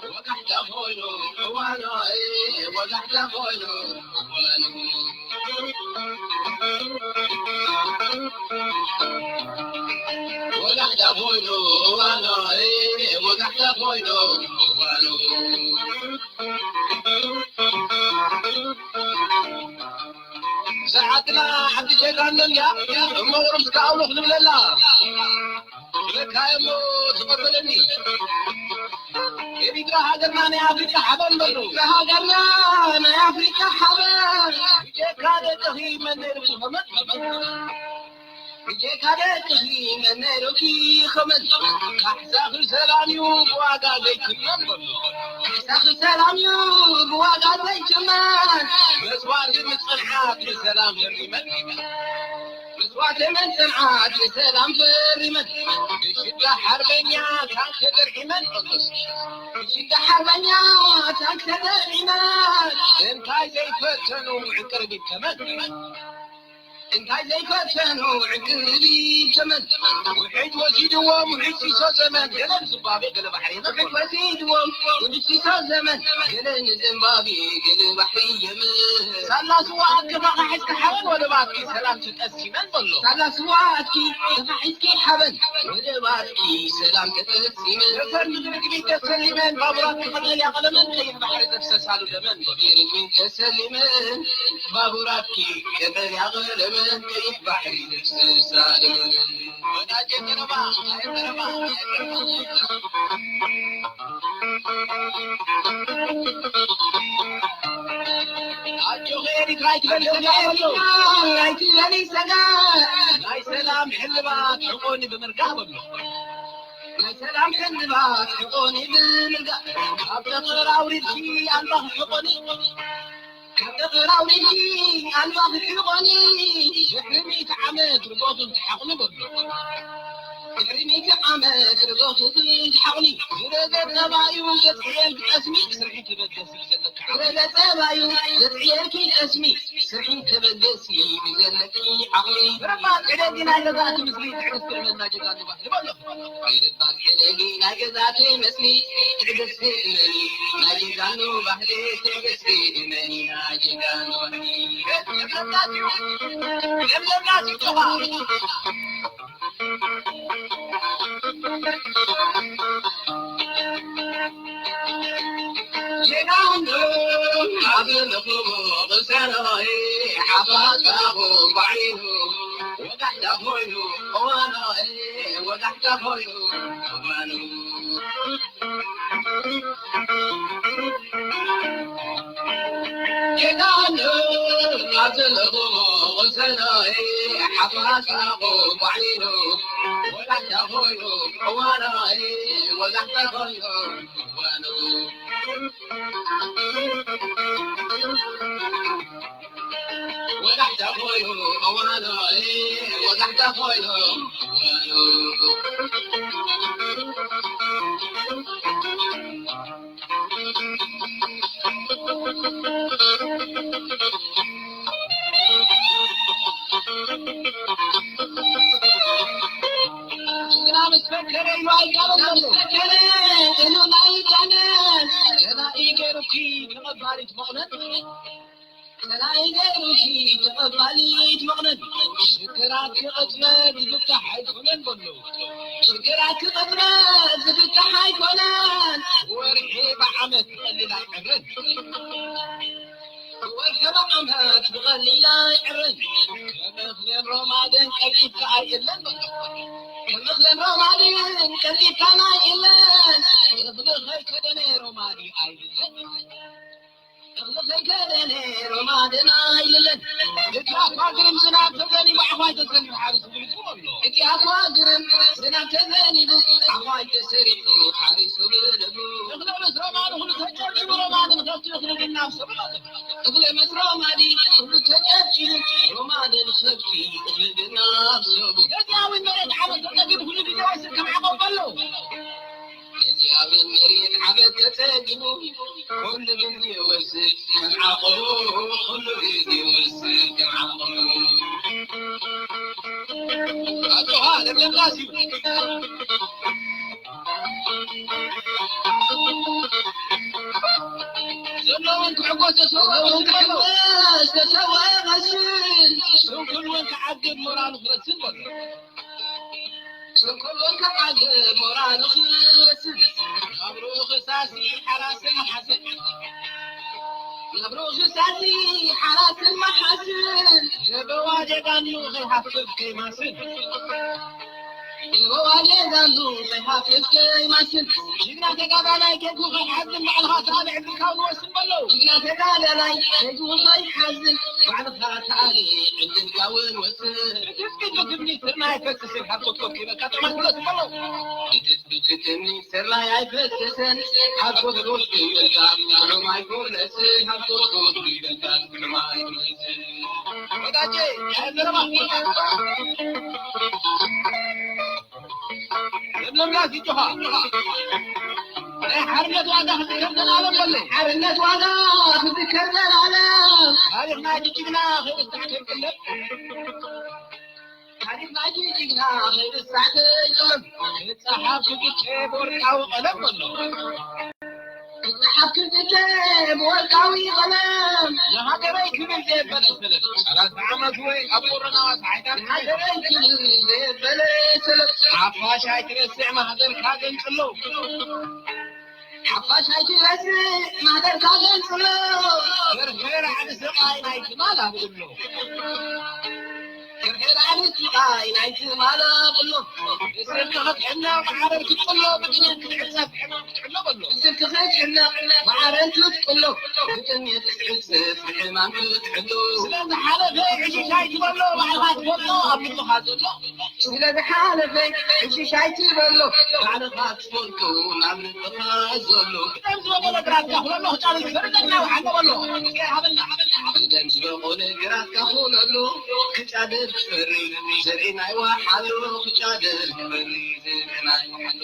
ወጋሕታ ኮይኑ እዋኖይ ወጋሕታ ኮይኑ እዋኑ ወጋሕታ ኮይኑ እዋኖይ ወጋሕታ ኮይኑ እዋኑ ሰዓትና ሓንቲ ጀጋኑ እያ እሞ ርምስካ ኣውሎ ክንብለላ ብለካ እሞ ትቐበለኒ ኤሪትራ ሃገርና ናይ ኣፍሪቃ ሓበን በሉ ሃገርና ናይ ኣፍሪቃ ሓበን ብጀካ ደቅኺ መን ነይሩ ክኸመን ብጀካ ደቅኺ መን ነይሩኪ ክኸመን ካሕሳኺ ሰላም እዩ ብዋጋ ዘይትመን በሉ ካሕሳኺ ሰላም እዩ ብዋጋ ዘይትመን መስዋእቲ ምጽንሓት ንሰላም ዘሪመን መስዋእቲ ምጽንሓት ንሰላም ዘሪመን ብሽዳ ሓርበኛ ታንክ ተደርዒመን ብሽዳ ሓርበኛ ታንክ ተደርዒመን እንታይ ዘይፈተኑ ዕንቅርቢት ተመን እንታይ ዘይፈተኑ ዕንቅርቢት ተመን ውሕጅ ወሲድዎም ውሕጅ ሲሶ ዘመን ገለ ዝባቤ ገለ ባሕሪ የመን ውሕጅ ወሲድዎም ውሕጅ ሲሶ ዘመን ገለ ንዝምባቤ ገለ ባሕሪ የመን ሳላ ስዋ ኣከፋኻ ሕዝካ ሓበን ወደባትኪ ሰላም ትጠሲመን በሎ ሳላ ስዋ ኣትኪ ተፋሒዝኪ ሓበን ወደባትኪ ሰላም ተጠሲመን ነፈር ምድሪ ግቢት ተሰሊመን ባቡራት ክቐጠል ያቐለመን ቀይሕ ባሕሪ ዘፍሰሳሉ ደመን ተሰሊመን ባቡራትኪ ቀጠልያ ቀለመን ቀይሕ ባሕሪ ልብስሳ ደመን ወዳጀ ቀረባ ቀረባ ኣጆኺ ኤሪትራ ኣይትበሊ ኣይትበሊ ሰጋ ናይ ሰላም ሕልባት ሕቆኒ ብምርካብ ኣሎ ናይ ሰላም ሕልባት ሕቆኒ ብምርካብ ካብ ጠጠር ኣውሪድኪ ኣልባኺ ሕቆኒ ካብ ጠጠር ኣውሪድኪ ኣልባኺ ሕቆኒ ድሕሪ ሚእቲ ዓመት ርጎቱ ትሓቕኒ በሎ ድሕሪ ሚእቲ ዓመት ርጎቱ ትሓቕኒ ዝረገ ጠባዩ ዘጥዕየልኪ ጠስሚ ስርሒ ተበገሲ ዘለካ ዝረገ ጠባዩ ዘጥዕየልኪ ጠስሚ ስርሒ ተበገሲ ዘለኪ ዓቕሊ ረባ ዕደጊ ናይ ገዛእቲ ምስሊ ትዕግስቲ እመና ጀጋኑ ባህሊ በሎ ገረባት ዕደጊ ናይ ገዛእቲ ምስሊ ትዕግስቲ እመኒ ናይ ጀጋኑ ባህሊ ትዕግስቲ እመኒ ናይ ጀጋኑ ባህሊ ለምለምና ትጮኻ ጀጋኑ ኣብ ዘለኹሞ ቅሰኖይ ሓፋሽ ባኹ ባዕሊኑ ወጋሕታ ኮይኑ እዋኖይ ወጋሕታ ኮይኑ እዋኑ ጌታን ኣብ ዘለኹሞ ቅሰኖይ ሓፋሽ ባኹ ባዕሊኑ ወጋሕታ ኮይኑ እዋኖይ ወጋሕታ ኮይኑ እዋኑ ወጋሕታ ኮይኑ እዋኖይ ወጋሕታ ኮይኑ እዋኑ ጅግና ምስ ፈከረ ኢሉ ኣይጋበን ዘሎ። ምስ ፈከረ ኢሉ ኣይጋበን። ጸላኢ ገይሩኪ ተቐባሊት መቑነን። ጸላኢ ገይሩኪ ተቐባሊት መቑነን። ሽግራት ክቕጽበት ዝፍታሕ ኣይኮነን በሎ። ሽግራት ክቕጽበት ዝፍታሕ ኣይኮነን። ወርሒ ብዓመት ብቐሊል ኣይዕረን። ወርሒ ብዓመት ብቐሊል ኣይዕረን። ከም እኽልን ሮማንን ቀልጢፍካ ኣይእለን በሎ። ከም እኽለን ሮማድን ቀልጢፍካ ማይ ኢለን። እኽሊ ከይከደነ ሮማዲ ኣይብለን። እኽሊ ከይከደነ ሮማድን ኣይብለን። እቲ ኣኳ ግርም ዝናብ ተዘኒቡ ዓዃይ ተሰሪሑ ሓሪሱ ብልጹ ኣሎ። እቲ ኣኳ ግርም ዝናብ ተዘኒቡ ዓዃይ ተሰሪሑ ሓሪሱ ብልጹ። እኽሊ ምስ ሮማዲ ኩሉ ተጨብጭቡ ሮማድን ከብቲ እኽሊ ግን ናብ ሰብሎ። እኽሊ ምስ ሮማዲ ኩሉ ተጨብጭቡ ሮማድን ከብቲ እኽሊ ግን ናብ ሰቡ። ገዚያዊ መሬት ዓመት ተጠጊቡ ኩሉ ግዜ ወስድ ከም ዓቐብ በሎ። ገዚያዊ መሬት ዓመት ተጠጊቡ ኩሉ ግዜ ወስድ ከም ዓቐብ፣ ኩሉ ግዜ ወስድ ከም ዓቐብ። ኣጆኻ ለምለም ራስ እዩ። ዘለውን ክዕጎስ ተሰውኦ እውን ክዕጎስ ተሰውኦ ይመስል። ስንኩል እውን ክዓግብ ሞራሉ ክረስን በሎ። ስንኩል እውን ክዓግብ ሞራሉ ክረስን። ናብርኡ ክሳሲ ሓራስን መሓስን። ናብርኡ ክሳሲ ሓራስን መሓስን። የበዋ ጀጋኑ ከይሃፍፍ ከይማስን። የበዋ ጀጋኑ ከይሃፍፍ ከይማስን። ጅግና ተጋዳላይ ኬኩ ከይሓዝን ባዕልኻ ተኣልዕ ዕድልካ እውን ወስን በለው። ጅግና ተጋዳላይ ኬኩ ከይሓዝን ባዕልኻ ተኣልዕ ዕድልካ እውን ወስን። ብትጽቢት ብትምኒት ስርና ኣይፈስስን፣ ካብ ኮትኮት ከይበልካ ጥዑም ኣይኮነትን በለው። ብትጽቢት ብትምኒት ስርና ኣይፈስስን፣ ካብ ኮትኮት ከይበልካ ጥዑም ኣይኮነትን፣ ካብ ኮትኮት ከይበልካ ጥዑም ኣይኮነትን። ወዳጄ፣ ናይ ዘረባ ለምለም ዳስ ይጮኻ። ናይ ሓርነት ዋጋ ክዝከር ዘላለም በሎ። ሓርነት ዋጋ ክዝከር ዘላለም። ታሪኽና ጅጅግና ከይርሳዕ ከይቅለል። ታሪኽና ጅጅግና ከይርሳዕ ከይቅለል። ክጸሓፍ ክግጨ ብወርቃዊ ቀለም በሎ። ክጸሓፍ ክግጨ ብወርቃዊ ቀለም። ንሃገረይ ክብል ዘየበለ ሰለል። ሰላሳ ዓመት ወይ ኣብ ቁርናዋ ሰዓይታት ንሃገረይ ክብል ዘየበለ ሰለል። ሓፋሽ ኣይትረስዕ ማህደርካ ገንጽሎ። ሓፋሽ ኣይትረስዕ ማህደርካ ገንጽሎ። ፍርሒ ራዕዲ ስቓይ ናይ ትማል ኣብሎ። ፍርሒ ራዕዲ ስቓይ ናይ ትማል ኣብሎ። ብስልኪ ክትሕነቕ ማዕረር ክትቅሎ፣ ብጥሜት ክትዕጸፍ ሕማም ክትሕሎ በሎ። ብስልኪ ክትሕነቕ ማዕረር ክትቅሎ፣ ብጥሜት ክትዕጸፍ ሕማም ክትሕሎ። ስለ ዝሓለፈ ዕሽሽ ኣይትበሎ፣ ባዕልኻ ትፈልጦ ኣብ ልብኻ ዘሎ። ስለ ዝሓለፈ ዕሽሽ ኣይትበሎ፣ ባዕልኻ ትፈልጦ ኣብ ልብኻ ዘሎ። ቅደም ዝበቆለ ግራትካ ኩለሎ፣ ክጫድር ክፈሪ ዘርኢ ናይ ወሓሎ በሎ። እግዚኣብሔር ሃበና። ቅደም ዝበቆለ ግራትካ ኩለሎ፣ ክጫድር ክፈሪ ዘርኢ ናይ ወሓሎ፣ ክጫድር ክፈሪ ዘርኢ ናይ ወሓሎ።